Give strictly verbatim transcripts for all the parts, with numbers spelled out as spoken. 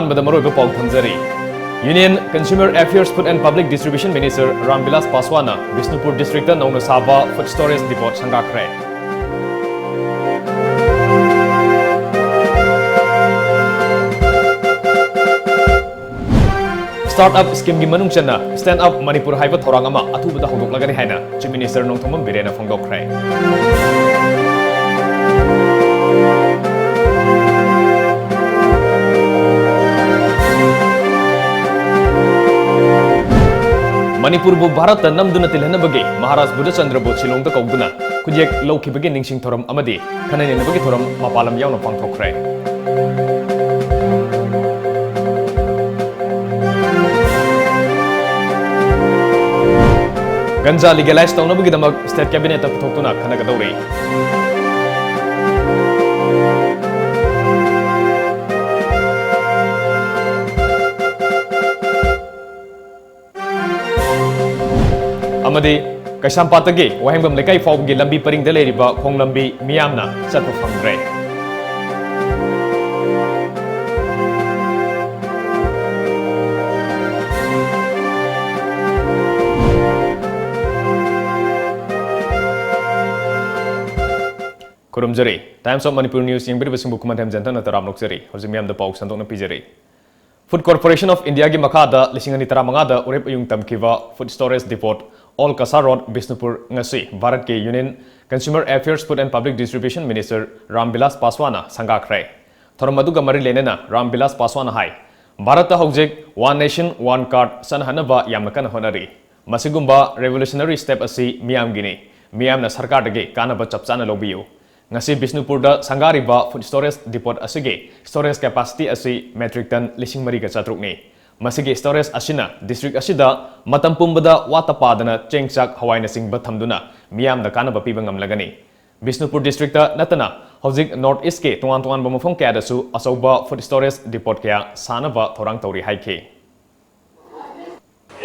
ꯑꯍꯥꯟꯕꯗ ꯃꯔꯨꯑꯣꯏꯕ ꯄꯥꯎ ꯊꯝꯖꯔꯤ꯫ Union Consumer Affairs, Food and Public Distribution Minister Ram Vilas Paswan ꯅ ꯕꯤꯁꯅꯨꯄꯨꯔ district ꯇ ꯅꯧꯅ ꯁꯥꯕ food storage depot ꯁꯪꯒꯥꯈ꯭ꯔꯦ꯫ Startup scheme ꯒꯤ ꯃꯅꯨꯡ ꯆꯟꯅ Stand Up Manipur ꯍꯥꯏꯕ ꯊꯧꯔꯥꯡ ꯑꯃ ꯑꯊꯨꯕꯗ ꯍꯧꯗꯣꯛꯂꯒꯅꯤ ꯍꯥꯏꯅ Chief Minister ꯅꯣꯡꯊꯣꯝꯕꯝ ꯕꯤꯔꯦꯟꯅ ꯐꯣꯡꯗꯣꯛꯈ꯭ꯔꯦ꯫ ꯃꯅꯤꯄꯨꯔꯕꯨ ꯚꯥꯔꯠꯇ ꯅꯝꯗꯨꯅ ꯇꯤꯜꯍꯟꯅꯕꯒꯤ ꯃꯍꯥꯔꯥꯖ ꯕꯨꯙꯆꯟꯗ꯭ꯔꯕꯨ ꯁꯤꯂꯣꯡꯗ ꯀꯧꯗꯨꯅ ꯈꯨꯠꯌꯦꯛ ꯂꯧꯈꯤꯕꯒꯤ ꯅꯤꯡꯁꯤꯡ ꯊꯧꯔꯝ ꯑꯃꯗꯤ ꯈꯟꯅ ꯅꯩꯅꯕꯒꯤ ꯊꯧꯔꯝ ꯃꯄꯥꯟ ꯂꯝ ꯌꯥꯎꯅ ꯄꯥꯡꯊꯣꯛꯈ꯭ꯔꯦ꯫ ꯒꯟꯖꯥ legalize ꯇꯧꯅꯕꯒꯤꯗꯃꯛ state cabinet ꯇ ꯄꯨꯊꯣꯛꯇꯨꯅ ꯈꯟꯅꯒꯗꯧꯔꯤ꯫ ꯑꯃꯗꯤ ꯀꯩꯁꯥꯝꯄꯥꯠꯇꯒꯤ ꯋꯥꯍꯦꯡꯕꯝ ꯂꯩꯀꯥꯏ ꯐꯥꯎꯕꯒꯤ ꯂꯝꯕꯤ ꯄꯔꯤꯡꯗ ꯂꯩꯔꯤꯕ ꯈꯣꯡ ꯂꯝꯕꯤ ꯃꯤꯌꯥꯝꯅ ꯆꯠꯄ ꯐꯪꯗ꯭ꯔꯦ꯫ ꯈꯨꯔꯨꯝꯖꯔꯤ꯫ Times of Manipur News ꯌꯦꯡꯕꯤꯔꯤꯕꯁꯤꯡꯕꯨ ꯈꯨꯃꯟꯊꯦꯝ ꯖꯟꯇꯅ ꯇꯔꯥꯝꯅ ꯑꯣꯛꯆꯔꯤ꯫ ꯍꯧꯖꯤꯛ ꯃꯤꯌꯥꯝꯗ ꯄꯥꯎ ꯁꯟꯗꯣꯛꯅ ꯄꯤꯖꯔꯤ꯫ Food Corporation of India ꯒꯤ ꯃꯈꯥꯗ ꯂꯤꯁꯤꯡ ꯑꯅꯤ ꯇꯔꯥꯃꯉꯥꯗ ꯎꯔꯦꯞ ꯑꯌꯨꯡ ꯇꯝꯈꯤꯕ food storage depot Old Kasa Road, Bishnupur ꯉꯁꯤ ꯚꯥꯔꯠꯀꯤ Union Consumer Affairs, Food and Public Distribution Minister Ram Vilas Paswan ꯅ ꯁꯪꯒꯥꯈ꯭ꯔꯦ꯫ ꯊꯧꯔꯝ ꯑꯗꯨꯒ ꯃꯔꯤ ꯂꯩꯅꯅ ꯔꯥꯝ ꯕꯤꯂꯥꯁ ꯄꯥꯁꯋꯥꯟꯅ ꯍꯥꯏ, ꯚꯥꯔꯠꯇ ꯍꯧꯖꯤꯛ One Nation One Card ꯆꯠꯅꯍꯟꯅꯕ ꯌꯥꯝꯅ ꯀꯟꯅ ꯍꯣꯠꯅꯔꯤ꯫ ꯃꯁꯤꯒꯨꯝꯕ revolutionary step ꯑꯁꯤ ꯃꯤꯌꯥꯝꯒꯤꯅꯤ꯫ ꯃꯤꯌꯥꯝꯅ ꯁꯔꯀꯥꯔꯗꯒꯤ ꯀꯥꯟꯅꯕ ꯆꯞ ꯆꯥꯅ ꯂꯧꯕꯤꯌꯨ꯫ ꯉꯁꯤ ꯕꯤꯁꯅꯨꯄꯨꯔꯗ ꯁꯪꯒꯥꯔꯤꯕ food storage depot ꯑꯁꯤꯒꯤ storage capacity ꯑꯁꯤ metric ton ꯂꯤꯁꯤꯡ ꯃꯔꯤꯒ ꯆꯥꯇ꯭ꯔꯨꯛꯅꯤ꯫ ꯃꯁꯤꯒꯤ storage ꯑꯁꯤꯅ district ꯑꯁꯤꯗ ꯃꯇꯝ ꯄꯨꯝꯕꯗ ꯋꯥꯠꯇ ꯄꯥꯗꯅ ꯆꯦꯡ, ꯆꯥꯛ, ꯍꯋꯥꯏꯅꯆꯤꯡꯕ ꯊꯝꯗꯨꯅ ꯃꯤꯌꯥꯝꯗ ꯀꯥꯟꯅꯕ ꯄꯤꯕ ꯉꯝꯂꯒꯅꯤ꯫ ꯕꯤꯁꯅꯨꯄꯨꯔ district ꯇ ꯅꯠꯇꯅ ꯍꯧꯖꯤꯛ North East ꯀꯤ ꯇꯣꯉꯥꯟ ꯇꯣꯉꯥꯟꯕ ꯃꯐꯝ ꯀꯌꯥꯗꯁꯨ ꯑꯆꯧꯕ food storage depot ꯀꯌꯥ ꯁꯥꯅꯕ ꯊꯧꯔꯥꯡ ꯇꯧꯔꯤ ꯍꯥꯏꯈꯤ꯫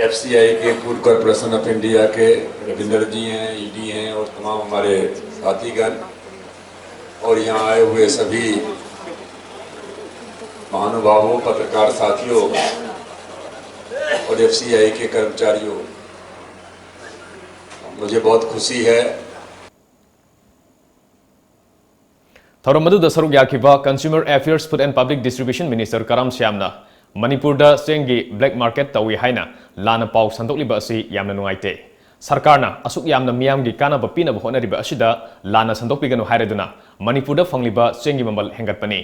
एफसीआई के, फूड कॉरपोरेशन ऑफ इंडिया के रविंद्र जी हैं, ईडी हैं और तमाम हमारे साथीगण और यहाँ आए हुए सभी महानुभावों, पत्रकार साथियों और एफसीआई के कर्मचारियों, मुझे बहुत खुशी है। ꯊꯧꯔꯝ ꯑꯗꯨꯗ ꯁꯔꯨꯛ ꯌꯥꯈꯤꯕ Consumer Affairs, Food and Public Distribution Minister ꯀꯔꯥꯝ ꯁ꯭ꯌꯥꯝꯅ ꯃꯅꯤꯄꯨꯔꯗ ꯆꯦꯡꯒꯤ black market ꯇꯧꯏ ꯍꯥꯏꯅ ꯂꯥꯟꯅ ꯄꯥꯎ ꯁꯟꯗꯣꯛꯂꯤꯕ ꯑꯁꯤ ꯌꯥꯝꯅ ꯅꯨꯡꯉꯥꯏꯇꯦ꯫ ꯁꯔꯀꯥꯔꯅ ꯑꯁꯨꯛ ꯌꯥꯝꯅ ꯃꯤꯌꯥꯝꯒꯤ ꯀꯥꯟꯅꯕ ꯄꯤꯅꯕ ꯍꯣꯠꯅꯔꯤꯕ ꯑꯁꯤꯗ ꯂꯥꯟꯅ ꯁꯟꯗꯣꯛꯄꯤꯒꯅꯨ ꯍꯥꯏꯔꯗꯨꯅ ꯃꯅꯤꯄꯨꯔꯗ ꯐꯪꯂꯤꯕ ꯆꯦꯡꯒꯤ ꯃꯃꯜ ꯍꯦꯟꯒꯠꯄꯅꯤ꯫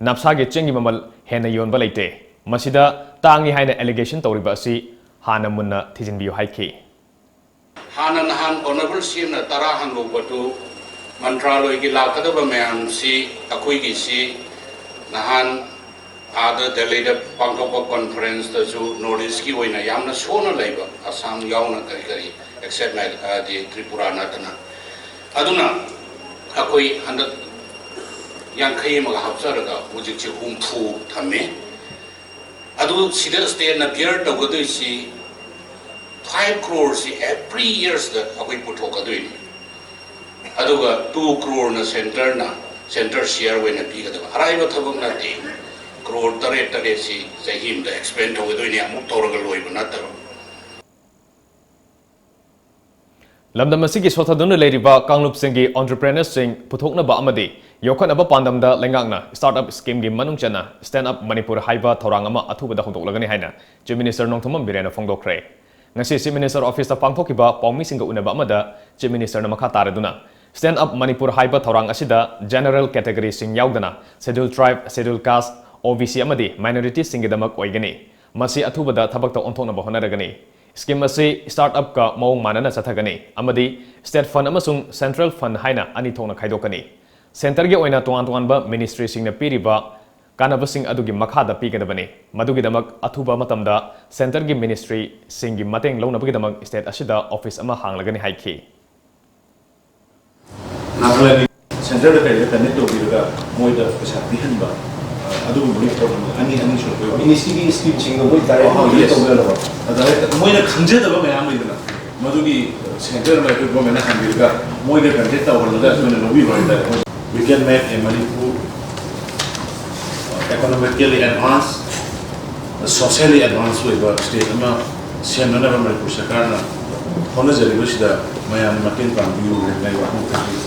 ꯅꯞꯁꯥꯒꯤ ꯆꯦꯡꯒꯤ ꯃꯃꯜ ꯍꯦꯟꯅ ꯌꯣꯟꯕ ꯂꯩꯇꯦ꯫ ꯃꯁꯤꯗ ꯇꯥꯡꯏ ꯍꯥꯏꯅ allegation ꯇꯧꯔꯤꯕ ꯑꯁꯤ ꯍꯥꯟꯅ ꯃꯨꯟꯅ ꯊꯤꯖꯤꯟꯕꯤꯌꯨ ꯍꯥꯏꯈꯤ꯫ ꯍꯥꯟꯅ ꯅꯍꯥꯟ Honourable ꯁꯤ ꯑꯦꯝꯅ ꯇꯔꯥ ꯍꯪꯍꯧꯕꯗꯨ ꯃꯟꯇ꯭ꯔꯥꯂꯣꯏꯒꯤ ꯂꯥꯛꯀꯗꯕ ꯃꯌꯥꯝꯁꯤ ꯑꯩꯈꯣꯏꯒꯤꯁꯤ ꯅꯍꯥꯟ ꯑꯥꯗ ꯗꯦꯜꯂꯤꯗ ꯄꯥꯡꯊꯣꯛꯄ conferenceꯇꯁꯨ North Eastꯀꯤ ꯑꯣꯏꯅ ꯌꯥꯝꯅ ꯁꯣꯟꯅ ꯂꯩꯕ, ꯑꯁꯥꯝ ꯌꯥꯎꯅ ꯀꯔꯤ ꯀꯔꯤ except ꯍꯥꯏꯗꯤ ꯇ꯭ꯔꯤꯄꯨꯔꯥ ꯅꯠꯇꯅ꯫ ꯑꯗꯨꯅ ꯑꯩꯈꯣꯏ ꯍꯟꯗꯛ ꯌꯥꯡꯈꯩ ꯑꯃꯒ ꯍꯥꯞꯆꯔꯒ ꯍꯧꯖꯤꯛꯁꯦ ꯍꯨꯝꯐꯨ ꯊꯝꯃꯦ꯫ ꯑꯗꯨ ꯁꯤꯗ stateꯅ bear ꯇꯧꯒꯗꯣꯏꯁꯤ five crore ꯁꯤ every yearꯁꯤꯗ ꯑꯩꯈꯣꯏ ꯄꯨꯊꯣꯛꯀꯗꯣꯏꯅꯤ꯫ ꯑꯗꯨꯒ two croreꯅ centreꯅ, centre share ꯑꯣꯏꯅ ꯄꯤꯒꯗꯕ꯫ ꯑꯔꯥꯏꯕ ꯊꯕꯛ ꯅꯠꯇꯦ꯫ Crore ꯇꯔꯦꯠ ꯇꯔꯦꯠꯁꯤ ꯆꯍꯤ ꯑꯃꯗ expend ꯇꯧꯒꯗꯣꯏꯅꯤ, ꯑꯃꯨꯛ ꯇꯧꯔꯒ ꯂꯣꯏꯕ ꯅꯠꯇꯕ꯫ ꯂꯝꯗꯝ ꯑꯁꯤꯒꯤ ꯁꯣꯠꯊꯗꯨꯅ ꯂꯩꯔꯤꯕ ꯀꯥꯡꯂꯨꯞꯁꯤꯡꯒꯤ entrepreneurꯁꯤꯡ ꯄꯨꯊꯣꯛꯅꯕ ꯑꯃꯗꯤ ꯌꯣꯛꯈꯠꯅꯕ ꯄꯥꯟꯗꯝꯗ ꯂꯩꯉꯥꯛꯅ startup schemeꯒꯤ ꯃꯅꯨꯡ ꯆꯟꯅ Stand Up Manipur ꯍꯥꯏꯕ ꯊꯧꯔꯥꯡ ꯑꯃ ꯑꯊꯨꯕꯗ ꯍꯧꯗꯣꯛꯂꯒꯅꯤ ꯍꯥꯏꯅ Chief Minister ꯅꯣꯡꯊꯣꯝꯕꯝ ꯕꯤꯔꯦꯟꯅ ꯐꯣꯡꯗꯣꯛꯈ꯭ꯔꯦ꯫ ꯉꯁꯤ Chief Minister Officeꯇ ꯄꯥꯡꯊꯣꯛꯈꯤꯕ ꯄꯥꯎꯃꯤꯁꯤꯡꯒ ꯎꯅꯕ ꯑꯃꯗ Chief Ministerꯅ ꯃꯈꯥ ꯇꯥꯔꯗꯨꯅ, Stand Up Manipur ꯍꯥꯏꯕ ꯊꯧꯔꯥꯡ ꯑꯁꯤꯗ general categoryꯁꯤꯡ ꯌꯥꯎꯗꯅ Scheduled Tribe, Scheduled Caste, OBC ꯑꯃꯗꯤ minoritiesꯁꯤꯡꯒꯤꯗꯃꯛ ꯑꯣꯏꯒꯅꯤ꯫ ꯃꯁꯤ ꯑꯊꯨꯕꯗ ꯊꯕꯛꯇ ꯑꯣꯟꯊꯣꯛꯅꯕ ꯍꯣꯠꯅꯔꯒꯅꯤ꯫ Scheme ꯑꯁꯤ startupꯀ ꯃꯑꯣꯡ ꯃꯥꯟꯅꯅ ꯆꯠꯊꯒꯅꯤ ꯑꯃꯗꯤ state fund ꯑꯃꯁꯨꯡ central fund ꯍꯥꯏꯅ ꯑꯅꯤ ꯊꯣꯛꯅ ꯈꯥꯏꯗꯣꯛꯀꯅꯤ꯫ Centreꯒꯤ ꯑꯣꯏꯅ ꯇꯣꯉꯥꯟ ꯇꯣꯉꯥꯟꯕ ministryꯁꯤꯡꯅ ꯄꯤꯔꯤꯕ ꯀꯥꯟꯅꯕꯁꯤꯡ ꯑꯗꯨꯒꯤ ꯃꯈꯥꯗ ꯄꯤꯒꯗꯕꯅꯤ꯫ ꯃꯗꯨꯒꯤꯗꯃꯛ ꯑꯊꯨꯕ ꯃꯇꯝꯗ centreꯒꯤ ministryꯁꯤꯡꯒꯤ ꯃꯇꯦꯡ ꯂꯧꯅꯕꯒꯤꯗꯃꯛ state ꯑꯁꯤꯗ office ꯑꯃ ꯍꯥꯡꯂꯒꯅꯤ ꯍꯥꯏꯈꯤ꯫ ꯅꯥꯒꯥꯂꯦꯟꯒꯤ centreꯗ ꯀꯩꯗ connect ꯇꯧꯕꯤꯔꯒ ꯃꯣꯏꯗ ꯄꯩꯁꯥ ꯄꯤꯍꯟꯕ, ꯑ, ꯑꯗꯨꯒꯨꯝꯕꯒꯤ ꯊꯕꯛ ꯑꯅꯤ, ꯑꯅꯤ ꯁꯨꯅ ꯄꯤꯕ꯫ Ministryꯒꯤ schemeꯁꯤꯡꯗꯣ ꯃꯣꯏ direct ꯑꯣ, ꯍꯧꯖꯤꯛ yes꯫ ꯇꯧꯕ ꯌꯥꯅꯕ꯫ ꯑꯗ ꯍꯦꯛꯇ ꯃꯣꯏꯅ ꯈꯪꯖꯗꯕ ꯃꯌꯥꯝ ꯂꯩꯗꯅ, ꯃꯗꯨꯒꯤ centre ꯑꯃ ꯑꯩꯈꯣꯏ governmentꯅ ꯍꯪꯕꯤꯔꯒ ꯃꯣꯏꯗ contact ꯇꯧꯍꯜꯂꯒ ꯑꯩꯈꯣꯏꯅ ꯂꯧꯕꯤꯕ ꯍꯥꯏꯇꯥꯔꯦ꯫ We can make a Manipur, uh, Economically advanced, socially advanced ꯑꯣꯏꯕ state ꯑꯃ ꯁꯦꯝꯅꯅꯕ ꯃꯅꯤꯄꯨꯔ ꯁꯔꯀꯥꯔꯅ ꯍꯣꯠꯅꯖꯔꯤꯕꯁꯤꯗ ꯃꯌꯥꯝꯅ ꯃꯇꯦꯡ ꯄꯥꯡꯕꯤꯌꯨ ꯍꯥꯏꯅ ꯑꯩ ꯋꯥꯐꯝ ꯊꯝꯖꯔꯤ꯫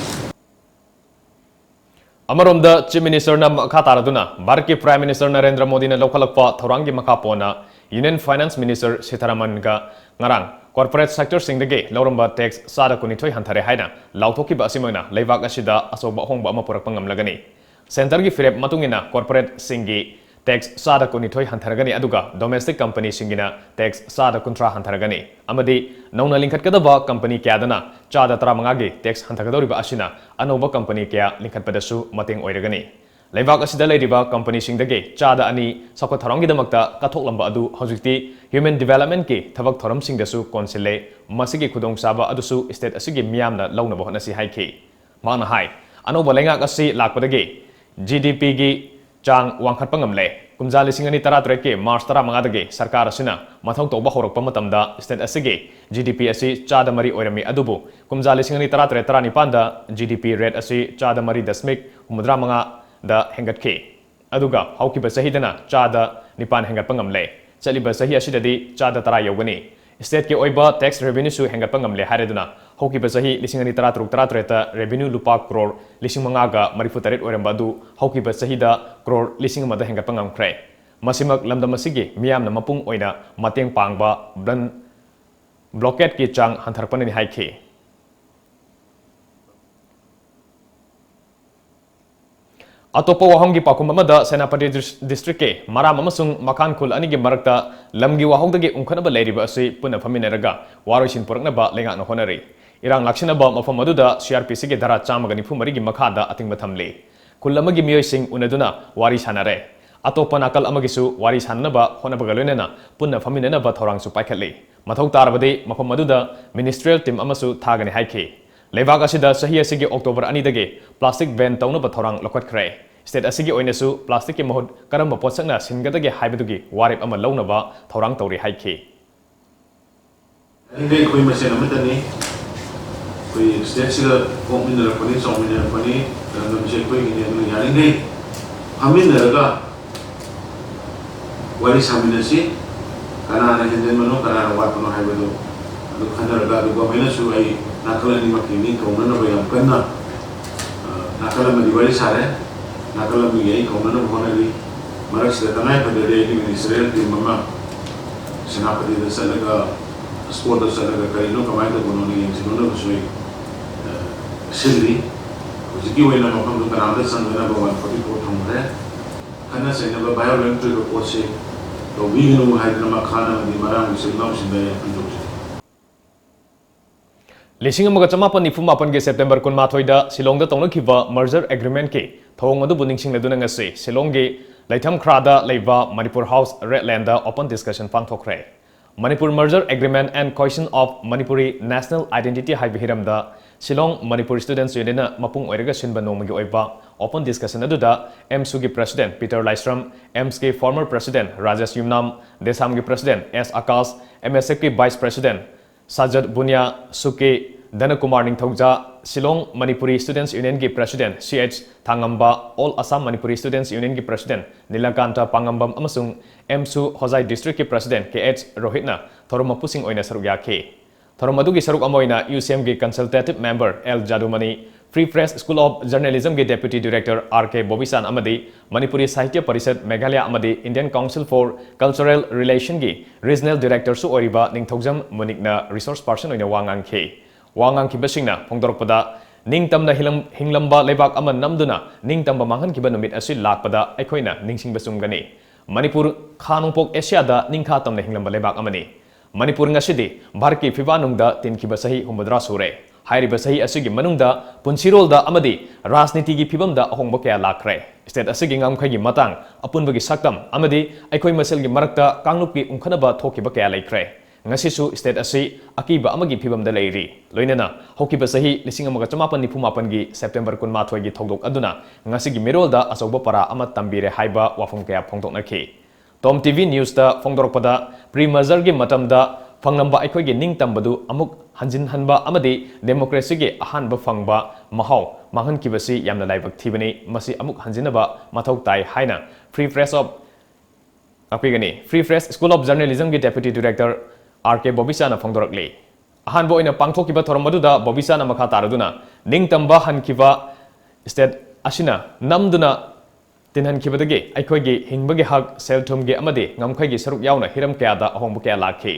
ꯑꯃꯔꯣꯝꯗ, Chief Ministerꯅ ꯃꯈꯥ ꯇꯥꯔꯗꯨꯅ ꯚꯥꯔꯠꯀꯤ Prime Minister ꯅꯔꯦꯟꯗ꯭ꯔ ꯃꯣꯗꯤꯅ ꯂꯧꯈꯠꯂꯛꯄ ꯊꯧꯔꯥꯡꯒꯤ ꯃꯈꯥ ꯄꯣꯟꯅ Union Finance Minister ꯁꯤꯊꯥꯔꯥꯃꯟꯒ ꯉꯔꯥꯡ corporate sectorꯁꯤꯡꯗꯒꯤ ꯂꯧꯔꯝꯕ tax ꯆꯥꯗ ꯀꯨꯟꯅꯤꯊꯣꯏ ꯍꯟꯊꯔꯦ ꯍꯥꯏꯅ ꯂꯥꯎꯊꯣꯛꯈꯤꯕ ꯑꯁꯤꯃꯛꯅ ꯂꯩꯕꯥꯛ ꯑꯁꯤꯗ ꯑꯆꯧꯕ ꯑꯍꯣꯡꯕ ꯑꯃ ꯄꯨꯔꯛꯄ ꯉꯝꯂꯒꯅꯤ꯫ Centreꯒꯤ ꯐꯤꯔꯦꯞ ꯃꯇꯨꯡ ꯏꯟꯅ corporateꯁꯤꯡꯒꯤ tax ꯆꯥꯗ ꯀꯨꯟꯅꯤꯊꯣꯏ ꯍꯟꯊꯔꯒꯅꯤ, ꯑꯗꯨꯒ domestic companyꯁꯤꯡꯒꯤꯅ tax ꯆꯥꯗ ꯀꯨꯟꯊ꯭ꯔꯥ ꯍꯟꯊꯔꯒꯅꯤ꯫ ꯑꯃꯗꯤ ꯅꯧꯅ ꯂꯤꯡꯈꯠꯀꯗꯕ company ꯀꯌꯥꯗꯅ ꯆꯥꯗ ꯇꯔꯥꯃꯉꯥꯒꯤ tax ꯍꯟꯊꯒꯗꯧꯔꯤꯕ ꯑꯁꯤꯅ ꯑꯅꯧꯕ company ꯀꯌꯥ ꯂꯤꯡꯈꯠꯄꯗꯁꯨ ꯃꯇꯦꯡ ꯑꯣꯏꯔꯒꯅꯤ꯫ ꯂꯩꯕꯥꯛ ꯑꯁꯤꯗ ꯂꯩꯔꯤꯕ companyꯁꯤꯡꯗꯒꯤ ꯆꯥꯗ ꯑꯅꯤ ꯆꯥꯎꯈꯠ ꯊꯧꯔꯥꯡꯒꯤꯗꯃꯛꯇ ꯀꯠꯊꯣꯛꯂꯝꯕ ꯑꯗꯨ ꯍꯧꯖꯤꯛꯇꯤ human developmentꯀꯤ ꯊꯕꯛ ꯊꯧꯔꯝꯁꯤꯡꯗꯁꯨ ꯀꯣꯟꯁꯤꯜꯂꯦ꯫ ꯃꯁꯤꯒꯤ ꯈꯨꯗꯣꯡꯆꯥꯕ ꯑꯗꯨꯁꯨ state ꯑꯁꯤꯒꯤ ꯃꯤꯌꯥꯝꯅ ꯂꯧꯅꯕ ꯍꯣꯠꯅꯁꯤ ꯍꯥꯏꯈꯤ꯫ ꯃꯍꯥꯛꯅ ꯍꯥꯏ, ꯑꯅꯧꯕ ꯂꯩꯉꯥꯛ ꯑꯁꯤ ꯂꯥꯛꯄꯗꯒꯤ GDPꯒꯤ ꯆꯥꯡ ꯋꯥꯡꯈꯠꯄ ꯉꯝꯂꯦ꯫ ꯀꯨꯝꯖꯥ ꯂꯤꯁꯤꯡ ꯑꯅꯤ ꯇꯔꯥꯇꯔꯦꯠꯀꯤ March ꯇꯔꯥꯃꯉꯥꯗꯒꯤ ꯁꯔꯀꯥꯔ ꯑꯁꯤꯅ ꯃꯊꯧ ꯇꯧꯕ ꯍꯧꯔꯛꯄ ꯃꯇꯝꯗ state ꯑꯁꯤꯒꯤ GDP ꯑꯁꯤ ꯆꯥꯗ ꯃꯔꯤ ꯑꯣꯏꯔꯝꯃꯤ, ꯑꯗꯨꯕꯨ ꯀꯨꯝꯖꯥ ꯂꯤꯁꯤꯡ ꯑꯅꯤ ꯇꯔꯥꯇꯔꯦꯠ ꯇꯔꯥꯅꯤꯄꯥꯟꯗ GDP rate ꯑꯁꯤ ꯆꯥꯗ ꯃꯔꯤ ꯗꯁꯃꯤꯛ ꯍꯨꯝꯐꯨꯇꯔꯥ ꯃꯉꯥꯗ ꯍꯦꯟꯒꯠꯈꯤ꯫ ꯑꯗꯨꯒ ꯍꯧꯈꯤꯕ ꯆꯍꯤꯗꯅ ꯆꯥꯗ ꯅꯤꯄꯥꯟ ꯍꯦꯟꯒꯠꯄ ꯉꯝꯂꯦ꯫ ꯆꯠꯂꯤꯕ ꯆꯍꯤ ꯑꯁꯤꯗꯗꯤ ꯆꯥꯗ ꯇꯔꯥ ꯌꯧꯒꯅꯤ꯫ Stateꯀꯤ ꯑꯣꯏꯕ tax revenueꯁꯨ ꯍꯦꯟꯒꯠꯄ ꯉꯝꯂꯦ ꯍꯥꯏꯔꯗꯨꯅ ꯍꯧꯈꯤꯕ ꯆꯍꯤ ꯂꯤꯁꯤꯡ ꯑꯅꯤ ꯇꯔꯥꯇꯔꯨꯛ ꯇꯔꯥꯇꯔꯦꯠꯇ revenue ꯂꯨꯄꯥ ꯀ꯭ꯔꯣꯔ ꯂꯤꯁꯤꯡ ꯃꯉꯥꯒ ꯃꯔꯤꯐꯨꯇꯔꯦꯠ ꯑꯣꯏꯔꯝꯕ ꯑꯗꯨ ꯍꯧꯈꯤꯕ ꯆꯍꯤꯗ ꯀ꯭ꯔꯣꯔ ꯂꯤꯁꯤꯡ ꯑꯃꯗ ꯍꯦꯟꯒꯠꯄ ꯉꯝꯈ꯭ꯔꯦ꯫ ꯃꯁꯤꯃꯛ ꯂꯝꯗꯝ ꯑꯁꯤꯒꯤ ꯃꯤꯌꯥꯝꯅ ꯃꯄꯨꯡ ꯑꯣꯏꯅ ꯃꯇꯦꯡ ꯄꯥꯡꯕ ꯕ꯭ꯂꯟ blockadꯀꯤ ꯆꯥꯡ ꯍꯟꯊꯔꯛꯄꯅꯅꯤ ꯍꯥꯏꯈꯤ꯫ ꯑꯇꯣꯞꯄ ꯋꯥꯍꯪꯒꯤ ꯄꯥꯎꯈꯨꯝ ꯑꯃꯗ, ꯁꯦꯅꯥꯄꯇꯤ ꯗꯤꯁ-, districtꯀꯤ ꯃꯔꯥꯝ ꯑꯃꯁꯨꯡ ꯃꯈꯥꯟ ꯈꯨꯜ ꯑꯅꯤꯒꯤ ꯃꯔꯛꯇ ꯂꯝꯒꯤ ꯋꯥꯍꯧꯗꯒꯤ ꯎꯪꯈꯠꯅꯕ ꯂꯩꯔꯤꯕ ꯑꯁꯤ ꯄꯨꯟꯅ ꯐꯝꯃꯤꯟꯅꯔꯒ ꯋꯥꯔꯣꯏꯁꯤꯟ ꯄꯨꯔꯛꯅꯕ ꯂꯩꯉꯥꯛꯅ ꯍꯣꯠꯅꯔꯤ꯫ ꯏꯔꯥꯡ ꯂꯥꯛꯁꯤꯟꯅꯕ ꯃꯐꯝ ꯑꯗꯨꯗ CRPCꯒꯤ ꯙꯥꯔꯥ ꯆꯥꯝꯃꯒ ꯅꯤꯐꯨ ꯃꯔꯤꯒꯤ ꯃꯈꯥꯗ ꯑꯊꯤꯡꯕ ꯊꯝꯂꯤ꯫ ꯈꯨꯜ ꯑꯃꯒꯤ ꯃꯤꯑꯣꯏꯁꯤꯡ ꯎꯅꯗꯨꯅ ꯋꯥꯔꯤ ꯁꯥꯟꯅꯔꯦ꯫ ꯑꯇꯣꯞꯄ ꯅꯥꯀꯜ ꯑꯃꯒꯤꯁꯨ ꯋꯥꯔꯤ ꯁꯥꯟꯅꯅꯕ ꯍꯣꯠꯅꯕꯒ ꯂꯣꯏꯅꯅ ꯄꯨꯟꯅ ꯐꯝꯃꯤꯟꯅꯅꯕ ꯊꯧꯔꯥꯡꯁꯨ ꯄꯥꯏꯈꯠꯂꯤ꯫ ꯃꯊꯧ ꯇꯥꯔꯕꯗꯤ ꯃꯐꯝ ꯑꯗꯨꯗ ministerial team ꯑꯃꯁꯨ ꯊꯥꯒꯅꯤ ꯍꯥꯏꯈꯤ꯫ ꯂꯩꯕꯥꯛ ꯑꯁꯤꯗ ꯆꯍꯤ ꯑꯁꯤꯒꯤ October ꯑꯅꯤꯗꯒꯤ plastic ban ꯇꯧꯅꯕ ꯊꯧꯔꯥꯡ ꯂꯧꯈꯠꯈ꯭ꯔꯦ꯫ State ꯑꯁꯤꯒꯤ ꯑꯣꯏꯅꯁꯨ plasticꯀꯤ ꯃꯍꯨꯠ ꯀꯔꯝꯕ ꯄꯣꯠꯁꯛꯅ ꯁꯤꯟꯒꯗꯒꯦ ꯍꯥꯏꯕꯗꯨꯒꯤ ꯋꯥꯔꯦꯞ ꯑꯃ ꯂꯧꯅꯕ ꯊꯧꯔꯥꯡ ꯇꯧꯔꯤ ꯍꯥꯏꯈꯤ꯫ ꯌꯥꯔꯤꯈꯩ ꯑꯩꯈꯣꯏ ꯃꯁꯦꯟ ꯑꯃꯠꯇꯅꯤ꯫ ꯑꯩꯈꯣꯏ stateꯁꯤꯗ ꯄꯣꯛꯃꯤꯟꯅꯔꯛꯄꯅꯤ, ꯆꯥꯎꯃꯤꯟꯅꯔꯛꯄꯅꯤ, ꯂꯝꯗꯝꯁꯦ ꯑꯩꯈꯣꯏꯒꯤꯅꯤ꯫ ꯑꯗꯨꯅ ꯌꯥꯔꯤꯈꯩ ꯐꯝꯃꯤꯟꯅꯔꯒ ꯋꯥꯔꯤ ꯁꯥꯃꯤꯟꯅꯁꯤ꯫ ꯀꯅꯥꯅ ꯍꯦꯟꯖꯤꯟꯕꯅꯣ, ꯀꯅꯥꯅ ꯋꯥꯠꯄꯅꯣ ꯍꯥꯏꯕꯗꯨ ꯑꯗꯨ ꯈꯟꯅꯔꯒ, ꯑꯗꯨ ꯒꯣꯔꯃꯦꯟꯅꯁꯨ ꯑꯩ ꯅꯥꯀꯜ ꯑꯅꯤꯃꯛꯀꯤ ꯃꯤ ꯀꯧꯅꯅꯕ ꯌꯥꯝ ꯀꯟꯅ, ꯑ, ꯅꯥꯀꯜ ꯑꯃꯗꯤ ꯋꯥꯔꯤ ꯁꯥꯔꯦ, ꯅꯥꯀꯜ ꯑꯃꯒꯤ ꯑꯩ ꯀꯧꯅꯅꯕ ꯍꯣꯠꯅꯔꯤ꯫ ꯃꯔꯛꯁꯤꯗ ꯇꯉꯥꯏ ꯐꯗ꯭ꯔꯗꯤ ꯑꯩꯒꯤ ꯃꯤꯅꯤꯁꯇꯔꯤꯌꯦꯜ ꯇꯤꯝ ꯑꯃ ꯁꯦꯅꯥꯄꯇꯤꯗ ꯆꯠꯂꯒ, ꯁ꯭ꯄꯣꯠꯇ ꯆꯠꯂꯒ ꯀꯔꯤꯅꯣ ꯀꯃꯥꯏꯅ ꯇꯧꯕꯅꯣꯅ ꯌꯦꯡꯁꯤꯟꯅꯅꯕꯁꯨ ꯑꯩ, ꯑ, ꯁꯤꯜꯂꯤ꯫ ꯍꯧꯖꯤꯛꯀꯤ ꯑꯣꯏꯅ ꯃꯐꯝꯗꯨ ꯀꯅꯥꯝꯇ ꯆꯪꯗꯅꯕ ꯋꯥꯟ ꯐꯣꯔꯇꯤ ꯐꯣꯔ ꯊꯝꯈ꯭ꯔꯦ꯫ ꯈꯠꯅ ꯆꯩꯅꯕ, ꯚꯥꯏꯑꯣꯂꯦꯟ ꯑꯣꯏꯕ ꯄꯣꯠꯁꯤ ꯇꯧꯕꯤꯒꯅꯨ ꯍꯥꯏꯗꯅ ꯃꯈꯥ ꯑꯃꯗꯤ ꯃꯔꯥꯡ ꯏꯆꯤꯜ ꯏꯅꯥꯎꯁꯤꯡꯗ ꯑꯩ ꯑꯄꯤꯜ ꯇꯧꯖꯔꯤ꯫ ꯂꯤꯁꯤꯡ ꯑꯃꯒ ꯆꯃꯥꯄꯟ ꯅꯤꯐꯨ ꯃꯥꯄꯟꯒꯤ ꯁꯦꯞꯇꯦꯝꯕꯔ ꯀꯨꯟꯃꯥꯊꯣꯏꯗ ꯁꯤꯂꯣꯡꯗ ꯇꯧꯅꯈꯤꯕ merger agreement ꯀꯤ ꯊꯧꯑꯣꯡ ꯑꯗꯨꯕꯨ ꯅꯤꯡꯁꯤꯡꯂꯗꯨꯅ ꯉꯁꯤ ꯁꯤꯂꯣꯡꯒꯤ ꯂꯩꯊꯝꯈ꯭ꯔꯥꯗ ꯂꯩꯕ Manipur house red land open discussion ꯄꯥꯡꯊꯣꯛꯈ꯭ꯔꯦ꯫ Manipur Merger Agreement and Cohesion of Manipuri National Identity ꯍꯥꯏꯕ ꯍꯤꯔꯝꯗ ꯁꯤꯂꯣꯡ ꯃꯅꯤꯄꯨꯔ Students Union ꯅ ꯃꯄꯨꯡ ꯑꯣꯏꯔꯒ ꯁꯤꯟꯕ ꯅꯣꯡꯃꯒꯤ ꯑꯣꯏꯕ open discussion ꯑꯗꯨꯗ ꯑꯦꯝꯁꯨꯒꯤ President ꯄꯤꯇꯔ ꯂꯥꯏꯁ꯭ꯔꯝ, ꯑꯦꯝꯁꯀꯤ former President ꯔꯥꯖꯦꯁ ꯌꯨꯝꯅꯥꯝ, ꯗꯦꯁꯥꯝꯒꯤ President S Akash, M S ꯑꯦꯐꯀꯤ Vice President ꯁꯥꯖꯠ ꯕꯨꯅꯤꯌꯥ, ꯁꯨꯀꯦ ꯙꯅꯀꯨꯃꯥꯔ ꯅꯤꯡꯊꯧꯖꯥ, ꯁꯤꯂꯣꯡ ꯃꯅꯤꯄꯨꯔꯤ Students Union ꯒꯤ President ꯁꯤ ꯑꯩꯆ ꯊꯥꯡꯉꯝꯕ, All Assam Manipuri Students Union ꯒꯤ President ꯅꯤꯂꯀꯥꯟꯇ ꯄꯥꯡꯉꯝꯕꯝ ꯑꯃꯁꯨꯡ ꯑꯦꯝꯁꯨ ꯍꯣꯖꯥꯏ District ꯀꯤ President ꯀꯦ ꯑꯩꯆ ꯔꯣꯍꯤꯠꯅ ꯊꯧꯔꯝ ꯃꯄꯨꯁꯤꯡ ꯑꯣꯏꯅ ꯁꯔꯨꯛ ꯌꯥꯈꯤ꯫ ꯊꯧꯔꯝ ꯑꯗꯨꯒꯤ ꯁꯔꯨꯛ ꯑꯃ ꯑꯣꯏꯅ ꯌꯨ ꯁꯤ ꯑꯦꯝꯒꯤ Consultative Member ꯑꯦꯜ ꯖꯥꯗꯨꯃꯅꯤ, Free Press School of Journalism ꯒꯤ Deputy Director R K Bobichan ꯑꯃꯗꯤ ꯃꯅꯤꯄꯨꯔꯤ ꯁꯥꯍꯤꯇ꯭ꯌ ꯄꯔꯤꯁꯠ ꯃꯦꯘꯥꯂꯌꯥ ꯑꯃꯗꯤ Indian Council for Cultural Relation ꯒꯤ Regional Director ꯁꯨ ꯑꯣꯏꯔꯤꯕ ꯅꯤꯡꯊꯧꯖꯝ ꯃꯨꯅꯤꯛꯅ resource person ꯑꯣꯏꯅ ꯋꯥ ꯉꯥꯡꯈꯤ꯫ ꯋꯥ ꯉꯥꯡꯈꯤꯕꯁꯤꯡꯅ ꯐꯣꯡꯗꯣꯔꯛꯄꯗ, ꯅꯤꯡꯇꯝꯅ ꯍꯤꯂꯝ-, ꯍꯤꯡꯂꯝꯕ ꯂꯩꯕꯥꯛ ꯑꯃ ꯅꯝꯗꯨꯅ ꯅꯤꯡꯇꯝꯕ ꯃꯥꯡꯍꯟꯈꯤꯕ ꯅꯨꯃꯤꯠ ꯑꯁꯤ ꯂꯥꯛꯄꯗ ꯑꯩꯈꯣꯏꯅ ꯅꯤꯡꯁꯤꯡꯕ ꯆꯨꯝꯒꯅꯤ꯫ ꯃꯅꯤꯄꯨꯔ ꯈꯥ ꯅꯣꯡꯄꯣꯛ ꯑꯦꯁꯤꯌꯥꯗ ꯅꯤꯡꯈꯥ ꯇꯝꯅ ꯍꯤꯡꯂꯝꯕ ꯂꯩꯕꯥꯛ ꯑꯃꯅꯤ꯫ ꯃꯅꯤꯄꯨꯔ ꯉꯁꯤꯗꯤ ꯚꯥꯔꯠꯀꯤ ꯐꯤꯕꯥꯛꯅꯨꯡꯗ ꯇꯤꯟꯈꯤꯕ ꯆꯍꯤ ꯍꯨꯝꯐꯨꯇꯔꯥ ꯁꯨꯔꯦ꯫ ꯍꯥꯏꯔꯤꯕ ꯆꯍꯤ ꯑꯁꯤꯒꯤ ꯃꯅꯨꯡꯗ ꯄꯨꯟꯁꯤꯔꯣꯜꯗ ꯑꯃꯗꯤ ꯔꯥꯖꯅꯤꯇꯤꯒꯤ ꯐꯤꯕꯝꯗ ꯑꯍꯣꯡꯕ ꯀꯌꯥ ꯂꯥꯛꯈ꯭ꯔꯦ꯫ State ꯑꯁꯤꯒꯤ ꯉꯝꯈꯩꯒꯤ ꯃꯇꯥꯡ, ꯑꯄꯨꯟꯕꯒꯤ ꯁꯛꯇꯝ ꯑꯃꯗꯤ ꯑꯩꯈꯣꯏ ꯃꯁꯦꯜꯒꯤ ꯃꯔꯛꯇ ꯀꯥꯡꯂꯨꯞꯀꯤ ꯎꯪꯈꯠꯅꯕ ꯊꯣꯛꯈꯤꯕ ꯀꯌꯥ ꯂꯩꯈ꯭ꯔꯦ꯫ ꯉꯁꯤꯁꯨ state ꯑꯁꯤ ꯑꯀꯤꯕ ꯑꯃꯒꯤ ꯐꯤꯕꯝꯗ ꯂꯩꯔꯤ꯫ ꯂꯣꯏꯅꯅ ꯍꯧꯈꯤꯕ ꯆꯍꯤ ꯂꯤꯁꯤꯡ ꯑꯃꯒ ꯆꯃꯥꯄꯟ ꯅꯤꯐꯨ ꯃꯥꯄꯟꯒꯤ ꯁꯦꯞꯇꯦꯝꯕꯔ ꯀꯨꯟꯃꯥꯊꯣꯏꯒꯤ ꯊꯧꯗꯣꯛ ꯑꯗꯨꯅ ꯉꯁꯤꯒꯤ ꯃꯤꯔꯣꯜꯗ ꯑꯆꯧꯕ ꯄꯔꯥ ꯑꯃ ꯇꯝꯕꯤꯔꯦ ꯍꯥꯏꯕ ꯋꯥꯐꯝ ꯀꯌꯥ ꯐꯣꯡꯗꯣꯛꯅꯈꯤ꯫ ꯇꯣꯝ ꯇꯤ ꯚꯤ News ꯇ ꯐꯣꯡꯗꯣꯔꯛꯄꯗ, pre merger ꯒꯤ ꯃꯇꯝꯗ ꯐꯪꯂꯝꯕ ꯑꯩꯈꯣꯏꯒꯤ ꯅꯤꯡꯇꯝꯕꯗꯨ ꯑꯃꯨꯛ ꯍꯟꯖꯤꯟꯍꯟꯕ ꯑꯃꯗꯤ democracy ꯒꯤ ꯑꯍꯥꯟꯕ ꯐꯪꯕ ꯃꯍꯥꯎ ꯃꯥꯡꯍꯟꯈꯤꯕꯁꯤ ꯌꯥꯝꯅ ꯂꯥꯏꯕꯛ ꯊꯤꯕꯅꯤ꯫ ꯃꯁꯤ ꯑꯃꯨꯛ ꯍꯟꯖꯤꯟꯅꯕ ꯃꯊꯧ ꯇꯥꯏ ꯍꯥꯏꯅ Free Press of ꯇꯥꯛꯄꯤꯒꯅꯤ꯫ Free Press School of Journalismꯒꯤ Deputy Director R K ꯕꯣꯕꯤꯆꯥꯅ ꯐꯣꯡꯗꯣꯔꯛꯂꯤ꯫ ꯑꯍꯥꯟꯕ ꯑꯣꯏꯅ ꯄꯥꯡꯊꯣꯛꯈꯤꯕ ꯊꯧꯔꯝ ꯑꯗꯨꯗ ꯕꯣꯕꯤꯆꯥꯅ ꯃꯈꯥ ꯇꯥꯔꯗꯨꯅ ꯅꯤꯡꯇꯝꯕ ꯍꯟꯈꯤꯕ state ꯑꯁꯤꯅ ꯅꯝꯗꯨꯅ ꯇꯤꯟꯍꯟꯈꯤꯕꯗꯒꯤ ꯑꯩꯈꯣꯏꯒꯤ ꯍꯤꯡꯕꯒꯤ ꯍꯛ, ꯁꯦꯜ ꯊꯨꯝꯒꯤ ꯑꯃꯗꯤ ꯉꯝꯈꯩꯒꯤ ꯁꯔꯨꯛ ꯌꯥꯎꯅ ꯍꯤꯔꯝ ꯀꯌꯥꯗ ꯑꯍꯣꯡꯕ ꯀꯌꯥ ꯂꯥꯛꯈꯤ꯫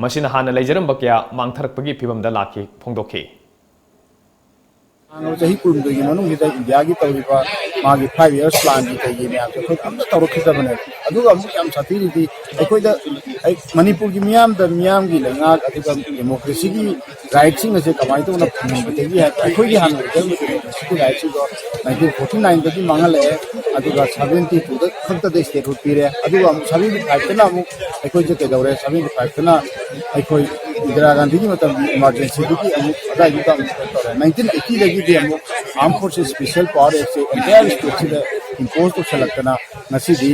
ꯃꯁꯤꯅ ꯍꯥꯟꯅ ꯂꯩꯖꯔꯝꯕ ꯀꯌꯥ ꯃꯥꯡꯊꯔꯛꯄꯒꯤ ꯐꯤꯕꯝꯗ ꯂꯥꯛꯈꯤ ꯐꯣꯡꯗꯣꯛꯈꯤ꯫ ꯍꯥꯟꯅ ꯆꯍꯤ ꯀꯨꯟꯍꯨꯝꯗꯣꯏꯒꯤ ꯃꯅꯨꯡꯁꯤꯗ ꯏꯟꯗꯤꯌꯥꯒꯤ ꯇꯧꯔꯤꯕ ꯃꯥꯒꯤ five years planꯒꯤ ꯀꯩꯒꯤ ꯃꯌꯥꯝꯁꯦ ꯑꯩꯈꯣꯏ ꯑꯝꯇ ꯇꯧꯔꯛꯈꯤꯗꯕꯅꯦꯕ꯫ ꯑꯗꯨꯒ ꯑꯃꯨꯛ ꯌꯥꯝ ꯁꯥꯊꯤꯔꯤꯗꯤ ꯑꯩꯈꯣꯏꯗ, ꯑꯩ, ꯃꯅꯤꯄꯨꯔꯒꯤ ꯃꯤꯌꯥꯝꯗ ꯃꯤꯌꯥꯝꯒꯤ ꯂꯩꯉꯥꯛ ꯑꯗꯨꯒ democracyꯒꯤ rightꯁꯤꯡ ꯑꯁꯦ ꯀꯃꯥꯏꯅ ꯇꯧꯅ ꯐꯪꯍꯟꯕꯗꯒꯤ ꯍꯥꯏ, ꯑꯩꯈꯣꯏꯒꯤ ꯍꯥꯟꯅ ꯂꯩꯖꯔꯝꯕ democracyꯒꯤ rightꯁꯤꯡꯗꯣ nineteen forty nineꯗꯒꯤ ꯃꯥꯡꯍꯜꯂꯛꯑꯦ꯫ ꯑꯗꯨꯒ seventy twoꯗ ꯈꯛꯇꯗ statehood ꯄꯤꯔꯦ꯫ ꯑꯗꯨꯒ ꯑꯃꯨꯛ seventy fiveꯇꯅ ꯑꯃꯨꯛ ꯑꯩꯈꯣꯏꯁꯦ ꯀꯩꯗꯧꯔꯦ? Seventy fiveꯇꯅ ꯑꯩꯈꯣꯏ ꯏꯟꯗꯤꯔꯥ ꯒꯥꯟꯙꯤꯒꯤ ꯃꯇꯝꯒꯤ emergencyꯗꯒꯤ ꯑꯃꯨꯛ ꯑꯗꯥꯏꯗꯨꯗ ꯑꯃꯨꯛ ꯀꯩꯅꯣ ꯇꯧꯔꯦ꯫ Nineteen eightyꯗꯒꯤꯗꯤ ꯑꯃꯨꯛ Armed Forces Special Power Actꯁꯦ entire stateꯁꯤꯗ impose ꯇꯧꯁꯜꯂꯛꯇꯅ ꯉꯁꯤꯗꯤ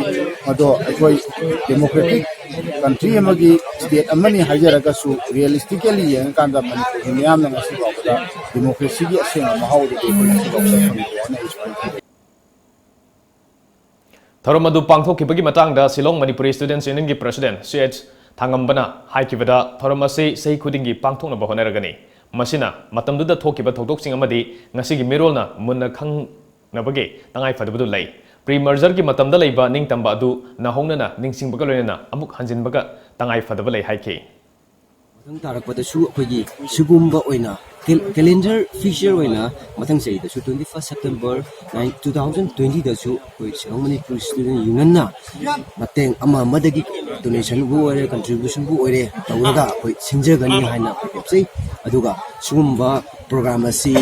ꯃꯗꯣ ꯑꯩꯈꯣꯏ democratic country ꯑꯃꯒꯤ state ꯑꯃꯅꯤ ꯍꯥꯏꯖꯔꯒꯁꯨ realistically ꯌꯦꯡꯉꯀꯥꯟꯗ ꯃꯅꯤꯄꯨꯔꯒꯤ ꯃꯤꯌꯥꯝꯅ ꯉꯁꯤ ꯐꯥꯎꯕꯗ democracyꯒꯤ ꯑꯁꯦꯡꯕ ꯃꯍꯥꯎ ꯑꯗꯨꯗꯤ ꯑꯩꯈꯣꯏ ꯉꯁꯤ ꯐꯥꯎꯕꯗ ꯐꯪꯗꯦ ꯍꯥꯏꯅ ꯑꯩꯁꯨ ꯍꯥꯏꯖꯒꯦ꯫ ꯊꯧꯔꯝ ꯑꯗꯨ ꯄꯥꯡꯊꯣꯛꯈꯤꯕꯒꯤ ꯃꯇꯥꯡꯗ Shillong Manipuri Students Unionꯒꯤ President C H ꯊꯥꯡꯉꯝꯕꯅ ꯍꯥꯏꯈꯤꯕꯗ, ꯊꯧꯔꯝ ꯑꯁꯤ ꯆꯍꯤ ꯈꯨꯗꯤꯡꯒꯤ ꯄꯥꯡꯊꯣꯛꯅꯕ ꯍꯣꯠꯅꯔꯒꯅꯤ꯫ ꯃꯁꯤꯅ ꯃꯇꯝꯗꯨꯗ ꯊꯣꯛꯈꯤꯕ ꯊꯧꯗꯣꯛꯁꯤꯡ ꯑꯃꯗꯤ ꯉꯁꯤꯒꯤ ꯃꯤꯔꯣꯜꯅ ꯃꯨꯟꯅ ꯈꯪꯅꯕꯒꯤ ꯇꯉꯥꯏ ꯐꯗꯕꯗꯨ ꯂꯩ꯫ Pre-mergerꯒꯤ ꯃꯇꯝꯗ ꯂꯩꯕ ꯅꯤꯡꯇꯝꯕ ꯑꯗꯨ ꯅꯧꯍꯧꯅꯅ ꯅꯤꯡꯁꯤꯡꯕꯒ ꯂꯣꯏꯅꯅ ꯑꯃꯨꯛ ꯍꯟꯖꯤꯟꯕꯒ ꯇꯉꯥꯏ ꯐꯗꯕ ꯂꯩ ꯍꯥꯏꯈꯤ꯫ ꯃꯊꯪ ꯇꯥꯔꯛꯄꯗꯁꯨ ꯑꯩꯈꯣꯏꯒꯤ ꯁꯤꯒꯨꯝꯕ ꯑꯣꯏꯅ cal-, calendar feature ꯑꯣꯏꯅ ꯃꯊꯪ ꯆꯍꯤꯗꯁꯨ twenty first September two thousand twentyꯗꯁꯨ ꯑꯩꯈꯣꯏ Shillong Manipuri Students Unionꯅ ꯃꯇꯦꯡ ꯑꯃ ꯑꯃꯗꯒꯤ donationꯕꯨ ꯑꯣꯏꯔꯦ, contributionꯕꯨ ꯑꯣꯏꯔꯦ ꯇꯧꯔꯒ ꯑꯩꯈꯣꯏ ꯁꯤꯟꯖꯒꯅꯤ ꯍꯥꯏꯅ ꯑꯩꯈꯣꯏ ꯂꯦꯞꯆꯩ꯫ ꯑꯗꯨꯒ ꯁꯤꯒꯨꯝꯕ program ꯑꯁꯤ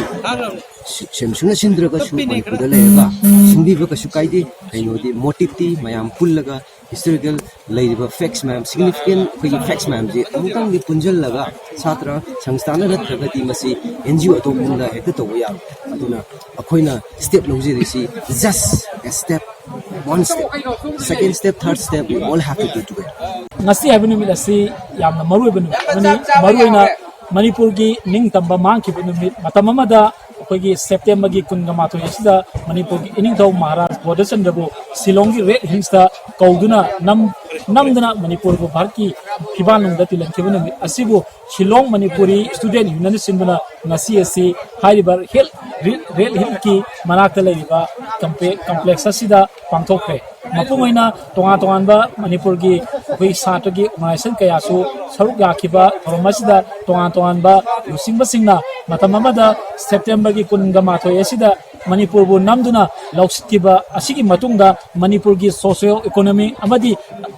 ꯁꯤ-, ꯁꯦꯝ ꯁꯨꯡꯅ ꯁꯤꯟꯗ꯭ꯔꯒꯁꯨ ꯃꯅꯤꯄꯨꯔꯗ ꯂꯩꯔꯒ ꯁꯤꯟꯕꯤꯕ ꯀꯩꯁꯨ ꯀꯥꯏꯗꯦ꯫ ꯀꯩꯅꯣꯗꯤ motiveꯇꯤ ꯃꯌꯥꯝ ꯄꯨꯜꯂꯒ historical ꯂꯩꯔꯤꯕ facts ꯃꯌꯥꯝ, significant ꯑꯩꯈꯣꯏꯒꯤ facts ꯃꯌꯥꯝꯁꯦ ꯑꯃꯨꯛꯇꯪꯗꯤ ꯄꯨꯟꯁꯤꯜꯂꯒ ꯁꯥꯇ꯭ꯔ ꯁꯪꯁꯊꯥꯟꯅ ꯅꯠꯇ꯭ꯔꯒꯗꯤ ꯃꯁꯤ NGO ꯑꯇꯣꯞꯄ ꯑꯃꯗ ꯍꯦꯛꯇ ꯇꯧꯕ ꯌꯥꯔꯣꯏ꯫ ꯑꯗꯨꯅ ꯑꯩꯈꯣꯏꯅ step ꯂꯧꯖꯔꯤꯁꯤ just a step, one step, second step, third step, we all have to do together. ꯉꯁꯤ ꯍꯥꯏꯕ ꯅꯨꯃꯤꯠ ꯑꯁꯤ ꯌꯥꯝꯅ ꯃꯔꯨ ꯑꯣꯏꯕ ꯅꯨꯃꯤꯠ ꯑꯃꯅꯤ꯫ ꯃꯔꯨ ꯑꯣꯏꯅ ꯃꯅꯤꯄꯨꯔꯒꯤ ꯅꯤꯡꯇꯝꯕ ꯃꯥꯡꯈꯤꯕ ꯅꯨꯃꯤꯠ, ꯃꯇꯝ ꯑꯃꯗ ꯑꯩꯈꯣꯏꯒꯤ Septemberꯒꯤ ꯀꯨꯟꯒ ꯃꯥꯊꯣꯏ ꯑꯁꯤꯗ ꯃꯅꯤꯄꯨꯔꯒꯤ ꯏꯅꯤꯡꯊꯧ ꯃꯍꯥꯔꯥꯖ ꯕꯣꯙꯆꯟꯗ꯭ꯔꯕꯨ ꯁꯤꯂꯣꯡꯒꯤ Red Hillsꯇ ꯀꯧꯗꯨꯅ ꯅꯝ-, ꯅꯝꯗꯅ ꯃꯅꯤꯄꯨꯔꯕꯨ ꯚꯥꯔꯠꯀꯤ ꯐꯤꯕꯥꯜꯅꯨꯡꯗ ꯇꯤꯜꯍꯟꯈꯤꯕ ꯅꯨꯃꯤꯠ ꯑꯁꯤꯕꯨ ꯁꯤꯂꯣꯡ ꯃꯅꯤꯄꯨꯔꯤ ꯁ꯭ꯇꯨꯗꯦꯟꯠ ꯌꯨꯅꯤꯌꯟꯅ ꯁꯤꯟꯗꯨꯅ ꯉꯁꯤ ꯑꯁꯤ ꯍꯥꯏꯔꯤꯕ ꯍꯦꯜ-, ꯔꯦ-, ꯔꯦꯜ ꯍꯤꯜꯀꯤ ꯃꯅꯥꯛꯇ ꯂꯩꯔꯤꯕ ꯀꯝꯄꯦ-, ꯀꯝꯄ꯭ꯂꯦꯛꯁ ꯑꯁꯤꯗ ꯄꯥꯡꯊꯣꯛꯈ꯭ꯔꯦ꯫ ꯃꯄꯨꯡ ꯑꯣꯏꯅ ꯇꯣꯉꯥꯟ ꯇꯣꯉꯥꯟꯕ ꯃꯅꯤꯄꯨꯔꯒꯤ ꯑꯩꯈꯣꯏ ꯁꯥꯇ꯭ꯔꯒꯤ ꯑꯣꯔꯒꯅꯥꯏꯖꯦꯁꯟ ꯀꯌꯥꯁꯨ ꯁꯔꯨꯛ ꯌꯥꯈꯤꯕ ꯊꯧꯔꯝ ꯑꯁꯤꯗ ꯇꯣꯉꯥꯟ ꯇꯣꯉꯥꯟꯕ ꯂꯨꯆꯤꯡꯕꯁꯤꯡꯅ ꯃꯇꯝ ꯑꯃꯗ ꯁꯦꯞꯇꯦꯝꯕꯔꯒꯤ ꯀꯨꯟꯒ ꯃꯥꯊꯣꯏ ꯑꯁꯤꯗ ꯃꯅꯤꯄꯨꯔꯕꯨ ꯅꯝꯗꯨꯅ ꯂꯧꯁꯤꯟꯈꯤꯕ ꯑꯁꯤꯒꯤ ꯃꯇꯨꯡꯗ ꯃꯅꯤꯄꯨꯔꯒꯤ ꯁꯣꯁꯤꯌꯣ ꯏꯀꯣꯅꯣꯃꯤ ꯑꯃꯗꯤ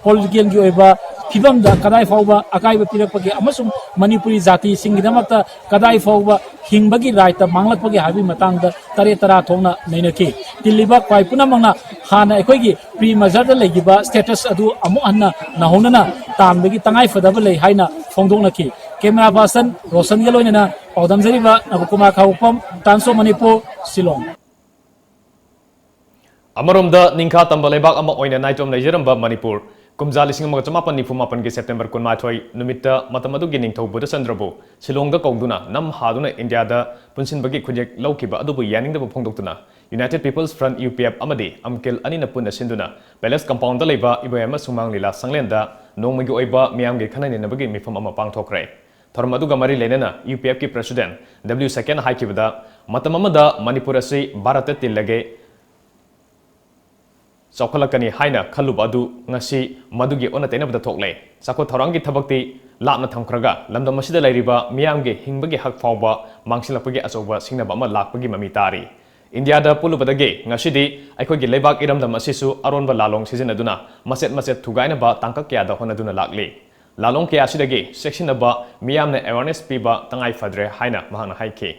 ꯄꯣꯂꯤꯇꯤꯀꯦꯜꯒꯤ ꯑꯣꯏꯕ ꯐꯤꯕꯝꯗ ꯀꯗꯥꯏ ꯐꯥꯎꯕ ꯑꯀꯥꯏꯕ ꯄꯤꯔꯛꯄꯒꯦ ꯑꯃꯁꯨꯡ ꯃꯅꯤꯄꯨꯔꯤ ꯖꯥꯇꯤꯁꯤꯡꯒꯤꯗꯃꯛꯇ ꯀꯗꯥꯏ ꯐꯥꯎꯕ ꯍꯤꯡꯕꯒꯤ ꯔꯥꯏꯠꯇ ꯃꯥꯡꯂꯛꯄꯒꯦ ꯍꯥꯏꯕꯒꯤ ꯃꯇꯥꯡꯗ ꯇꯔꯦꯠ ꯇꯔꯥ ꯊꯣꯛꯅ ꯅꯩꯅꯈꯤ꯫ ꯇꯤꯜꯂꯤꯕ ꯈ꯭ꯋꯥꯏ ꯄꯨꯝꯅꯃꯛꯅ ꯍꯥꯟꯅ ꯑꯩꯈꯣꯏꯒꯤ ꯄ꯭ꯔꯤ ꯃꯔꯖꯔꯗ ꯂꯩꯈꯤꯕ ꯁ꯭ꯇꯦꯇꯁ ꯑꯗꯨ ꯑꯃꯨꯛ ꯍꯟꯅ ꯅꯧꯍꯧꯅꯅ ꯇꯥꯟꯕꯒꯤ ꯇꯉꯥꯏ ꯐꯗꯕ ꯂꯩ ꯍꯥꯏꯅ ꯐꯣꯡꯗꯣꯛꯅꯈꯤ꯫ ꯀꯦꯃꯦꯔꯥ ꯄꯥꯔꯁꯟ ꯔꯣꯁꯟꯒ ꯂꯣꯏꯅꯅ ꯄꯥꯎꯗꯝꯖꯔꯤꯕ ꯅꯕꯀꯨꯃꯥꯔ ꯈꯥꯉꯕꯣꯛꯐꯝ, Times of Manipur, ꯁꯤꯂꯣꯡ꯫ ꯑꯃꯔꯣꯝꯗ ꯅꯤꯡꯈꯥ ꯇꯝꯕ ꯂꯩꯕꯥꯛ ꯑꯃ ꯑꯣꯏꯅ ꯅꯥꯏꯇꯣꯝ ꯂꯩꯖꯔꯝꯕ ꯃꯅꯤꯄꯨꯔ, ꯀꯨꯝꯖꯥ ꯂꯤꯁꯤꯡ ꯑꯃꯒ ꯆꯃꯥꯄꯟ ꯅꯤꯐꯨ ꯃꯥꯄꯟꯒꯤ ꯁꯦꯞꯇꯦꯝꯕꯔ ꯀꯨꯟꯃꯥꯊꯣꯏ ꯅꯨꯃꯤꯠꯇ ꯃꯇꯝ ꯑꯗꯨꯒꯤ ꯅꯤꯡꯊꯧ ꯕꯨꯙꯆꯟꯗ꯭ꯔꯕꯨ ꯁꯤꯂꯣꯡꯗ ꯀꯧꯗꯨꯅ ꯅꯝ ꯍꯥꯗꯨꯅ ꯏꯟꯗꯤꯌꯥꯗ ꯄꯨꯟꯁꯤꯟꯕꯒꯤ ꯈꯨꯠꯌꯦꯛ ꯂꯧꯈꯤꯕ ꯑꯗꯨꯕꯨ ꯌꯥꯅꯤꯡꯗꯕ ꯐꯣꯡꯗꯣꯛꯇꯨꯅ United People's Front, U P F, ꯑꯃꯗꯤ ꯑꯝꯀꯤꯜ ꯑꯅꯤꯅ ꯄꯨꯟꯅ ꯁꯤꯟꯗꯨꯅ ꯄꯦꯂꯦꯁ ꯀꯝꯄꯥꯎꯟꯗ ꯂꯩꯕ ꯏꯕꯣꯌꯥꯏꯃ ꯁꯨꯃꯥꯡ ꯂꯤꯂꯥ ꯁꯪꯂꯦꯟꯗ ꯅꯣꯡꯃꯒꯤ ꯑꯣꯏꯕ ꯃꯤꯌꯥꯝꯒꯤ ꯈꯟꯅ ꯅꯩꯅꯕꯒꯤ ꯃꯤꯐꯝ ꯑꯃ ꯄꯥꯡꯊꯣꯛꯈ꯭ꯔꯦ꯫ ꯊꯧꯔꯝ ꯑꯗꯨꯒ ꯃꯔꯤ ꯂꯩꯅꯅ U P F ꯀꯤ President W ꯁꯦꯀꯦꯟ ꯍꯥꯏꯈꯤꯕꯗ, ꯃꯇꯝ ꯑꯃꯗ ꯃꯅꯤꯄꯨꯔ ꯑꯁꯤ ꯚꯥꯔꯠꯇ ꯇꯤꯜꯂꯒꯦ ꯆꯥꯎꯈꯠꯂꯛꯀꯅꯤ ꯍꯥꯏꯅ ꯈꯜꯂꯨꯕ ꯑꯗꯨ ꯉꯁꯤ ꯃꯗꯨꯒꯤ ꯑꯣꯟꯅ ꯇꯩꯅꯕꯗ ꯊꯣꯛꯂꯦ꯫ ꯆꯥꯎꯈꯠ ꯊꯧꯔꯥꯡꯒꯤ ꯊꯕꯛꯇꯤ ꯂꯥꯞꯅ ꯊꯝꯈ꯭ꯔꯒ, ꯂꯝꯗꯝ ꯑꯁꯤꯗ ꯂꯩꯔꯤꯕ ꯃꯤꯌꯥꯝꯒꯤ ꯍꯤꯡꯕꯒꯤ ꯍꯛ ꯐꯥꯎꯕ ꯃꯥꯡꯁꯤꯜꯂꯛꯄꯒꯤ ꯑꯆꯧꯕ ꯁꯤꯡꯅꯕ ꯑꯃ ꯂꯥꯛꯄꯒꯤ ꯃꯃꯤ ꯇꯥꯔꯤ꯫ ꯏꯟꯗꯤꯌꯥꯗ ꯄꯨꯜꯂꯨꯕꯗꯒꯤ ꯉꯁꯤꯗꯤ ꯑꯩꯈꯣꯏꯒꯤ ꯂꯩꯕꯥꯛ ꯏꯔꯝꯗꯝ ꯑꯁꯤꯁꯨ ꯑꯔꯣꯟꯕ ꯂꯥꯂꯣꯡ ꯁꯤꯖꯤꯟꯅꯗꯨꯅ ꯃꯆꯦꯠ ꯃꯆꯦꯠ ꯊꯨꯒꯥꯏꯅꯕ ꯇꯥꯡꯀꯛ ꯀꯌꯥꯗ ꯍꯣꯠꯅꯗꯨꯅ ꯂꯥꯛꯂꯤ꯫ ꯂꯥꯂꯣꯡ ꯀꯌꯥ ꯑꯁꯤꯗꯒꯤ ꯆꯦꯛꯁꯤꯟꯅꯕ ꯃꯤꯌꯥꯝꯅ awareness ꯄꯤꯕ ꯇꯉꯥꯏ ꯐꯗ꯭ꯔꯦ ꯍꯥꯏꯅ ꯃꯍꯥꯛꯅ ꯍꯥꯏꯈꯤ꯫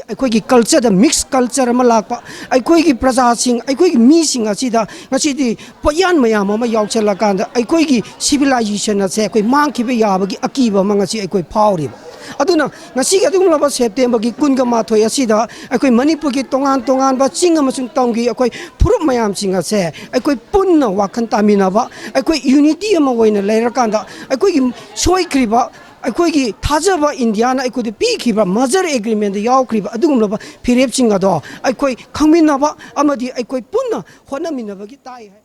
ꯑꯩꯈꯣꯏꯒꯤ ꯀꯜꯆꯔꯗ ꯃꯤꯛꯁ ꯀꯜꯆꯔ ꯑꯃ ꯂꯥꯛꯄ, ꯑꯩꯈꯣꯏꯒꯤ ꯄ꯭ꯔꯖꯥꯁꯤꯡ, ꯑꯩꯈꯣꯏꯒꯤ ꯃꯤꯁꯤꯡ ꯑꯁꯤꯗ ꯉꯁꯤꯗꯤ ꯄꯣꯠꯌꯥꯟ ꯃꯌꯥꯝ ꯑꯃ ꯌꯥꯎꯁꯜꯂꯀꯥꯟꯗ ꯑꯩꯈꯣꯏꯒꯤ ꯁꯤꯚꯤꯂꯥꯏꯖꯦꯁꯟ ꯑꯁꯦ ꯑꯩꯈꯣꯏ ꯃꯥꯡꯈꯤꯕ ꯌꯥꯕꯒꯤ ꯑꯀꯤꯕ ꯑꯃ ꯉꯁꯤ ꯑꯩꯈꯣꯏ ꯐꯥꯎꯔꯤꯕ꯫ ꯑꯗꯨꯅ ꯉꯁꯤꯒꯤ ꯑꯗꯨꯒꯨꯝꯂꯕ ꯁꯦꯞꯇꯦꯝꯕꯔꯒꯤ ꯀꯨꯟꯒ ꯃꯥꯊꯣꯏ ꯑꯁꯤꯗ ꯑꯩꯈꯣꯏ ꯃꯅꯤꯄꯨꯔꯒꯤ ꯇꯣꯉꯥꯟ ꯇꯣꯉꯥꯟꯕ ꯆꯤꯡ ꯑꯃꯁꯨꯡ ꯇꯝꯒꯤ ꯑꯩꯈꯣꯏ ꯐꯨꯔꯨꯞ ꯃꯌꯥꯝꯁꯤꯡ ꯑꯁꯦ ꯑꯩꯈꯣꯏ ꯄꯨꯟꯅ ꯋꯥꯈꯜ ꯇꯥꯃꯤꯟꯅꯕ, ꯑꯩꯈꯣꯏ ꯌꯨꯅꯤꯇꯤ ꯑꯃ ꯑꯣꯏꯅ ꯂꯩꯔꯀꯥꯟꯗ ꯑꯩꯈꯣꯏꯒꯤ ꯁꯣꯏꯈ꯭ꯔꯤꯕ ꯑꯩꯈꯣꯏꯒꯤ ꯊꯥꯖꯕ ꯏꯟꯗꯤꯌꯥꯅ ꯑꯩꯈꯣꯏꯗ ꯄꯤꯈꯤꯕ ꯃꯔꯖꯔ ꯑꯦꯒ꯭ꯔꯤꯃꯦꯟꯗ ꯌꯥꯎꯈ꯭ꯔꯤꯕ ꯑꯗꯨꯒꯨꯝꯂꯕ ꯐꯤꯔꯦꯞꯁꯤꯡ ꯑꯗꯣ ꯑꯩꯈꯣꯏ ꯈꯪꯃꯤꯟꯅꯕ ꯑꯃꯗꯤ ꯑꯩꯈꯣꯏ ꯄꯨꯟꯅ ꯍꯣꯠꯅꯃꯤꯟꯅꯕꯒꯤ ꯇꯥꯏ ꯍꯥꯏ꯫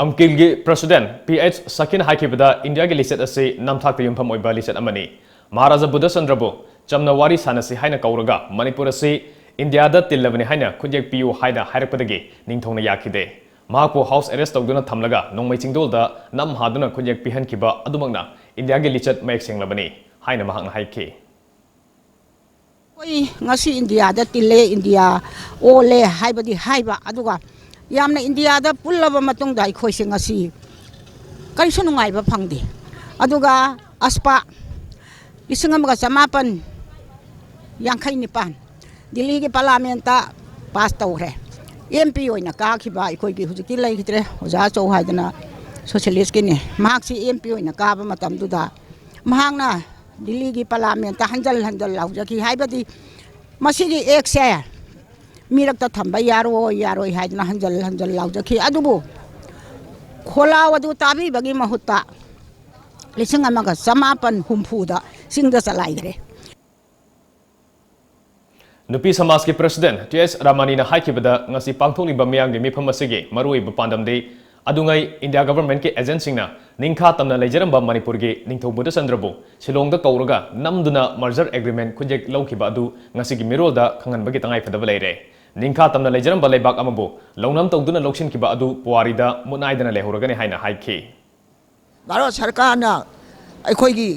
ꯑꯝꯀꯤꯜꯒꯤ ꯄ꯭ꯔꯦꯁꯤꯗꯦꯟꯠ ꯄꯤ ꯑꯩꯆ ꯁꯀꯤꯟ ꯍꯥꯏꯈꯤꯕꯗ ꯏꯟꯗꯤꯌꯥꯒꯤ ꯂꯤꯆꯠ ꯑꯁꯤ ꯅꯝꯊꯥꯛꯇ ꯌꯨꯝꯐꯝ ꯑꯣꯏꯕ ꯂꯤꯆꯠ ꯑꯃꯅꯤ꯫ ꯃꯍꯥꯔꯥꯖꯥ ꯕꯨꯙꯆꯟꯗ꯭ꯔꯕꯨ ꯆꯝꯅ ꯋꯥꯔꯤ ꯁꯥꯟꯅꯁꯤ ꯍꯥꯏꯅ ꯀꯧꯔꯒ ꯃꯅꯤꯄꯨꯔ ꯑꯁꯤ ꯏꯟꯗꯤꯌꯥꯗ ꯇꯤꯜꯂꯕꯅꯤ ꯍꯥꯏꯅ ꯈꯨꯠꯌꯦꯛ ꯄꯤꯌꯨ ꯍꯥꯏꯅ ꯍꯥꯏꯔꯛꯄꯗꯒꯤ ꯅꯤꯡꯊꯧꯅ ꯌꯥꯈꯤꯗꯦ꯫ ꯃꯍꯥꯛꯄꯨ ꯍꯥꯎꯁ ꯑꯦꯔꯦꯁ ꯇꯧꯗꯨꯅ ꯊꯝꯂꯒ ꯅꯣꯡꯃꯩ ꯆꯤꯡꯗꯣꯜꯗ ꯅꯝ ꯍꯥꯗꯨꯅ ꯈꯨꯠꯌꯦꯛ ꯄꯤꯍꯟꯈꯤꯕ ꯑꯗꯨꯃꯛꯅ ꯏꯟꯗꯤꯌꯥꯒꯤ ꯂꯤꯆꯠ ꯃꯌꯦꯛ ꯁꯦꯡꯂꯕꯅꯤ ꯍꯥꯏꯅ ꯃꯍꯥꯛꯅ ꯍꯥꯏꯈꯤ꯫ ꯑꯩꯈꯣꯏ ꯉꯁꯤ ꯏꯟꯗꯤꯌꯥꯗ ꯇꯤꯜꯂꯦ, ꯏꯟꯗꯤꯌꯥ ꯑꯣꯜꯂꯦ ꯍꯥꯏꯕꯗꯤ ꯍꯥꯏꯕ, ꯑꯗꯨꯒ ꯌꯥꯝꯅ ꯏꯟꯗꯤꯌꯥꯗ ꯄꯨꯜꯂꯕ ꯃꯇꯨꯡꯗ ꯑꯩꯈꯣꯏꯁꯦ ꯉꯁꯤ ꯀꯔꯤꯁꯨ ꯅꯨꯡꯉꯥꯏꯕ ꯐꯪꯗꯦ꯫ ꯑꯗꯨꯒ ꯑꯁꯄꯥ ꯂꯤꯁꯤꯡ ꯑꯃꯒ ꯆꯃꯥꯄꯟ ꯌꯥꯡꯈꯩ ꯅꯤꯄꯥꯟ ꯗꯤꯜꯂꯤꯒꯤ ꯄꯥꯔꯂꯥꯃꯦꯟꯠꯇ ꯄꯥꯁ ꯇꯧꯈ꯭ꯔꯦ꯫ ꯑꯦꯝ ꯄꯤ ꯑꯣꯏꯅ ꯀꯥꯈꯤꯕ ꯑꯩꯈꯣꯏꯒꯤ ꯍꯧꯖꯤꯛꯇꯤ ꯂꯩꯈꯤꯗ꯭ꯔꯦ, ꯑꯣꯖꯥ ꯑꯆꯧ ꯍꯥꯏꯗꯅ ꯁꯣꯁꯤꯌꯦꯂꯤꯁ꯭ꯠꯀꯤꯅꯤ꯫ ꯃꯍꯥꯛꯁꯤ ꯑꯦꯝ ꯄꯤ ꯑꯣꯏꯅ ꯀꯥꯕ ꯃꯇꯝꯗꯨꯗ ꯃꯍꯥꯛꯅ ꯗꯤꯜꯂꯤꯒꯤ ꯄꯥꯔꯂꯥꯃꯦꯟꯠꯇ ꯍꯟꯖꯜ ꯍꯟꯖꯜ ꯂꯥꯎꯖꯈꯤ꯫ ꯍꯥꯏꯕꯗꯤ ꯃꯁꯤꯒꯤ ꯑꯦꯛꯁꯦ ꯃꯤꯔꯛꯇ ꯊꯝꯕ ꯌꯥꯔꯣꯏ, ꯌꯥꯔꯣꯏ ꯍꯥꯏꯗꯅ ꯍꯟꯖꯜ ꯍꯟꯖꯜ ꯂꯥꯎꯖꯈꯤ꯫ ꯑꯗꯨꯕꯨ ꯈꯣꯜꯂꯥꯎ ꯑꯗꯨ ꯇꯥꯕꯤꯕꯒꯤ ꯃꯍꯨꯠꯇ ꯂꯤꯁꯤꯡ ꯑꯃꯒ ꯆꯃꯥꯄꯟ ꯍꯨꯝꯐꯨꯗ ꯆꯤꯡꯗ ꯆꯂꯥꯏꯈ꯭ꯔꯦ꯫ ꯅꯨꯄꯤ ꯁꯃꯥꯖꯀꯤ ꯄ꯭ꯔꯦꯁꯤꯗꯦꯟꯠ ꯇꯤ ꯑꯦꯁ ꯔꯥꯃꯥꯅꯤꯅ ꯍꯥꯏꯈꯤꯕꯗ, ꯉꯁꯤ ꯄꯥꯡꯊꯣꯛꯂꯤꯕ ꯃꯤꯌꯥꯝꯒꯤ ꯃꯤꯐꯝ ꯑꯁꯤꯒꯤ ꯃꯔꯨꯑꯣꯏꯕ ꯄꯥꯟꯗꯝꯗꯤ ꯑꯗꯨꯉꯩ ꯏꯟꯗꯤꯌꯥ ꯒꯚꯔꯟꯃꯦꯟꯠꯀꯤ ꯑꯦꯖꯦꯟꯠꯁꯤꯡꯅ ꯅꯤꯡꯈꯥ ꯇꯝꯅ ꯂꯩꯖꯔꯝꯕ ꯃꯅꯤꯄꯨꯔꯒꯤ ꯅꯤꯡꯊꯧ ꯕꯨꯙꯆꯟꯗ꯭ꯔꯕꯨ ꯁꯤꯂꯣꯡꯗ ꯀꯧꯔꯒ ꯅꯝꯗꯨꯅ ꯃꯔꯖꯔ ꯑꯦꯒ꯭ꯔꯤꯃꯦꯟꯠ ꯈꯨꯠꯌꯦꯛ ꯂꯧꯈꯤꯕ ꯑꯗꯨ ꯉꯁꯤꯒꯤ ꯃꯤꯔꯣꯜꯗ ꯈꯪꯍꯟꯕꯒꯤ ꯇꯉꯥꯏꯐꯗꯕ ꯂꯩꯔꯦ꯫ ꯅꯤꯡꯈꯥ ꯇꯝꯅ ꯂꯩꯖꯔꯝꯕ ꯂꯩꯕꯥꯛ ꯑꯃꯕꯨ ꯂꯧꯅꯝ ꯇꯧꯗꯨꯅ ꯂꯧꯁꯤꯟꯈꯤꯕ ꯑꯗꯨ ꯄꯨꯋꯥꯔꯤꯗ ꯃꯨꯠꯅꯥꯏꯗꯅ ꯂꯩꯍꯧꯔꯒꯅꯤ ꯍꯥꯏꯅ ꯍꯥꯏꯈꯤ꯫ ꯚꯥꯔꯠ ꯁꯔꯀꯥꯔꯅ ꯑꯩꯈꯣꯏꯒꯤ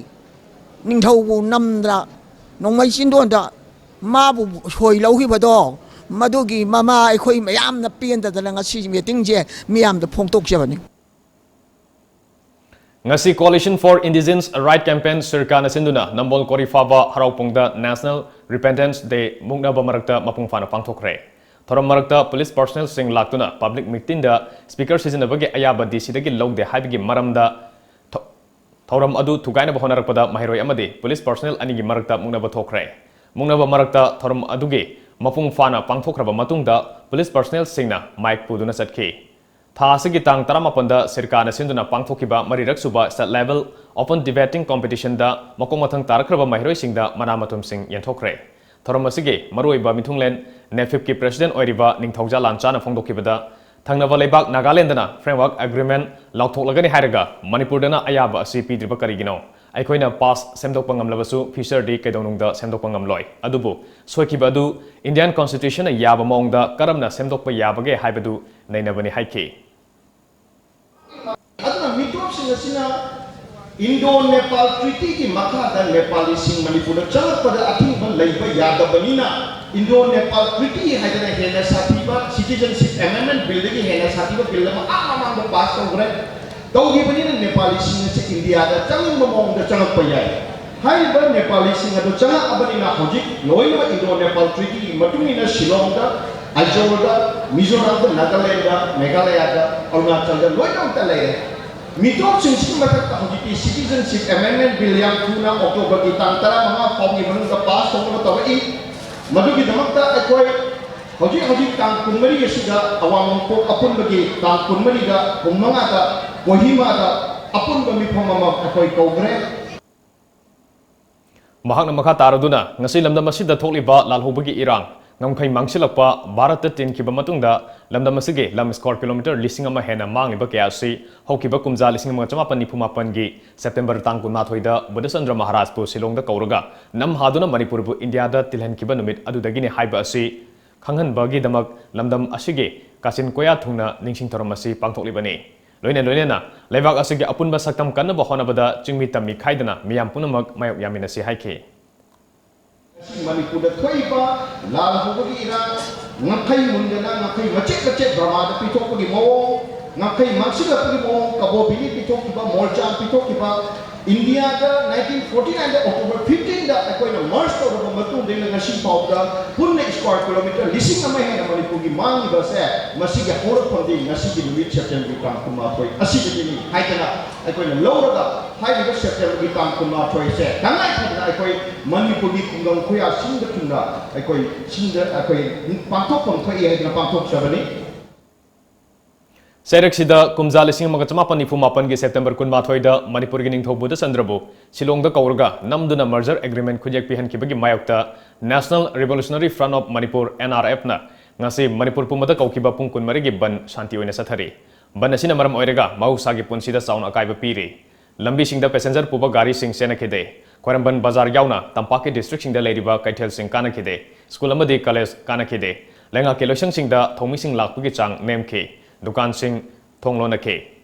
ꯅꯤꯡꯊꯧꯕꯨ ꯅꯝꯗꯅ ꯅꯣꯡꯃꯩ ꯆꯤꯟꯗꯣꯟꯗ ꯃꯥꯕꯨ ꯁꯣꯏ ꯂꯧꯈꯤꯕꯗꯣ, ꯃꯗꯨꯒꯤ ꯃꯃꯥ ꯑꯩꯈꯣꯏ ꯃꯌꯥꯝꯅ ꯄꯦꯟꯗꯗꯅ ꯉꯁꯤ ꯃꯤꯇꯤꯡꯁꯦ ꯃꯤꯌꯥꯝꯗ ꯐꯣꯡꯗꯣꯛꯆꯕꯅꯤ꯫ ꯉꯁꯤ Coalition for Indigenous Right Campaign ꯁꯤꯔꯀꯥꯅ ꯁꯤꯟꯗꯨꯅ ꯅꯝꯕꯣꯜ ꯀꯣꯔꯤꯐꯥꯕ ꯍꯔꯥꯎꯄꯨꯡꯗ National Repentance Day ꯃꯨꯛꯅꯕ ꯃꯔꯛꯇ ꯃꯄꯨꯡ ꯐꯥꯅ ꯄꯥꯡꯊꯣꯛꯈ꯭ꯔꯦ꯫ ꯊꯧꯔꯝ ꯃꯔꯛꯇ ꯄꯨꯂꯤꯁ ꯄꯥꯔꯁꯣꯅꯦꯜꯁꯤꯡ ꯂꯥꯛꯇꯨꯅ ꯄꯕ꯭ꯂꯤꯛ ꯃꯤꯇꯤꯡꯗ ꯁ꯭ꯄꯤꯀꯔ ꯁꯤꯖꯤꯟꯅꯕꯒꯤ ꯑꯌꯥꯕ ꯗꯤ ꯁꯤꯗꯒꯤ ꯂꯧꯗꯦ ꯍꯥꯏꯕꯒꯤ ꯃꯔꯝꯗ ꯊꯧ-, ꯊꯧꯔꯝ ꯑꯗꯨ ꯊꯨꯒꯥꯏꯅꯕ ꯍꯣꯠꯅꯔꯛꯄꯗ ꯃꯍꯩꯔꯣꯏ ꯑꯃꯗꯤ ꯄꯨꯂꯤꯁ ꯄꯥꯔꯁꯣꯅꯦꯜ ꯑꯅꯤꯒꯤ ꯃꯔꯛꯇ ꯃꯨꯛꯅꯕ ꯊꯣꯛꯈ꯭ꯔꯦ꯫ ꯃꯨꯛꯅꯕ ꯃꯔꯛꯇ ꯊꯧꯔꯝ ꯑꯗꯨꯒꯤ ꯃꯄꯨꯡ ꯐꯥꯅ ꯄꯥꯡꯊꯣꯛꯈ꯭ꯔꯕ ꯃꯇꯨꯡꯗ ꯄꯨꯂꯤꯁ ꯄꯥꯔꯁꯣꯅꯦꯜꯁꯤꯡꯅ ꯃꯥꯏꯛ ꯄꯨꯗꯨꯅ ꯆꯠꯈꯤ꯫ ꯊꯥ ꯑꯁꯤꯒꯤ ꯇꯥꯡ ꯇꯔꯥꯃꯥꯄꯟꯗ ꯁꯤꯔꯀꯥꯅ ꯁꯤꯟꯗꯨꯅ ꯄꯥꯡꯊꯣꯛꯈꯤꯕ ꯃꯔꯤꯔꯛ ꯁꯨꯕ State Level Open Debating Competitionꯗ ꯃꯀꯣꯛ ꯃꯊꯪ ꯇꯥꯔꯛꯈ꯭ꯔꯕ ꯃꯍꯩꯔꯣꯏꯁꯤꯡꯗ ꯃꯅꯥ ꯃꯊꯨꯝꯁꯤꯡ ꯌꯦꯟꯊꯣꯛꯈ꯭ꯔꯦ꯫ ꯊꯧꯔꯝ ꯑꯁꯤꯒꯤ ꯃꯔꯨꯑꯣꯏꯕ ꯃꯤꯊꯨꯡꯂꯦꯟ NAFIPꯀꯤ President ꯑꯣꯏꯔꯤꯕ ꯅꯤꯡꯊꯧꯖꯥ ꯂꯥꯟꯆꯥꯅ ꯐꯣꯡꯗꯣꯛꯈꯤꯕꯗ, ꯊꯪꯅꯕ ꯂꯩꯕꯥꯛ ꯅꯥꯒꯥꯂꯦꯟꯗꯅ Framework Agreement ꯂꯥꯎꯊꯣꯛꯂꯒꯅꯤ ꯍꯥꯏꯔꯒ ꯃꯅꯤꯄꯨꯔꯗꯅ ꯑꯌꯥꯕ ꯑꯁꯤ ꯄꯤꯗ꯭ꯔꯤꯕ ꯀꯔꯤꯒꯤꯅꯣ? ꯑꯩꯈꯣꯏꯅ past ꯁꯦꯝꯗꯣꯛꯄ ꯉꯝꯂꯕꯁꯨ futureꯗꯤ ꯀꯩꯗꯧꯅꯨꯡꯗ ꯁꯦꯝꯗꯣꯛꯄ ꯉꯝꯂꯣꯏ꯫ ꯑꯗꯨꯕꯨ ꯁꯣꯏꯈꯤꯕ ꯑꯗꯨ Indian Constitutionꯅ ꯌꯥꯕ ꯃꯑꯣꯡꯗ ꯀꯔꯝꯅ ꯁꯦꯝꯗꯣꯛꯄ ꯌꯥꯕꯒꯦ ꯍꯥꯏꯕꯗꯨ ꯅꯩꯅꯕꯅꯤ ꯍꯥꯏꯈꯤ꯫ ꯑꯗꯨꯅ ꯃꯤꯇꯣꯞꯁꯤꯡ ꯑꯁꯤꯅ Indo Nepal Treatyꯒꯤ ꯃꯈꯥꯗ ꯅꯦꯄꯥꯂꯤꯁꯤꯡ ꯃꯅꯤꯄꯨꯔꯗ ꯆꯪꯂꯛꯄꯗ ꯑꯊꯤꯡꯕ ꯂꯩꯕ ꯌꯥꯗꯕꯅꯤꯅ, Indo Nepal Treaty ꯍꯥꯏꯗꯅ ꯍꯦꯟꯅ ꯁꯥꯊꯤꯕ Citizenship Amendment Billꯗꯒꯤ ꯍꯦꯟꯅ ꯁꯥꯊꯤꯕ bill ꯑꯃ ꯑꯥ ꯃꯃꯥꯡꯗ pass ꯇꯧꯈ꯭ꯔꯦ꯫ ꯇꯧꯈꯤꯕꯅꯤꯅ ꯅꯦꯄꯥꯂꯤꯁꯤꯡ ꯑꯁꯤ ꯏꯟꯗꯤꯌꯥꯗ ꯆꯪꯅꯤꯡꯕ ꯃꯑꯣꯡꯗ ꯆꯪꯂꯛꯄ ꯌꯥꯏ꯫ ꯍꯥꯏꯔꯤꯕ ꯅꯦꯄꯥꯂꯤꯁꯤꯡ ꯑꯗꯨ ꯆꯪꯂꯛꯑꯕꯅꯤꯅ ꯍꯧꯖꯤꯛ ꯂꯣꯏꯅꯃꯛ Indo Nepal Treatyꯒꯤ ꯃꯇꯨꯡ ꯏꯟꯅ ꯁꯤꯂꯣꯡꯗ, ꯑꯥꯏꯖꯣꯜꯗ, ꯃꯤꯖꯣꯔꯥꯝꯗ, ꯅꯥꯒꯥꯂꯦꯟꯗ, ꯃꯦꯘꯥꯂꯌꯥꯗ, ꯑꯔꯨꯅꯥꯆꯜꯗ ꯂꯣꯏꯅꯃꯛꯇ ꯂꯩꯔꯦ꯫ ꯃꯤꯇꯣꯞꯁꯤꯡꯁꯤꯒꯤ ꯃꯊꯛꯇ ꯍꯧꯖꯤꯛꯇꯤ Citizenship Amendment Bill ꯌꯥꯝ ꯊꯨꯅ Octoberꯒꯤ ꯇꯥꯡ ꯇꯔꯥꯃꯉꯥ ꯐꯥꯎꯒꯤ ꯃꯅꯨꯡꯗ pass ꯇꯧꯅꯕ ꯇꯧꯔꯛꯏ꯫ ꯃꯗꯨꯒꯤꯗꯃꯛꯇ ꯑꯩꯈꯣꯏ ꯍꯧꯖꯤꯛ ꯍꯧꯖꯤꯛ ꯇꯥꯡ ꯀꯨꯟꯃꯔꯤ ꯑꯁꯤꯗ ꯑꯋꯥꯡ ꯅꯣꯡꯄꯣꯛ ꯑꯄꯨꯟꯕꯒꯤ ꯇꯥꯡ ꯀꯨꯟꯃꯔꯤꯗ ꯄꯨꯡ ꯃꯉꯥꯗ ꯀꯣꯍꯤꯃꯥꯗ ꯑꯄꯨꯟꯕ ꯃꯤꯐꯝ ꯑꯃ ꯑꯩꯈꯣꯏ ꯀꯧꯈ꯭ꯔꯦ꯫ ꯃꯍꯥꯛꯅ ꯃꯈꯥ ꯇꯥꯔꯗꯨꯅ, ꯉꯁꯤ ꯂꯝꯗꯝ ꯑꯁꯤꯗ ꯊꯣꯛꯂꯤꯕ ꯂꯥꯜꯍꯧꯕꯒꯤ ꯏꯔꯥꯡ, ꯉꯝꯈꯩ ꯃꯥꯡꯁꯤꯜꯂꯛꯄ ꯚꯥꯔꯠꯇ ꯇꯤꯟꯈꯤꯕ ꯃꯇꯨꯡꯗ ꯂꯝꯗꯝ ꯑꯁꯤꯒꯤ ꯂꯝ square kilometre ꯂꯤꯁꯤꯡ ꯑꯃ ꯍꯦꯟꯅ ꯃꯥꯡꯂꯤꯕ ꯀꯌꯥ ꯑꯁꯤ ꯍꯧꯈꯤꯕ ꯀꯨꯝꯖꯥ ꯂꯤꯁꯤꯡ ꯑꯃ ꯆꯃꯥꯄꯟ ꯅꯤꯐꯨ ꯃꯥꯄꯟꯒꯤ September ꯇꯥꯡ ꯀꯨꯟꯃꯥꯊꯣꯏꯗ ꯕꯨꯙꯆꯟꯗ꯭ꯔ ꯃꯍꯥꯔꯥꯖꯄꯨ ꯁꯤꯂꯣꯡꯗ ꯀꯧꯔꯒ ꯅꯝꯍꯥꯗꯨꯅ ꯃꯅꯤꯄꯨꯔꯕꯨ ꯏꯟꯗꯤꯌꯥꯗ ꯇꯤꯜꯍꯟꯈꯤꯕ ꯅꯨꯃꯤꯠ ꯑꯗꯨꯗꯒꯤꯅꯤ ꯍꯥꯏꯕ ꯑꯁꯤ ꯈꯪꯍꯟꯕꯒꯤꯗꯃꯛ ꯂꯝꯗꯝ ꯑꯁꯤꯒꯤ ꯀꯥꯆꯤꯟ ꯀꯣꯌꯥ ꯊꯨꯡꯅ ꯅꯤꯡꯁꯤꯡ ꯊꯧꯔꯝ ꯑꯁꯤ ꯄꯥꯡꯊꯣꯛꯂꯤꯕꯅꯤ꯫ ꯂꯣꯏꯅ ꯂꯣꯏꯅꯅ ꯂꯩꯕꯥꯛ ꯑꯁꯤꯒꯤ ꯑꯄꯨꯟꯕ ꯁꯛꯇꯝ ꯀꯟꯅꯕ ꯍꯣꯠꯅꯕꯗ ꯆꯤꯡꯃꯤ ꯇꯝꯃꯤ ꯈꯥꯏꯗꯅ ꯃꯤꯌꯥꯝ ꯄꯨꯝꯅꯃꯛ ꯃꯥꯌꯣꯛ ꯌꯥꯃꯤꯟꯅꯁꯤ ꯍꯥꯏꯈꯤ꯫ ꯉꯁꯤ ꯃꯅꯤꯄꯨꯔꯗ ꯊꯣꯛꯏꯕ ꯂꯥꯜ ꯍꯧꯕꯒꯤ ꯏꯔꯥꯡ, ꯉꯝꯈꯩ ꯃꯨꯟꯗꯅ ꯉꯝꯈꯩ ꯃꯆꯦꯠ ꯃꯆꯦꯠ ꯕꯔꯃꯥꯗ ꯄꯤꯊꯣꯛꯄꯒꯤ ꯃꯑꯣꯡ, ꯉꯝꯈꯩ ꯃꯥꯡꯁꯤꯜꯂꯛꯄꯒꯤ ꯃꯑꯣꯡ, ꯀꯕꯣ ꯚꯦꯂꯤ ꯄꯤꯊꯣꯛꯈꯤꯕ, ꯃꯣꯔꯆꯥꯡ ꯄꯤꯊꯣꯛꯈꯤꯕ, ꯏꯟꯗꯤꯌꯥꯗ nineteen forty nineꯗ October fifteenꯗ ꯑꯩꯈꯣꯏꯅ merge ꯇꯧꯔꯕ ꯃꯇꯨꯡꯗꯩꯅ ꯉꯁꯤ ꯐꯥꯎꯕꯗ ꯄꯨꯟꯅ square kilometre ꯂꯤꯁꯤꯡ ꯑꯃ ꯍꯦꯟꯅ ꯃꯅꯤꯄꯨꯔꯒꯤ ꯃꯥꯡꯉꯤꯕꯁꯦ, ꯃꯁꯤꯒꯤ ꯍꯧꯔꯛꯐꯝꯗꯤ ꯉꯁꯤꯒꯤ ꯅꯨꯃꯤꯠ Septemberꯒꯤ ꯇꯥꯡ ꯀꯨꯟꯃꯥꯊꯣꯏ ꯑꯁꯤꯗꯒꯤꯅꯤ ꯍꯥꯏꯗꯅ ꯑꯩꯈꯣꯏꯅ ꯂꯧꯔꯒ, ꯍꯥꯏꯔꯤꯕ Septemberꯒꯤ ꯇꯥꯡ ꯀꯨꯟꯃꯥꯊꯣꯏꯁꯦ ꯇꯉꯥꯏ ꯐꯗꯅ ꯑꯩꯈꯣꯏ ꯃꯅꯤꯄꯨꯔꯒꯤ ꯈꯨꯡꯒꯪ ꯈꯨꯌꯥ ꯁꯤꯟꯕ ꯊꯨꯡꯅ ꯑꯩꯈꯣꯏ ꯁꯤꯟꯗ-, ꯑꯩꯈꯣꯏ ꯄꯥꯡꯊꯣꯛꯐꯝ ꯊꯣꯛꯏ ꯍꯥꯏꯗꯅ ꯄꯥꯡꯊꯣꯛꯆꯕꯅꯤ꯫ ꯆꯩꯔꯛꯁꯤꯗ ꯀꯨꯝꯖꯥ ꯂꯤꯁꯤꯡ ꯑꯃꯒ ꯆꯃꯥꯄꯟ ꯅꯤꯐꯨ ꯃꯥꯄꯟꯒꯤ ꯁꯦꯞꯇꯦꯝꯕꯔ ꯀꯨꯟꯃꯥꯊꯣꯏꯗ ꯃꯅꯤꯄꯨꯔꯒꯤ ꯅꯤꯡꯊꯧ ꯕꯨꯙꯆꯟꯗ꯭ꯔꯕꯨ ꯁꯤꯂꯣꯡꯗ ꯀꯧꯔꯒ ꯅꯝꯗꯨꯅ merger agreement ꯈꯨꯠꯌꯦꯛ ꯄꯤꯍꯟꯈꯤꯕꯒꯤ ꯃꯥꯌꯣꯛꯇ National Revolutionary Front of Manipur, NRF ꯅ ꯉꯁꯤ ꯃꯅꯤꯄꯨꯔ ꯄꯨꯝꯕꯗ ꯀꯧꯈꯤꯕ ꯄꯨꯡ ꯀꯨꯟꯃꯔꯤꯒꯤ ꯕꯟ ꯁꯥꯟꯇꯤ ꯑꯣꯏꯅ ꯆꯠꯊꯔꯤ꯫ ꯕꯟ ꯑꯁꯤꯅ ꯃꯔꯝ ꯑꯣꯏꯔꯒ ꯃꯍꯧꯁꯥꯒꯤ ꯄꯨꯟꯁꯤꯗ ꯆꯥꯎꯅ ꯑꯀꯥꯏꯕ ꯄꯤꯔꯤ꯫ ꯂꯝꯕꯤꯁꯤꯡꯗ passenger ꯄꯨꯕ ꯒꯥꯔꯤꯁꯤꯡ ꯆꯦꯟꯅꯈꯤꯗꯦ꯫ ꯈ꯭ꯋꯥꯏꯔꯝꯕꯟ ꯕꯖꯥꯔ ꯌꯥꯎꯅ ꯇꯝꯄꯥꯛꯀꯤ district ꯁꯤꯡꯗ ꯂꯩꯔꯤꯕ ꯀꯩꯊꯦꯜꯁꯤꯡ ꯀꯥꯟꯅꯈꯤꯗꯦ꯫ ꯁ꯭ꯀꯨꯜ ꯑꯃꯗꯤ ꯀꯣꯂꯦꯖ ꯀꯥꯟꯅꯈꯤꯗꯦ꯫ ꯂꯩꯉꯥꯛꯀꯤ ꯂꯣꯏꯁꯪꯁꯤꯡꯗ ꯊꯧꯃꯤꯁꯤꯡ ꯂꯥꯛꯄꯒꯤ ꯆꯥꯡ ꯅꯦꯝꯈꯤ꯫ ꯗꯨꯀꯥꯟꯁꯤꯡ ꯊꯣꯡ ꯂꯣꯟꯅꯈꯤ꯫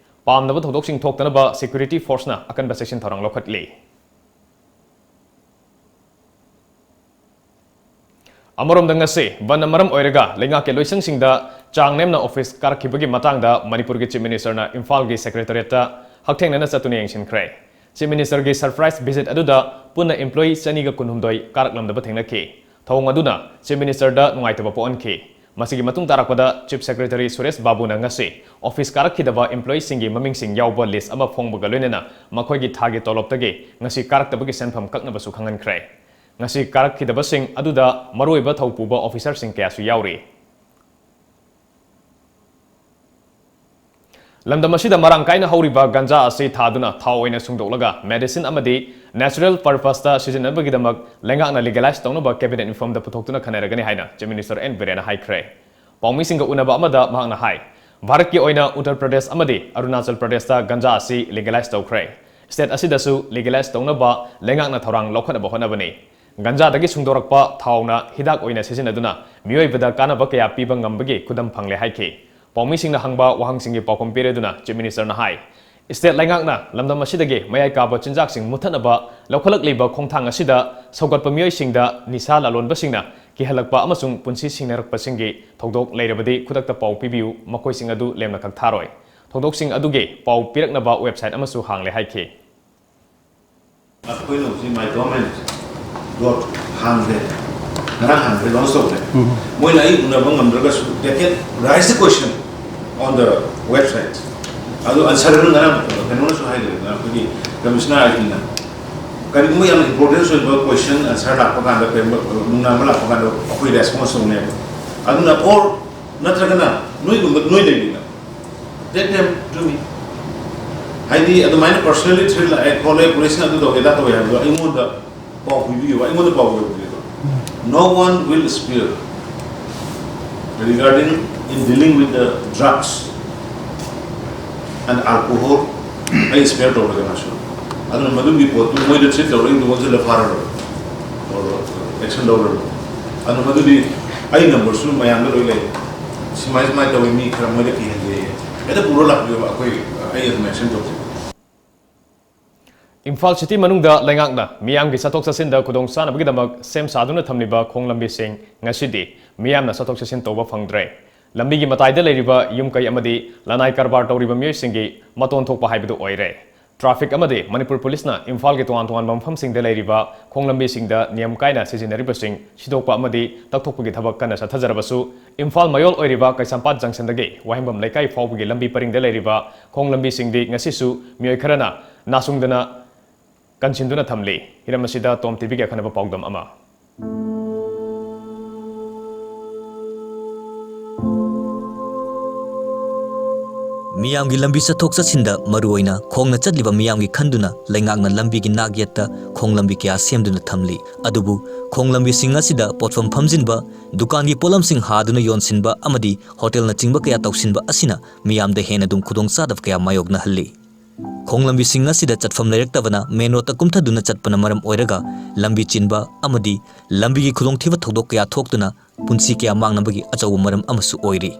ꯄꯥꯝꯗꯕ ꯊꯧꯗꯣꯛꯁꯤꯡ ꯊꯣꯛꯇꯅꯕ security force ꯅ ꯑꯀꯟꯕ ꯆꯦꯛꯁꯤꯟ ꯊꯧꯔꯥꯡ ꯂꯧꯈꯠꯂꯤ꯫ ꯑꯃꯔꯣꯝꯗ ꯉꯁꯤ ꯕꯟꯗ ꯃꯔꯝ ꯑꯣꯏꯔꯒ ꯂꯩꯉꯥꯛꯀꯤ ꯂꯣꯏꯁꯪꯁꯤꯡꯗ ꯆꯥꯡ ꯅꯦꯝꯅ office ꯀꯥꯔꯛꯈꯤꯕꯒꯤ ꯃꯇꯥꯡꯗ ꯃꯅꯤꯄꯨꯔꯒꯤ Chief Minister ꯅ ꯏꯝꯐꯥꯜꯒꯤ Secretariat ꯇ ꯍꯛꯊꯦꯡꯅꯅ ꯆꯠꯇꯨꯅ ꯌꯦꯡꯁꯤꯟꯈ꯭ꯔꯦ꯫ Chief Minister ꯒꯤ surprise visit ꯑꯗꯨꯗ ꯄꯨꯟꯅ employee ꯆꯅꯤꯒ ꯀꯨꯟꯍꯨꯝꯗꯣꯏ ꯀꯥꯔꯛꯂꯝꯗꯕ ꯊꯦꯡꯅꯈꯤ꯫ ꯊꯧꯑꯣꯡ ꯑꯗꯨꯅ Chief Minister ꯗ ꯅꯨꯡꯉꯥꯏꯇꯕ ꯄꯣꯛꯍꯟꯈꯤ꯫ ꯃꯁꯤꯒꯤ ꯃꯇꯨꯡ ꯇꯥꯔꯛꯄꯗ Chief Secretary ꯁꯨꯔꯦꯁ ꯕꯥꯕꯨꯅ ꯉꯁꯤ office ꯀꯥꯔꯛꯈꯤꯗꯕ employee ꯁꯤꯡꯒꯤ ꯃꯃꯤꯡꯁꯤꯡ ꯌꯥꯎꯕ list ꯑꯃ ꯐꯣꯡꯕꯒ ꯂꯣꯏꯅꯅ ꯃꯈꯣꯏꯒꯤ ꯊꯥꯒꯤ ꯇꯣꯂꯣꯞꯇꯒꯤ ꯉꯁꯤ ꯀꯥꯔꯛꯇꯕꯒꯤ ꯁꯦꯟꯐꯝ ꯀꯛꯅꯕꯁꯨ ꯈꯪꯍꯟꯈ꯭ꯔꯦ꯫ ꯉꯁꯤ ꯀꯥꯔꯛꯈꯤꯗꯕꯁꯤꯡ ꯑꯗꯨꯗ ꯃꯔꯨꯑꯣꯏꯕ ꯊꯧ ꯄꯨꯕ officer ꯁꯤꯡ ꯀꯌꯥꯁꯨ ꯌꯥꯎꯔꯤ꯫ ꯂꯝꯗꯝ ꯑꯁꯤꯗ ꯃꯔꯥꯡ ꯀꯥꯏꯅ ꯍꯧꯔꯤꯕ ꯒꯟꯖꯥ ꯑꯁꯤ ꯊꯥꯗꯨꯅ ꯊꯥꯎ ꯑꯣꯏꯅ ꯁꯨꯡꯗꯣꯛꯂꯒ medicine ꯑꯃꯗꯤ natural purpose ꯇ ꯁꯤꯖꯤꯟꯅꯕꯒꯤꯗꯃꯛ ꯂꯩꯉꯥꯛꯅ legalize ꯇꯧꯅꯕ cabinet ꯃꯤꯐꯝꯗ ꯄꯨꯊꯣꯛꯇꯨꯅ ꯈꯟꯅꯔꯒꯅꯤ ꯍꯥꯏꯅ Chief Minister ꯑꯦꯟ ꯕꯤꯔꯦꯟꯅ ꯍꯥꯏꯈ꯭ꯔꯦ꯫ ꯄꯥꯎꯃꯤꯁꯤꯡꯒ ꯎꯅꯕ ꯑꯃꯗ ꯃꯍꯥꯛꯅ ꯍꯥꯏ, ꯚꯥꯔꯠꯀꯤ ꯑꯣꯏꯅ ꯎꯠꯇꯔ ꯄ꯭ꯔꯗꯦꯁ ꯑꯃꯗꯤ ꯑꯔꯨꯅꯥꯆꯜ ꯄ꯭ꯔꯗꯦꯁꯇ ꯒꯟꯖꯥ ꯑꯁꯤ legalize ꯇꯧꯈ꯭ꯔꯦ꯫ State ꯑꯁꯤꯗꯁꯨ legalize ꯇꯧꯅꯕ ꯂꯩꯉꯥꯛꯅ ꯊꯧꯔꯥꯡ ꯂꯧꯈꯠꯅꯕ ꯍꯣꯠꯅꯕꯅꯤ꯫ ꯒꯟꯖꯥꯗꯒꯤ ꯁꯨꯡꯗꯣꯔꯛꯄ ꯊꯥꯎꯅ ꯍꯤꯗꯥꯛ ꯑꯣꯏꯅ ꯁꯤꯖꯤꯟꯅꯗꯨꯅ ꯃꯤꯑꯣꯏꯕꯗ ꯀꯥꯟꯅꯕ ꯀꯌꯥ ꯄꯤꯕ ꯉꯝꯕꯒꯤ ꯈꯨꯗꯝ ꯐꯪꯂꯦ ꯍꯥꯏꯈꯤ꯫ ꯄꯥꯎꯃꯤꯁꯤꯡꯅ ꯍꯪꯕ ꯋꯥꯍꯪꯁꯤꯡꯒꯤ ꯄꯥꯎꯈꯨꯝ ꯄꯤꯔꯗꯨꯅ Chief Minister ꯅ ꯍꯥꯏ, state ꯂꯩꯉꯥꯛꯅ ꯂꯝꯗꯝ ꯑꯁꯤꯗꯒꯤ ꯃꯌꯥꯏ ꯀꯥꯕ ꯆꯤꯟꯖꯥꯛꯁꯤꯡ ꯃꯨꯠꯊꯠꯅꯕ ꯂꯧꯈꯠꯂꯛꯂꯤꯕ ꯈꯣꯡꯊꯥꯡ ꯑꯁꯤꯗ ꯁꯧꯒꯠꯄ ꯃꯤꯑꯣꯏꯁꯤꯡꯗ ꯅꯤꯁꯥ ꯂꯂꯣꯟꯕꯁꯤꯡꯅ ꯀꯤꯍꯜꯂꯛꯄ ꯑꯃꯁꯨꯡ ꯄꯨꯟꯁꯤ ꯁꯤꯡꯅꯔꯛꯄꯁꯤꯡꯒꯤ ꯊꯧꯗꯣꯛ ꯂꯩꯔꯕꯗꯤ ꯈꯨꯗꯛꯇ ꯄꯥꯎ ꯄꯤꯕꯤꯌꯨ, ꯃꯈꯣꯏꯁꯤꯡ ꯑꯗꯨ ꯂꯦꯝꯅ ꯀꯛꯊꯥꯔꯣꯏ꯫ ꯊꯧꯗꯣꯛꯁꯤꯡ ꯑꯗꯨꯒꯤ ꯄꯥꯎ ꯄꯤꯔꯛꯅꯕ website ꯑꯃꯁꯨ ꯍꯥꯡꯂꯦ ꯍꯥꯏꯈꯤ꯫ ꯑꯩꯈꯣꯏꯅ ꯍꯧꯖꯤꯛ My Government dot ꯍꯥꯡꯈ꯭ꯔꯦ, ꯉꯔꯥꯡ ꯍꯥꯡꯈ꯭ꯔꯦ, launch ꯇꯧꯈ꯭ꯔꯦ꯫ ꯃꯣꯏꯅ ꯑꯩ ꯎꯅꯕ ꯉꯝꯗ꯭ꯔꯒꯁꯨ they can raise the question on the website꯫ ꯑꯗꯨ answer ꯗꯨ ꯉꯔꯥꯡ ꯀꯩꯅꯣꯅꯁꯨ ꯍꯥꯏꯈ꯭ꯔꯦꯗꯅ, ꯑꯩꯈꯣꯏꯒꯤ Commissioner I T ꯅ꯫ ꯀꯔꯤꯒꯨꯝꯕ ꯌꯥꯝꯅ important ꯑꯣꯏꯕ question answer ꯂꯥꯛꯄ ꯀꯥꯟꯗ, ꯀꯔꯤꯒꯨꯝꯕ ꯅꯨꯡꯅꯥꯡꯕ ꯂꯥꯛꯄ ꯀꯥꯟꯗ ꯑꯩꯈꯣꯏ response ꯇꯧꯅꯦꯕ꯫ ꯑꯗꯨꯅ or ꯅꯠꯇ꯭ꯔꯒꯅ ꯅꯣꯏꯒꯨꯝꯕ ꯅꯣꯏ ꯂꯩꯔꯤꯅ That time to me. ꯍꯥꯏꯗꯤ ꯑꯗꯨꯃꯥꯏꯅ personally threat ꯂꯥꯛꯑꯦ ꯈꯣꯠꯂꯦ, ꯄꯨꯂꯤꯁꯅ ꯑꯗꯨ ꯇꯧꯋꯦ ꯑꯗꯥ ꯇꯧꯋꯦ ꯍꯥꯏꯕꯗꯣ ꯑꯩꯉꯣꯟꯗ ꯄꯥꯎ ꯄꯤꯕꯤꯌꯨꯕ, ꯑꯩꯉꯣꯟꯗ ꯄꯥꯎ ꯌꯧꯕꯤꯌꯨꯕ. No one will spare regarding in dealing with the drugs and alcohol. ꯑꯩ spare ꯇꯧꯔꯒ ꯃꯥꯁꯨ ꯑꯗꯨꯅ ꯃꯗꯨꯒꯤ ꯄꯣꯠꯇꯨ ꯃꯣꯏꯗ threat ꯇꯧꯔꯛꯏꯗꯨ ꯑꯣꯟꯁꯤꯜꯂ ꯐꯥꯔꯔꯣꯏ, ꯑꯦꯛꯁꯟ ꯂꯧꯔꯔꯣꯏ. ꯑꯗꯨꯅ ꯃꯗꯨꯗꯤ ꯑꯩ ꯅꯝꯕꯔꯁꯨ ꯃꯌꯥꯝꯗ ꯂꯣꯏ ꯂꯩ. ꯁꯨꯃꯥꯏ ꯁꯨꯃꯥꯏꯅ ꯇꯧꯋꯤ, ꯃꯤ ꯈꯔ ꯃꯣꯏꯗ ꯀꯤꯍꯟꯒꯦ, ꯍꯦꯛꯇ ꯄꯨꯔ ꯂꯥꯛꯄꯤꯌꯣꯕ, ꯑꯩꯈꯣꯏ, ꯑꯩ ꯑꯗꯨꯝ ꯑꯦꯛꯁꯟ ꯇꯧꯖꯒꯦ. ꯏꯝꯐꯥꯜ ꯁꯤꯇꯤ ꯃꯅꯨꯡꯗ ꯂꯩꯉꯥꯛꯅ ꯃꯤꯌꯥꯝꯒꯤ ꯆꯠꯊꯣꯛ ꯆꯠꯁꯤꯟꯗ ꯈꯨꯗꯣꯡ ꯆꯥꯅꯕꯒꯤꯗꯃꯛ ꯁꯦꯝ ꯁꯥꯗꯨꯅ ꯊꯝꯂꯤꯕ ꯈꯣꯡ ꯂꯝꯕꯤꯁꯤꯡ ꯉꯁꯤꯗꯤ ꯃꯤꯌꯥꯝꯅ ꯆꯠꯊꯣꯛ ꯆꯠꯁꯤꯟ ꯇꯧꯕ ꯐꯪꯗ꯭ꯔꯦ꯫ ꯂꯝꯕꯤꯒꯤ ꯃꯇꯥꯏꯗ ꯂꯩꯔꯤꯕ ꯌꯨꯝ ꯀꯩ ꯑꯃꯗꯤ ꯂꯅꯥꯏ ꯀꯔꯕꯥꯔ ꯇꯧꯔꯤꯕ ꯃꯤꯑꯣꯏꯁꯤꯡꯒꯤ ꯃꯇꯣꯟ ꯊꯣꯛꯄ ꯍꯥꯏꯕꯗꯨ ꯑꯣꯏꯔꯦ꯫ ꯇ꯭ꯔꯥꯐꯤꯛ ꯑꯃꯗꯤ ꯃꯅꯤꯄꯨꯔ ꯄꯨꯂꯤꯁꯅ ꯏꯝꯐꯥꯜꯒꯤ ꯇꯣꯉꯥꯟ ꯇꯣꯉꯥꯟꯕ ꯃꯐꯝꯁꯤꯡꯗ ꯂꯩꯔꯤꯕ ꯈꯣꯡ ꯂꯝꯕꯤꯁꯤꯡꯗ ꯅꯤꯌꯝ ꯀꯥꯏꯅ ꯁꯤꯖꯤꯟꯅꯔꯤꯕꯁꯤꯡ ꯁꯤꯗꯣꯛꯄ ꯑꯃꯗꯤ ꯇꯛꯊꯣꯛꯄꯒꯤ ꯊꯕꯛ ꯀꯟꯅ ꯆꯠꯊꯖꯔꯕꯁꯨ, ꯏꯝꯐꯥꯜ ꯃꯌꯣꯜ ꯑꯣꯏꯔꯤꯕ ꯀꯩꯁꯥꯝꯄꯥꯠ ꯖꯪꯁꯟꯗꯒꯤ ꯋꯥꯍꯦꯡꯕꯝ ꯂꯩꯀꯥꯏ ꯐꯥꯎꯕꯒꯤ ꯂꯝꯕꯤ ꯄꯔꯤꯡꯗ ꯂꯩꯔꯤꯕ ꯈꯣꯡ ꯂꯝꯕꯤꯁꯤꯡꯗꯤ ꯉꯁꯤꯁꯨ ꯃꯤꯑꯣꯏ ꯈꯔꯅ ꯅꯥꯁꯨꯡꯗꯅ ꯀꯟꯁꯤꯟꯗꯨꯅ ꯊꯝꯂꯤ꯫ ꯍꯤꯔꯝ ꯑꯁꯤꯗ ꯇꯣꯝ ꯇꯤꯚꯤꯒꯤ ꯑꯈꯟꯅꯕ ꯄꯥꯎꯗꯝ ꯑꯃ꯫ ꯃꯤꯌꯥꯝꯒꯤ ꯂꯝꯕꯤ ꯆꯠꯊꯣꯛ ꯆꯠꯁꯤꯟꯗ ꯃꯔꯨꯑꯣꯏꯅ ꯈꯣꯡꯅ ꯆꯠꯂꯤꯕ ꯃꯤꯌꯥꯝꯒꯤ ꯈꯟꯗꯨꯅ ꯂꯩꯉꯥꯛꯅ ꯂꯝꯕꯤꯒꯤ ꯅꯥꯛ ꯌꯦꯠꯇ ꯈꯣꯡ ꯂꯝꯕꯤ ꯀꯌꯥ ꯁꯦꯝꯗꯨꯅ ꯊꯝꯂꯤ꯫ ꯑꯗꯨꯕꯨ ꯈꯣꯡ ꯂꯝꯕꯤꯁꯤꯡ ꯑꯁꯤꯗ ꯄꯣꯠꯐꯝ ꯐꯝꯖꯤꯟꯕ, ꯗꯨꯀꯥꯟꯒꯤ ꯄꯣꯠꯂꯝꯁꯤꯡ ꯍꯥꯗꯨꯅ ꯌꯣꯟꯁꯤꯟꯕ ꯑꯃꯗꯤ ꯍꯣꯇꯦꯜꯅꯆꯤꯡꯕ ꯀꯌꯥ ꯇꯧꯁꯤꯟꯕ ꯑꯁꯤꯅ ꯃꯤꯌꯥꯝꯗ ꯍꯦꯟꯅ ꯑꯗꯨꯝ ꯈꯨꯗꯣꯡꯆꯥꯗꯕ ꯀꯌꯥ ꯃꯥꯌꯣꯛꯅꯍꯜꯂꯤ꯫ ꯈꯣꯡ ꯂꯝꯕꯤꯁꯤꯡ ꯑꯁꯤꯗ ꯆꯠꯐꯝ ꯂꯩꯔꯛꯇꯕꯅ ꯃꯦꯟ ꯔꯣꯗꯇ ꯀꯨꯝꯊꯗꯨꯅ ꯆꯠꯄꯅ ꯃꯔꯝ ꯑꯣꯏꯔꯒ ꯂꯝꯕꯤ ꯆꯤꯟꯕ ꯑꯃꯗꯤ ꯂꯝꯕꯤꯒꯤ ꯈꯨꯗꯣꯡꯊꯤꯕ ꯊꯧꯗꯣꯛ ꯀꯌꯥ ꯊꯣꯛꯇꯨꯅ ꯄꯨꯟꯁꯤ ꯀꯌꯥ ꯃꯥꯡꯅꯕꯒꯤ ꯑꯆꯧꯕ ꯃꯔꯝ ꯑꯃꯁꯨ ꯑꯣꯏꯔꯤ꯫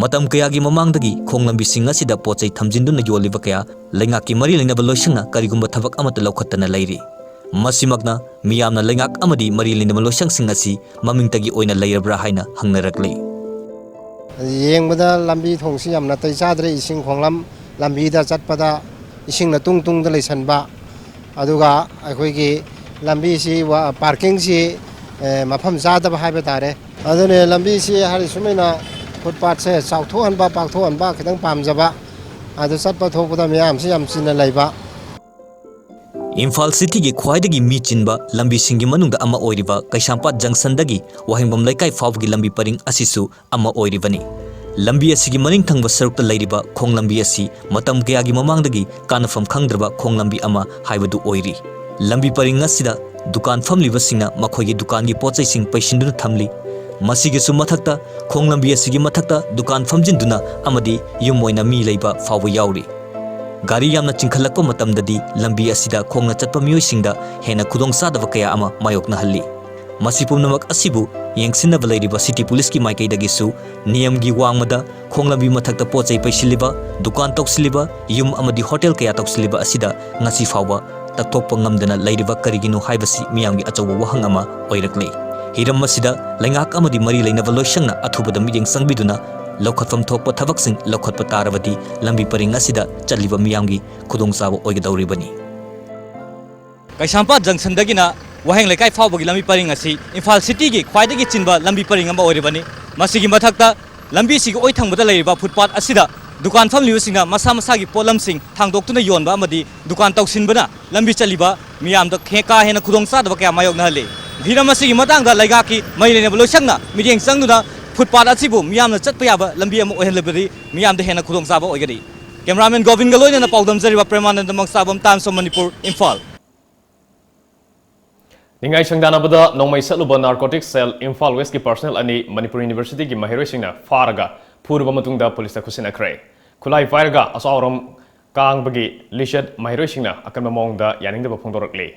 ꯃꯇꯝ ꯀꯌꯥꯒꯤ ꯃꯃꯥꯡꯗꯒꯤ ꯈꯣꯡ ꯂꯝꯕꯤꯁꯤꯡ ꯑꯁꯤꯗ ꯄꯣꯠ ꯆꯩ ꯊꯝꯖꯤꯟꯗꯨꯅ ꯌꯣꯜꯂꯤꯕ ꯀꯌꯥ ꯂꯩꯉꯥꯛꯀꯤ ꯃꯔꯤ ꯂꯩꯅꯕ ꯂꯣꯏꯁꯪꯅ ꯀꯔꯤꯒꯨꯝꯕ ꯊꯕꯛ ꯑꯃꯠꯇ ꯂꯧꯈꯠꯇꯅ ꯂꯩꯔꯤ꯫ ꯃꯁꯤꯃꯛꯅ ꯃꯤꯌꯥꯝꯅ ꯂꯩꯉꯥꯛ ꯑꯃꯗꯤ ꯃꯔꯤ ꯂꯩꯅꯕ ꯂꯣꯏꯁꯪꯁꯤꯡ ꯑꯁꯤ ꯃꯃꯤꯡꯇꯒꯤ ꯑꯣꯏꯅ ꯂꯩꯔꯕ꯭ꯔꯥ ꯍꯥꯏꯅ ꯍꯪꯅꯔꯛꯂꯤ꯫ ꯌꯦꯡꯕꯗ ꯂꯝꯕꯤ ꯊꯣꯡꯁꯤ ꯌꯥꯝ ꯅꯥꯇꯩ ꯆꯥꯗ꯭ꯔꯦ꯫ ꯏꯁꯤꯡ ꯈꯣꯡꯂꯝ ꯂꯝꯕꯤꯗ ꯆꯠꯄꯗ ꯏꯁꯤꯡꯅ ꯇꯨꯡ ꯇꯨꯡꯗ ꯂꯩꯁꯟꯕ, ꯑꯗꯨꯒ ꯑꯩꯈꯣꯏꯒꯤ ꯂꯝꯕꯤꯁꯤ ꯋꯥ-, ꯄꯥꯔꯀꯤꯡꯁꯤ, ꯑꯦ, ꯃꯐꯝ ꯆꯥꯗꯕ ꯍꯥꯏꯕ ꯇꯥꯔꯦ꯫ ꯑꯗꯨꯅꯦ ꯂꯝꯕꯤꯁꯤ ꯍꯥꯏꯔꯤ ꯁꯨꯃꯥꯏꯅ ꯐꯨꯠꯄꯥꯠꯁꯦ ꯆꯥꯎꯊꯣꯛꯍꯟꯕ, ꯄꯥꯛꯊꯣꯛꯍꯟꯕ ꯈꯤꯇꯪ ꯄꯥꯝꯖꯕ, ꯑꯗꯨ ꯆꯠꯄ ꯊꯣꯛꯄꯗ ꯃꯤꯌꯥꯝꯁꯤ ꯌꯥꯝ ꯆꯤꯟꯅ ꯂꯩꯕ꯫ ꯏꯝꯐꯥꯜ ꯁꯤꯇꯤꯒꯤ ꯈ꯭ꯋꯥꯏꯗꯒꯤ ꯃꯤ ꯆꯤꯟꯕ ꯂꯝꯕꯤꯁꯤꯡꯒꯤ ꯃꯅꯨꯡꯗ ꯑꯃ ꯑꯣꯏꯔꯤꯕ ꯀꯩꯁꯥꯝꯄꯥꯠ ꯖꯪꯁꯟꯗꯒꯤ ꯋꯥꯍꯦꯡꯕꯝ ꯂꯩꯀꯥꯏ ꯐꯥꯎꯕꯒꯤ ꯂꯝꯕꯤ ꯄꯔꯤꯡ ꯑꯁꯤꯁꯨ ꯑꯃ ꯑꯣꯏꯔꯤꯕꯅꯤ꯫ ꯂꯝꯕꯤ ꯑꯁꯤꯒꯤ ꯃꯅꯤꯡ ꯊꯪꯕ ꯁꯔꯨꯛꯇ ꯂꯩꯔꯤꯕ ꯈꯣꯡ ꯂꯝꯕꯤ ꯑꯁꯤ ꯃꯇꯝ ꯀꯌꯥꯒꯤ ꯃꯃꯥꯡꯗꯒꯤ ꯀꯥꯟꯅꯐꯝ ꯈꯪꯗ꯭ꯔꯕ ꯈꯣꯡ ꯂꯝꯕꯤ ꯑꯃ ꯍꯥꯏꯕꯗꯨ ꯑꯣꯏꯔꯤ꯫ ꯂꯝꯕꯤ ꯄꯔꯤꯡ ꯑꯁꯤꯗ ꯗꯨꯀꯥꯟ ꯐꯝꯂꯤꯕꯁꯤꯡꯅ ꯃꯈꯣꯏꯒꯤ ꯗꯨꯀꯥꯟꯒꯤ ꯄꯣꯠꯆꯩꯁꯤꯡ ꯄꯩꯁꯤꯟꯗꯨꯅ ꯊꯝꯂꯤ꯫ ꯃꯁꯤꯒꯤꯁꯨ ꯃꯊꯛꯇ, ꯈꯣꯡ ꯂꯝꯕꯤ ꯑꯁꯤꯒꯤ ꯃꯊꯛꯇ ꯗꯨꯀꯥꯟ ꯐꯝꯖꯤꯟꯗꯨꯅ ꯑꯃꯗꯤ ꯌꯨꯝ ꯑꯣꯏꯅ ꯃꯤ ꯂꯩꯕ ꯐꯥꯎꯕ ꯌꯥꯎꯔꯤ꯫ ꯒꯥꯔꯤ ꯌꯥꯝꯅ ꯆꯤꯟꯈꯠꯂꯛꯄ ꯃꯇꯝꯗꯗꯤ ꯂꯝꯕꯤ ꯑꯁꯤꯗ ꯈꯣꯡꯅ ꯆꯠꯄ ꯃꯤꯑꯣꯏꯁꯤꯡꯗ ꯍꯦꯟꯅ ꯈꯨꯗꯣꯡꯆꯥꯗꯕ ꯀꯌꯥ ꯑꯃ ꯃꯥꯌꯣꯛꯅꯍꯜꯂꯤ꯫ ꯃꯁꯤ ꯄꯨꯝꯅꯃꯛ ꯑꯁꯤꯕꯨ ꯌꯦꯡꯁꯤꯟꯅꯕ ꯂꯩꯔꯤꯕ ꯁꯤꯇꯤ ꯄꯨꯂꯤꯁꯀꯤ ꯃꯥꯏꯀꯩꯗꯒꯤꯁꯨ ꯅꯤꯌꯝꯒꯤ ꯋꯥꯡꯃꯗ ꯈꯣꯡ ꯂꯝꯕꯤ ꯃꯊꯛꯇ ꯄꯣꯠ ꯆꯩ ꯄꯩꯁꯤꯜꯂꯤꯕ, ꯗꯨꯀꯥꯟ ꯇꯧꯁꯤꯜꯂꯤꯕ, ꯌꯨꯝ ꯑꯃꯗꯤ ꯍꯣꯇꯦꯜ ꯀꯌꯥ ꯇꯧꯁꯤꯜꯂꯤꯕ ꯑꯁꯤꯗ ꯉꯁꯤ ꯐꯥꯎꯕ ꯇꯛꯊꯣꯛꯄ ꯉꯝꯗꯅ ꯂꯩꯔꯤꯕ ꯀꯔꯤꯒꯤꯅꯣ ꯍꯥꯏꯕꯁꯤ ꯃꯤꯌꯥꯝꯒꯤ ꯑꯆꯧꯕ ꯋꯥꯍꯪ ꯑꯃ ꯑꯣꯏꯔꯛꯂꯤ꯫ ꯍꯤꯔꯝ ꯑꯁꯤꯗ ꯂꯩꯉꯥꯛ ꯑꯃꯗꯤ ꯃꯔꯤ ꯂꯩꯅꯕ ꯂꯣꯏꯁꯪꯅ ꯑꯊꯨꯕꯗ ꯃꯤꯠꯌꯦꯡ ꯆꯪꯕꯤꯗꯨꯅ ꯂꯧꯈꯠꯐꯝ ꯊꯣꯛꯄ ꯊꯕꯛꯁꯤꯡ ꯂꯧꯈꯠꯄ ꯇꯥꯔꯕꯗꯤ ꯂꯝꯕꯤ ꯄꯔꯤꯡ ꯑꯁꯤꯗ ꯆꯠꯂꯤꯕ ꯃꯤꯌꯥꯝꯒꯤ ꯈꯨꯗꯣꯡꯆꯥꯕ ꯑꯣꯏꯒꯗꯧꯔꯤꯕꯅꯤ꯫ ꯀꯩꯁꯥꯝꯄꯥꯠ ꯖꯪꯁꯟꯗꯒꯤꯅ ꯋꯥꯍꯦꯡ ꯂꯩꯀꯥꯏ ꯐꯥꯎꯕꯒꯤ ꯂꯝꯕꯤ ꯄꯔꯤꯡ ꯑꯁꯤ ꯏꯝꯐꯥꯜ ꯁꯤꯇꯤꯒꯤ ꯈ꯭ꯋꯥꯏꯗꯒꯤ ꯆꯤꯟꯕ ꯂꯝꯕꯤ ꯄꯔꯤꯡ ꯑꯃ ꯑꯣꯏꯔꯤꯕꯅꯤ꯫ ꯃꯁꯤꯒꯤ ꯃꯊꯛꯇ ꯂꯝꯕꯤꯁꯤꯒꯤ ꯑꯣꯏ ꯊꯪꯕꯗ ꯂꯩꯔꯤꯕ ꯐꯨꯠꯄꯥꯠ ꯑꯁꯤꯗ ꯗꯨꯀꯥꯟ ꯐꯝꯂꯤꯕꯁꯤꯡꯅ ꯃꯁꯥ ꯃꯁꯥꯒꯤ ꯄꯣꯠꯂꯝꯁꯤꯡ ꯊꯥꯡꯗꯣꯛꯇꯨꯅ ꯌꯣꯟꯕ ꯑꯃꯗꯤ ꯗꯨꯀꯥꯟ ꯇꯧꯁꯤꯟꯕꯅ ꯂꯝꯕꯤ ꯆꯠꯂꯤꯕ ꯃꯤꯌꯥꯝꯗ ꯍꯦ-, ꯀꯥ ꯍꯦꯟꯅ ꯈꯨꯗꯣꯡꯆꯥꯗꯕ ꯀꯌꯥ ꯃꯥꯌꯣꯛꯅꯍꯜꯂꯤ꯫ ꯍꯤꯔꯝ ꯑꯁꯤꯒꯤ ꯃꯇꯥꯡꯗ ꯂꯩꯉꯥꯛꯀꯤ ꯃꯔꯤ ꯂꯩꯅꯕ ꯂꯣꯏꯁꯪꯅ ꯃꯤꯠꯌꯦꯡ ꯆꯪꯗꯨꯅ ꯐꯨꯠꯄꯥꯠ ꯑꯁꯤꯕꯨ ꯃꯤꯌꯥꯝꯅ ꯆꯠꯄ ꯌꯥꯕ ꯂꯝꯕꯤ ꯑꯃ ꯑꯣꯏꯍꯜꯂꯕꯗꯤ ꯃꯤꯌꯥꯝꯗ ꯍꯦꯟꯅ ꯈꯨꯗꯣꯡꯆꯥꯕ ꯑꯣꯏꯒꯅꯤ꯫ ꯀꯦꯃꯦꯔꯥꯃꯦꯟ ꯒꯣꯕꯤꯟꯒ ꯂꯣꯏꯅꯅ ꯄꯥꯎꯗꯝꯖꯔꯤꯕ ꯄ꯭ꯔꯦꯃꯥꯅꯟꯗ ꯃꯪꯆꯥꯕꯝ, Times of Manipur, ꯏꯝꯐꯥꯜ꯫ ꯅꯤꯡꯉꯥꯏ ꯁꯪꯗꯥꯅꯕꯗ ꯅꯣꯡꯃꯩ ꯁꯠꯂꯨꯕ ꯅꯥꯔꯀꯣꯇꯤꯛ ꯁꯦꯜ ꯏꯝꯐꯥꯜ ꯋꯦꯁꯀꯤ ꯄꯔꯁꯅꯦꯜ ꯑꯅꯤ ꯃꯅꯤꯄꯨꯔ ꯌꯨꯅꯤꯚꯔꯁꯤꯇꯤꯒꯤ ꯃꯍꯩꯔꯣꯏꯁꯤꯡꯅ ꯐꯥꯔꯒ ꯐꯨꯔꯕ ꯃꯇꯨꯡꯗ ꯄꯨꯂꯤꯁꯇ ꯈꯨꯠꯁꯤꯟꯅꯈ꯭ꯔꯦ꯫ ꯈꯨꯠꯂꯥꯏ ꯄꯥꯏꯔꯒ ꯑꯆꯥꯎ ꯑꯔꯝ ꯀꯥꯡꯕꯒꯤ ꯂꯤꯆꯠ ꯃꯍꯩꯔꯣꯏꯁꯤꯡꯅ ꯑꯀꯟꯕ ꯃꯑꯣꯡꯗ ꯌꯥꯅꯤꯡꯗꯕ ꯐꯣꯡꯗꯣꯔꯛꯂꯤ꯫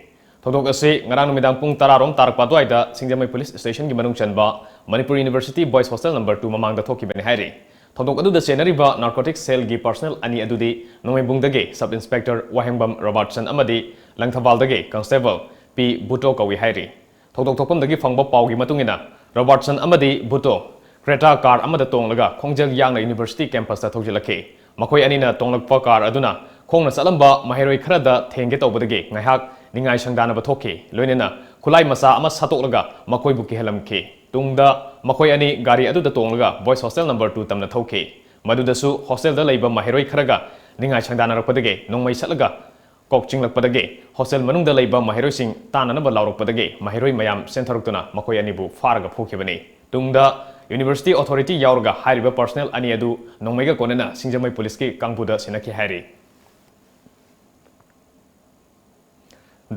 ꯊꯧꯗꯣꯛ ꯑꯁꯤ ꯉꯔꯥꯡ ꯅꯨꯃꯤꯗꯥꯡ ꯄꯨꯡ ꯇꯔꯥ ꯔꯣꯝ ꯇꯥꯔꯛꯄ ꯑꯗꯨꯋꯥꯏꯗ ꯁꯤꯡꯖꯃꯩ ꯄꯨꯂꯤꯁ ꯁ꯭ꯇꯦꯁꯟꯒꯤ ꯃꯅꯨꯡ ꯆꯟꯕ Manipur university boys hostel number two ꯃꯃꯥꯡꯗ ꯊꯣꯛꯈꯤꯕꯅꯤ ꯍꯥꯏꯔꯤ꯫ ꯊꯧꯗꯣꯛ ꯑꯗꯨꯗ ꯆꯦꯟꯅꯔꯤꯕ ꯅꯥꯔꯀꯣꯇꯤꯛ ꯁꯦꯜꯒꯤ ꯄꯔꯁꯅꯦꯜ ꯑꯅꯤ ꯑꯗꯨꯗꯤ ꯅꯣꯡꯃꯩꯕꯨꯡꯗꯒꯤ ꯁꯕ ꯏꯟꯁꯄꯦꯛꯇꯔ ꯋꯥꯍꯦꯡꯕꯝ ꯔꯣꯕꯥꯔꯠꯁꯟ ꯑꯃꯗꯤ ꯂꯪꯊꯕꯥꯜꯗꯒꯤ ꯀꯟꯁꯇꯦꯕꯜ ꯄꯤ ꯕꯨꯇꯣ ꯀꯧꯏ ꯍꯥꯏꯔꯤ꯫ ꯊꯧꯗꯣꯛ ꯊꯣꯛꯐꯝꯗꯒꯤ ꯐꯪꯕ ꯄꯥꯎꯒꯤ ꯃꯇꯨꯡ ꯏꯟꯅ, ꯔꯣꯕꯥꯔꯠꯁꯟ ꯑꯃꯗꯤ ꯕꯨꯇꯣ ꯀ꯭ꯔꯦꯇꯥ ꯀꯥꯔ ꯑꯃꯗ ꯇꯣꯡꯂꯒ ꯈꯣꯡꯖꯦꯜ ꯌꯥꯡꯅ ꯌꯨꯅꯤꯚꯔꯁꯤꯇꯤ ꯀꯦꯝꯄꯁꯇ ꯊꯧꯖꯤꯜꯂꯛꯈꯤ꯫ ꯃꯈꯣꯏ ꯑꯅꯤꯅ ꯇꯣꯡꯂꯛꯄ ꯀꯥꯔ ꯑꯗꯨꯅ ꯈꯣꯡꯅ ꯆꯠꯂꯝꯕ ꯃꯍꯩꯔꯣꯏ ꯈꯔꯗ ꯊꯦꯡꯒꯦ ꯇꯧꯕꯗꯒꯤ ꯉꯥꯏꯍꯥꯛ ꯅꯤꯡꯉꯥꯏ ꯁꯪꯗꯥꯅꯕ ꯊꯣꯛꯈꯤ꯫ ꯂꯣꯏꯅꯅ ꯈꯨꯠꯂꯥꯏ ꯃꯆꯥ ꯑꯃ ꯁꯠꯇꯣꯛꯂꯒ ꯃꯈꯣꯏꯕꯨ ꯀꯤꯍꯜꯂꯝꯈꯤ꯫ ꯇꯨꯡꯗ ꯃꯈꯣꯏ ꯑꯅꯤ ꯒꯥꯔꯤ ꯑꯗꯨꯗ ꯇꯣꯡꯂꯒ ꯕꯣꯏꯁ ꯍꯣꯁꯇꯦꯜ ꯅꯝꯕꯔ ꯇꯨ ꯇꯝꯅ ꯊꯧꯈꯤ꯫ ꯃꯗꯨꯗꯁꯨ ꯍꯣꯁꯇꯦꯜꯗ ꯂꯩꯕ ꯃꯍꯩꯔꯣꯏ ꯈꯔꯒ ꯅꯤꯡꯉꯥꯏ ꯁꯪꯗꯥꯅꯔꯛꯄꯗꯒꯤ ꯅꯣꯡꯃꯩ ꯁꯠꯂꯒ ꯀꯣꯛ ꯆꯤꯡꯂꯛꯄꯗꯒꯤ ꯍꯣꯁꯇꯦꯜ ꯃꯅꯨꯡꯗ ꯂꯩꯕ ꯃꯍꯩꯔꯣꯏꯁꯤꯡ ꯇꯥꯟꯅꯅꯕ ꯂꯥꯎꯔꯛꯄꯗꯒꯤ ꯃꯍꯩꯔꯣꯏ ꯃꯌꯥꯝ ꯆꯦꯟꯊꯔꯛꯇꯨꯅ ꯃꯈꯣꯏ ꯑꯅꯤꯕꯨ ꯐꯥꯔꯒ ꯐꯨꯈꯤꯕꯅꯤ꯫ ꯇꯨꯡꯗ University authority ꯌꯥꯎꯔꯒ ꯍꯥꯏꯔꯤꯕ personnel ꯑꯅꯤ ꯑꯗꯨ ꯅꯣꯡꯃꯩꯒ ꯀꯣꯟꯅꯅ ꯁꯤꯡꯖꯃꯩ ꯄꯨꯂꯤꯁꯀꯤ ꯀꯥꯡꯕꯨꯗ ꯁꯤꯟꯅꯈꯤ ꯍꯥꯏꯔꯤ꯫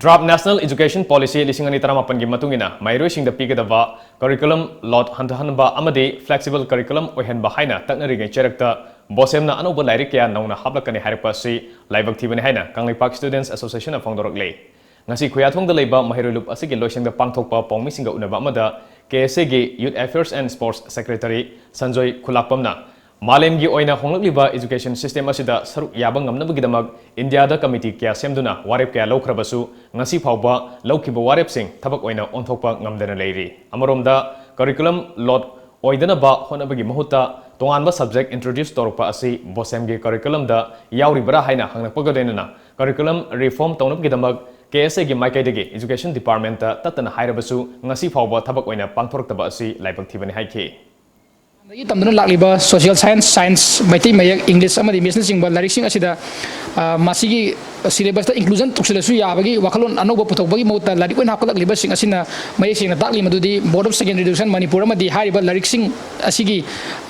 Draft National Education Policy ꯂꯤꯁꯤꯡ ꯑꯅꯤ ꯇꯔꯥꯃꯥꯄꯟꯒꯤ ꯃꯇꯨꯡ ꯏꯟꯅ ꯃꯍꯩꯔꯣꯏꯁꯤꯡꯗ ꯄꯤꯒꯗꯕ curriculum load ꯍꯟꯊꯍꯟꯕ ꯑꯃꯗꯤ flexible curriculum ꯑꯣꯏꯍꯟꯕ ꯍꯥꯏꯅ ꯇꯛꯅꯔꯤꯉꯩ ꯆꯩꯔꯛꯇ BOSEMꯅ ꯑꯅꯧꯕ ꯂꯥꯏꯔꯤꯛ ꯀꯌꯥ ꯅꯧꯅ ꯍꯥꯞꯂꯛꯀꯅꯤ ꯍꯥꯏꯔꯛꯄ ꯑꯁꯤ ꯂꯥꯏꯕꯛ ꯊꯤꯕꯅꯤ ꯍꯥꯏꯅ ꯀꯪꯂꯩꯄꯥꯛ Students Associationꯅ ꯐꯣꯡꯗꯣꯔꯛꯂꯤ꯫ ꯉꯁꯤ ꯈꯨꯌꯥꯊꯣꯡꯗ ꯂꯩꯕ ꯃꯍꯩꯔꯣꯏ ꯂꯨꯞ ꯑꯁꯤꯒꯤ ꯂꯣꯏꯁꯪꯗ ꯄꯥꯡꯊꯣꯛꯄ ꯄꯥꯎꯃꯤꯁꯤꯡꯒ ꯎꯅꯕ ꯑꯃꯗ KSAꯒꯤ Youth Affairs and Sports Secretary Sanjoy ꯈꯨꯂꯥꯛꯄꯝꯅ ꯃꯥꯂꯦꯝꯒꯤ ꯑꯣꯏꯅ ꯍꯣꯡꯂꯛꯂꯤꯕ education system ꯑꯁꯤꯗ ꯁꯔꯨꯛ ꯌꯥꯕ ꯉꯝꯅꯕꯒꯤꯗꯃꯛ ꯏꯟꯗꯤꯌꯥꯗ committee ꯀꯌꯥ ꯁꯦꯝꯗꯨꯅ ꯋꯥꯔꯦꯞ ꯀꯌꯥ ꯂꯧꯈ꯭ꯔꯕꯁꯨ ꯉꯁꯤ ꯐꯥꯎꯕ ꯂꯧꯈꯤꯕ ꯋꯥꯔꯦꯞꯁꯤꯡ ꯊꯕꯛ ꯑꯣꯏꯅ ꯑꯣꯟꯊꯣꯛꯄ ꯉꯝꯗꯅ ꯂꯩꯔꯤ꯫ ꯑꯃꯔꯣꯝꯗ curriculum load ꯑꯣꯏꯗꯅꯕ ꯍꯣꯠꯅꯕꯒꯤ ꯃꯍꯨꯠꯇ ꯇꯣꯉꯥꯟꯕ subject introduce ꯇꯧꯔꯛꯄ ꯑꯁꯤ BOSEMꯒꯤ curriculumꯗ ꯌꯥꯎꯔꯤꯕꯔꯥ ꯍꯥꯏꯅ ꯍꯪꯂꯛꯄꯒ ꯂꯣꯏꯅꯅ curriculum reform ꯇꯧꯅꯕꯒꯤꯗꯃꯛ KSAꯒꯤ ꯃꯥꯏꯀꯩꯗꯒꯤ Education Departmentꯇ ꯇꯠꯇꯅ ꯍꯥꯏꯔꯕꯁꯨ ꯉꯁꯤ ꯐꯥꯎꯕ ꯊꯕꯛ ꯑꯣꯏꯅ ꯄꯥꯡꯊꯣꯔꯛꯇꯕ ꯑꯁꯤ ꯂꯥꯏꯕꯛ ꯊꯤꯕꯅꯤ ꯍꯥꯏꯈꯤ꯫ ꯍꯥꯟꯅꯗꯒꯤ ꯇꯝꯗꯨꯅ ꯂꯥꯛꯂꯤꯕ social science, science, ꯃꯩꯇꯩ ꯃꯌꯦꯛ, English ꯑꯃꯗꯤ mathsꯅꯆꯤꯡꯕ ꯂꯥꯏꯔꯤꯛꯁꯤꯡ ꯑꯁꯤꯗ, ꯑ, ꯃꯁꯤꯒꯤ syllabusꯇ inclusion ꯇꯧꯁꯤꯜꯂꯁꯨ ꯌꯥꯕꯒꯤ ꯋꯥꯈꯜꯂꯣꯟ ꯑꯅꯧꯕ ꯄꯨꯊꯣꯛꯄꯒꯤ ꯃꯍꯨꯠꯇ ꯂꯥꯏꯔꯤꯛ ꯑꯣꯏꯅ ꯍꯥꯞꯀꯠꯂꯛꯂꯤꯕꯁꯤꯡ ꯑꯁꯤꯅ ꯃꯌꯦꯛ ꯁꯦꯡꯅ ꯇꯥꯛꯂꯤ꯫ ꯃꯗꯨꯗꯤ Board of Secondary Education Manipur ꯑꯃꯗꯤ ꯍꯥꯏꯔꯤꯕ ꯂꯥꯏꯔꯤꯛꯁꯤꯡ ꯑꯁꯤꯒꯤ,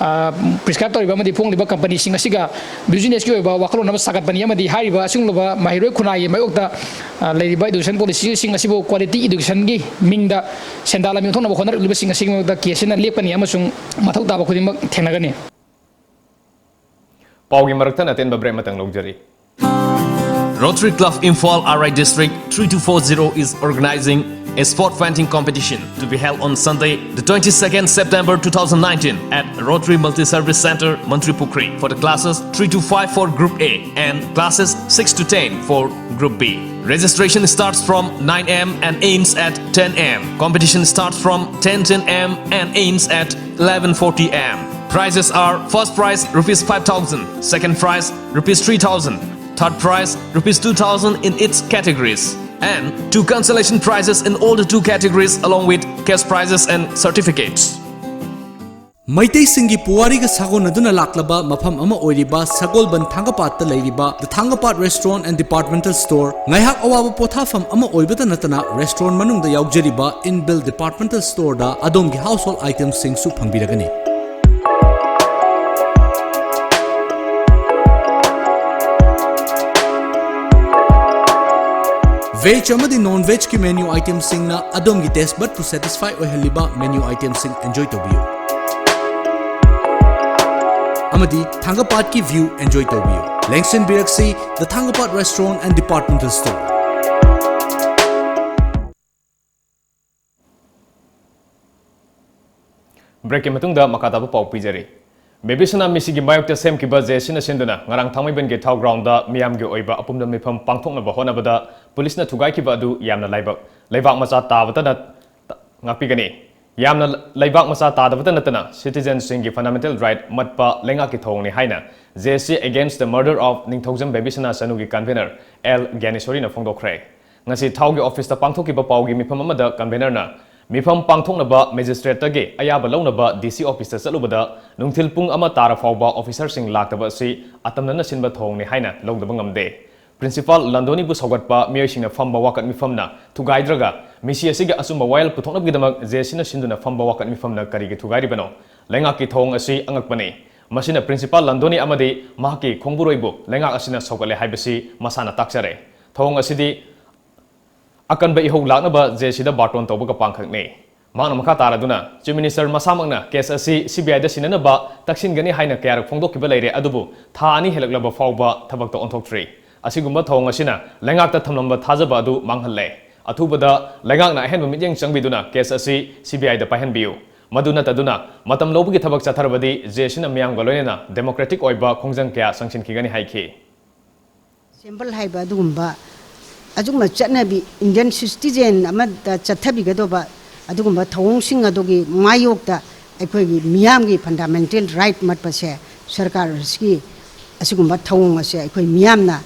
ꯑ, prescribe ꯇꯧꯔꯤꯕ ꯑꯃꯗꯤ ꯐꯣꯡꯂꯤꯕ companyꯁꯤꯡ ꯑꯁꯤꯒ businessꯀꯤ ꯑꯣꯏꯕ ꯋꯥꯈꯜꯂꯣꯟ ꯑꯃ ꯁꯥꯒꯠꯄꯅꯤ ꯑꯃꯗꯤ ꯍꯥꯏꯔꯤꯕ ꯑꯁꯤꯒꯨꯝꯂꯕ ꯃꯍꯩꯔꯣꯏ ꯈꯨꯟꯅꯥꯏꯒꯤ ꯃꯥꯌꯣꯛꯇ, ꯑ, ꯂꯩꯔꯤꯕ education policyꯁꯤꯡ ꯑꯁꯤꯕꯨ quality educationꯒꯤ ꯃꯤꯡꯗ ꯁꯦꯟꯗꯥꯟ ꯂꯝꯕꯤ ꯑꯣꯟꯊꯣꯛꯅꯕ ꯍꯣꯠꯅꯔꯛꯂꯤꯕꯁꯤꯡ ꯑꯁꯤꯒꯤ ꯃꯥꯌꯣꯛꯇ KSAꯅ ꯂꯦꯞꯀꯅꯤ ꯑꯃꯁꯨꯡ ꯃꯊꯧ ꯇꯥꯕ ꯈꯨꯗꯤꯡꯃꯛ ꯊꯦꯡꯅꯒꯅꯤ꯫ ꯄꯥꯎꯒꯤ ꯃꯔꯛꯇ ꯑꯇꯦꯟꯕ break ꯑꯃꯇꯪ ꯂꯧꯖꯔꯤ꯫ Rotary Club Imphal R I District three two four zero is organizing a sport painting competition to be held on Sunday, the twenty-second September two thousand nineteen at Rotary Multi-Service Center, Mantripukhri for the classes three to five for Group A and classes six to ten for Group B. Registration starts from nine a.m. and ends at ten a.m. Competition starts from ten ten a.m. and ends at eleven forty a.m. Prizes are first prize rupees five thousand, second prize rupees three thousand, third prize rupees two thousand in its categories, and two consolation prizes in all the two categories along with cash prizes and certificates. ꯃꯩꯇꯩꯁꯤꯡꯒꯤ ꯄꯨꯋꯥꯔꯤꯒ ꯁꯥꯒꯣꯟꯅꯗꯨꯅ ꯂꯥꯛꯂꯕ ꯃꯐꯝ ꯑꯃ ꯑꯣꯏꯔꯤꯕ ꯁꯒꯣꯜꯕꯟ ꯊꯥꯡꯒꯄꯥꯠꯇ ꯂꯩꯔꯤꯕ The Thangapad Restaurant and Departmental Store ꯉꯥꯏꯍꯥꯛ ꯑꯋꯥꯕ ꯄꯣꯊꯥꯐꯝ ꯑꯃ ꯑꯣꯏꯕꯇ ꯅꯠꯇꯅ restaurant ꯃꯅꯨꯡꯗ ꯌꯥꯎꯖꯔꯤꯕ inbuilt departmental storeꯗ ꯑꯗꯣꯝꯒꯤ household itemꯁꯤꯡꯁꯨ ꯐꯪꯕꯤꯔꯒꯅꯤ꯫ Veg ꯑꯃꯗꯤ non vegꯀꯤ menu itemꯁꯤꯡꯅ ꯑꯗꯣꯝꯒꯤ taste budꯄꯨ satisfy ꯑꯣꯏꯍꯜꯂꯤꯕ menu itemꯁꯤꯡ enjoy ꯇꯧꯕꯤꯌꯨ꯫ ꯑꯃꯗꯤ ꯊꯥꯡꯒꯄꯥꯠꯀꯤ view enjoy ꯇꯧꯕꯤꯌꯨ꯫ ꯂꯦꯡꯁꯤꯟꯕꯤꯔꯛꯁꯤ The Thangapad Restaurant and Departmental Store꯫ Breakꯀꯤ ꯃꯇꯨꯡꯗ ꯃꯈꯥ ꯇꯥꯕ ꯄꯥꯎ ꯄꯤꯖꯔꯤ꯫ ꯕꯦꯕꯤꯁꯅꯥ ꯃꯤꯁꯤꯒꯤ ꯃꯥꯌꯣꯛꯇ ꯁꯦꯝꯈꯤꯕ ꯖꯦ ꯁꯤꯅ ꯁꯤꯟꯗꯨꯅ ꯉꯔꯥꯡ ꯊꯥꯡꯃꯩꯕꯟꯒꯤ ꯊꯥꯎ groundꯗ ꯃꯤꯌꯥꯝꯒꯤ ꯑꯣꯏꯕ ꯑꯄꯨꯟꯕ ꯃꯤꯐꯝ ꯄꯥꯡꯊꯣꯛꯅꯕ ꯍꯣꯠꯅꯕꯗ ꯄꯨꯂꯤꯁꯅ ꯊꯨꯒꯥꯏꯈꯤꯕ ꯑꯗꯨ ꯌꯥꯝꯅ ꯂꯥꯏꯕꯛ, ꯂꯩꯕꯥꯛ ꯃꯆꯥ ꯇꯥꯕꯇ ꯅꯠ-, ꯉꯥꯛꯄꯤꯒꯅꯤ꯫ ꯌꯥꯝꯅ ꯂꯩꯕꯥꯛ ꯃꯆꯥ ꯇꯥꯗꯕꯇ ꯅꯠꯇꯅ citizenꯁꯤꯡꯒꯤ fundamental right ꯃꯠꯄ ꯂꯩꯉꯥꯛꯀꯤ ꯊꯧꯑꯣꯡꯅꯤ ꯍꯥꯏꯅ J C Against the Murder of Ningthoujam ꯕꯦꯕꯤꯁꯅꯥ ꯁꯅꯨꯒꯤ convener L ꯒ꯭ꯌꯥꯅꯦꯁꯣꯔꯤꯅ ꯐꯣꯡꯗꯣꯛꯈ꯭ꯔꯦ꯫ ꯉꯁꯤ ꯊꯥꯎꯒꯤ officeꯇ ꯄꯥꯡꯊꯣꯛꯈꯤꯕ ꯄꯥꯎꯒꯤ ꯃꯤꯐꯝ ꯑꯃꯗ convenerꯅ ꯃꯤꯐꯝ ꯄꯥꯡꯊꯣꯛꯅꯕ magistrateꯇꯒꯤ ꯑꯌꯥꯕ ꯂꯧꯅꯕ D C officeꯇ ꯆꯠꯂꯨꯕꯗ ꯅꯨꯡꯊꯤꯜ ꯄꯨꯡ ꯑꯃ ꯇꯥꯔ ꯐꯥꯎꯕ officerꯁꯤꯡ ꯂꯥꯛꯇꯕ ꯑꯁꯤ ꯑꯇꯝꯅꯅ ꯁꯤꯟꯕ ꯊꯧꯑꯣꯡꯅꯤ ꯍꯥꯏꯅ ꯂꯧꯗꯕ ꯉꯝꯗꯦ꯫ Principal ꯂꯟꯗꯣꯅꯤꯕꯨ ꯁꯧꯒꯠꯄ ꯃꯤꯑꯣꯏꯁꯤꯡꯅ ꯐꯝꯕ ꯋꯥꯀꯠ ꯃꯤꯐꯝꯅ ꯊꯨꯒꯥꯏꯗ꯭ꯔꯒ ꯃꯤꯁꯤ ꯑꯁꯤꯒꯤ ꯑꯆꯨꯝꯕ ꯋꯥꯌꯦꯜ ꯄꯨꯊꯣꯛꯅꯕꯒꯤꯗꯃꯛ J Cꯅ ꯁꯤꯟꯗꯨꯅ ꯐꯝꯕ ꯋꯥꯀꯠ ꯃꯤꯐꯝꯅ ꯀꯔꯤꯒꯤ ꯊꯨꯒꯥꯏꯔꯤꯕꯅꯣ? ꯂꯩꯉꯥꯛꯀꯤ ꯊꯧꯑꯣꯡ ꯑꯁꯤ ꯑꯉꯛꯄꯅꯤ꯫ ꯃꯁꯤꯅ Principal ꯂꯟꯗꯣꯅꯤ ꯑꯃꯗꯤ ꯃꯍꯥꯛꯀꯤ ꯈꯣꯡꯕꯨꯔꯣꯏꯕꯨ ꯂꯩꯉꯥꯛ ꯑꯁꯤꯅ ꯁꯧꯒꯠꯂꯦ ꯍꯥꯏꯕꯁꯤ ꯃꯁꯥꯅ ꯇꯥꯛꯆꯔꯦ꯫ ꯊꯧꯑꯣꯡ ꯑꯁꯤꯗꯤ ꯑꯀꯟꯕ ꯏꯍꯧ ꯂꯥꯛꯅꯕ J Cꯗ ꯕꯥꯔꯇꯣꯟ ꯇꯧꯕꯒ ꯄꯥꯡꯈꯛꯅꯤ꯫ ꯃꯍꯥꯛꯅ ꯃꯈꯥ ꯇꯥꯔꯗꯨꯅ, Chief Minister ꯃꯁꯥꯃꯛꯅ case ꯑꯁꯤ C B Iꯗ ꯁꯤꯟꯅꯅꯕ ꯇꯛꯁꯤꯟꯒꯅꯤ ꯍꯥꯏꯅ ꯀꯌꯥꯔꯛ ꯐꯣꯡꯗꯣꯛꯈꯤꯕ ꯂꯩꯔꯦ, ꯑꯗꯨꯕꯨ ꯊꯥ ꯑꯅꯤ ꯍꯦꯜꯂꯛꯂꯕ ꯐꯥꯎꯕ ꯊꯕꯛꯇ ꯑꯣꯟꯊꯣꯛꯇ꯭ꯔꯤ꯫ ꯑꯁꯤꯒꯨꯝꯕ ꯊꯧꯑꯣꯡ ꯑꯁꯤꯅ ꯂꯩꯉꯥꯛꯇ ꯊꯝꯂꯝꯕ ꯊꯥꯖꯕ ꯑꯗꯨ ꯃꯥꯡꯍꯜꯂꯦ꯫ ꯑꯊꯨꯕꯗ ꯂꯩꯉꯥꯛꯅ ꯑꯍꯦꯟꯕ ꯃꯤꯠꯌꯦꯡ ꯆꯪꯕꯤꯗꯨꯅ case ꯑꯁꯤ C B Iꯗ ꯄꯥꯏꯍꯟꯕꯤꯌꯨ꯫ ꯃꯗꯨ ꯅꯠꯇꯗꯨꯅ ꯃꯇꯝ ꯂꯧꯕꯒꯤ ꯊꯕꯛ ꯆꯠꯊꯔꯕꯗꯤ J Cꯅ ꯃꯤꯌꯥꯝꯒ ꯂꯣꯏꯅꯅ democratic ꯑꯣꯏꯕ ꯈꯣꯡꯖꯪ ꯀꯌꯥ ꯆꯪꯁꯤꯟꯈꯤꯒꯅꯤ ꯍꯥꯏꯈꯤ꯫ Simple ꯍꯥꯏꯕ ꯑꯗꯨꯒꯨꯝꯕ, ꯑꯗꯨꯒꯨꯝꯕ ꯆꯠꯅꯕꯤ, Indian citizen ꯑꯃꯗ ꯆꯠꯊꯕꯤꯒꯗꯧꯕ ꯑꯗꯨꯒꯨꯝꯕ ꯊꯧꯑꯣꯡꯁꯤꯡ ꯑꯗꯨꯒꯤ ꯃꯥꯌꯣꯛꯇ ꯑꯩꯈꯣꯏꯒꯤ ꯃꯤꯌꯥꯝꯒꯤ fundamental right ꯃꯠꯄꯁꯦ ꯁꯔꯀꯥꯔ ꯑꯁꯤꯒꯤ ꯑꯁꯤꯒꯨꯝꯕ ꯊꯧꯑꯣꯡ ꯑꯁꯦ ꯑꯩꯈꯣꯏ ꯃꯤꯌꯥꯝꯅ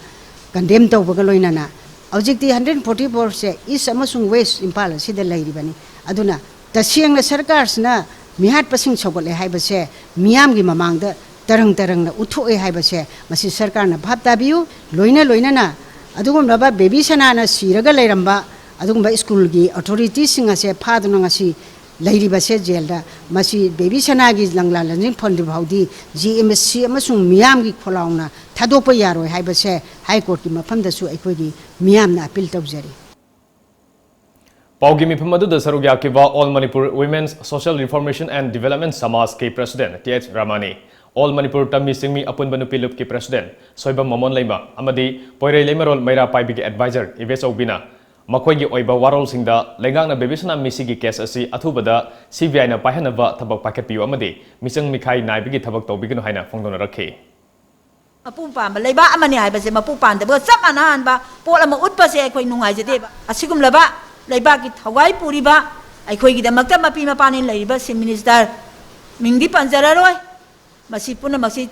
condemn ꯇꯧꯕꯒ ꯂꯣꯏꯅꯅ ꯍꯧꯖꯤꯛꯇꯤ hundred forty fourꯁꯦ East ꯑꯃꯁꯨꯡ West ꯏꯝꯐꯥꯜ ꯑꯁꯤꯗ ꯂꯩꯔꯤꯕꯅꯤ꯫ ꯑꯗꯨꯅ ꯇꯁꯦꯡꯅ ꯁꯔꯀꯥꯔꯁꯤꯅ ꯃꯤꯍꯥꯠꯄꯁꯤꯡ ꯁꯧꯒꯠꯂꯦ ꯍꯥꯏꯕꯁꯦ ꯃꯤꯌꯥꯝꯒꯤ ꯃꯃꯥꯡꯗ ꯇꯔꯪ ꯇꯔꯪꯅ ꯎꯠꯊꯣꯛꯑꯦ ꯍꯥꯏꯕꯁꯦ ꯃꯁꯤ ꯁꯔꯀꯥꯔꯅ ꯚꯥꯞ ꯇꯥꯕꯤꯌꯨ꯫ ꯂꯣꯏꯅ ꯂꯣꯏꯅꯅ ꯑꯗꯨꯒꯨꯝꯂꯕ ꯕꯦꯕꯤ ꯁꯅꯥꯅ ꯁꯤꯔꯒ ꯂꯩꯔꯝꯕ ꯑꯗꯨꯒꯨꯝꯕ ꯁ꯭ꯀꯨꯜꯒꯤ ꯑꯣꯊꯣꯔꯤꯇꯤꯁꯤꯡ ꯑꯁꯦ ꯐꯥꯗꯨꯅ ꯉꯁꯤ ꯂꯩꯔꯤꯕꯁꯦ ꯖꯦꯜꯗ, ꯃꯁꯤ ꯕꯦꯕꯤ ꯁꯅꯥꯒꯤ ꯂꯪꯂꯥ ꯂꯪꯖꯤꯟ ꯐꯪꯗ꯭ꯔꯤ ꯐꯥꯎꯗꯤ ꯖꯤ ꯑꯦꯝ ꯑꯦꯁ ꯁꯤ ꯑꯃꯁꯨꯡ ꯃꯤꯌꯥꯝꯒꯤ ꯈꯣꯜꯂꯥꯎꯅ ꯊꯥꯗꯣꯛꯄ ꯌꯥꯔꯣꯏ ꯍꯥꯏꯕꯁꯦ ꯍꯥꯏ ꯀꯣꯔꯠꯀꯤ ꯃꯐꯝꯗꯁꯨ ꯑꯩꯈꯣꯏꯒꯤ ꯃꯤꯌꯥꯝꯅ ꯑꯄꯤꯜ ꯇꯧꯖꯔꯤ꯫ ꯄꯥꯎꯒꯤ ꯃꯤꯐꯝ ꯑꯗꯨꯗ ꯁꯔꯨꯛ ꯌꯥꯈꯤꯕ All Manipur Women's Social Reformation and Development ꯁꯃꯥꯖꯀꯤ president ꯇꯤ ꯑꯩꯆ ꯔꯥꯃꯥꯅꯤ, All Manipur ꯇꯝꯃꯤ ꯆꯤꯡꯃꯤ ꯑꯄꯨꯟꯕ ꯅꯨꯄꯤ ꯂꯨꯞꯀꯤ president ꯁꯣꯏꯕꯝ ꯃꯃꯣꯟ ꯂꯩꯃ ꯑꯃꯗꯤ ꯄꯣꯏꯔꯩ ꯂꯩꯃꯔꯣꯜ ꯃꯩꯔꯥ ꯄꯥꯏꯕꯤꯒꯤ advisor ꯏꯕꯦꯆꯧꯕꯤꯅ ꯃꯈꯣꯏꯒꯤ ꯑꯣꯏꯕ ꯋꯥꯔꯣꯜꯁꯤꯡꯗ ꯂꯩꯉꯥꯛꯅ ꯕꯦꯕꯤ ꯁꯅꯥ ꯃꯤꯁꯤꯒꯤ case ꯑꯁꯤ ꯑꯊꯨꯕꯗ ꯁꯤ ꯕꯤ ꯑꯥꯏꯅ ꯄꯥꯏꯍꯟꯅꯕ ꯊꯕꯛ ꯄꯥꯏꯈꯠꯄꯤꯌꯨ ꯑꯃꯗꯤ ꯃꯤꯆꯪ ꯃꯤꯈꯥꯏ ꯅꯥꯏꯕꯒꯤ ꯊꯕꯛ ꯇꯧꯕꯤꯒꯅꯨ ꯍꯥꯏꯅ ꯐꯣꯡꯗꯣꯛꯅꯔꯛꯈꯤ꯫ ꯃꯄꯨ ꯄꯥꯟꯕ ꯂꯩꯕꯥꯛ ꯑꯃꯅꯤ ꯍꯥꯏꯕꯁꯦ ꯃꯄꯨ ꯄꯥꯟꯗꯕꯒ ꯆꯞ ꯃꯥꯟꯅꯍꯟꯕ ꯄꯣꯠ ꯑꯃ ꯎꯠꯄꯁꯦ ꯑꯩꯈꯣꯏ ꯅꯨꯡꯉꯥꯏꯖꯗꯦꯕ꯫ ꯑꯁꯤꯒꯨꯝꯂꯕ ꯂꯩꯕꯥꯛꯀꯤ ꯊꯧꯒꯥꯏ ꯄꯨꯔꯤꯕ ꯑꯩꯈꯣꯏꯒꯤꯗꯃꯛꯇ ꯃꯄꯤ ꯃꯄꯥꯅꯤ ꯂꯩꯔꯤꯕ chief minister, ꯃꯤꯡꯗꯤ ꯄꯟꯖꯔꯔꯣꯏ, ꯃꯁꯤ ꯄꯨꯝꯅꯃꯛꯁꯤ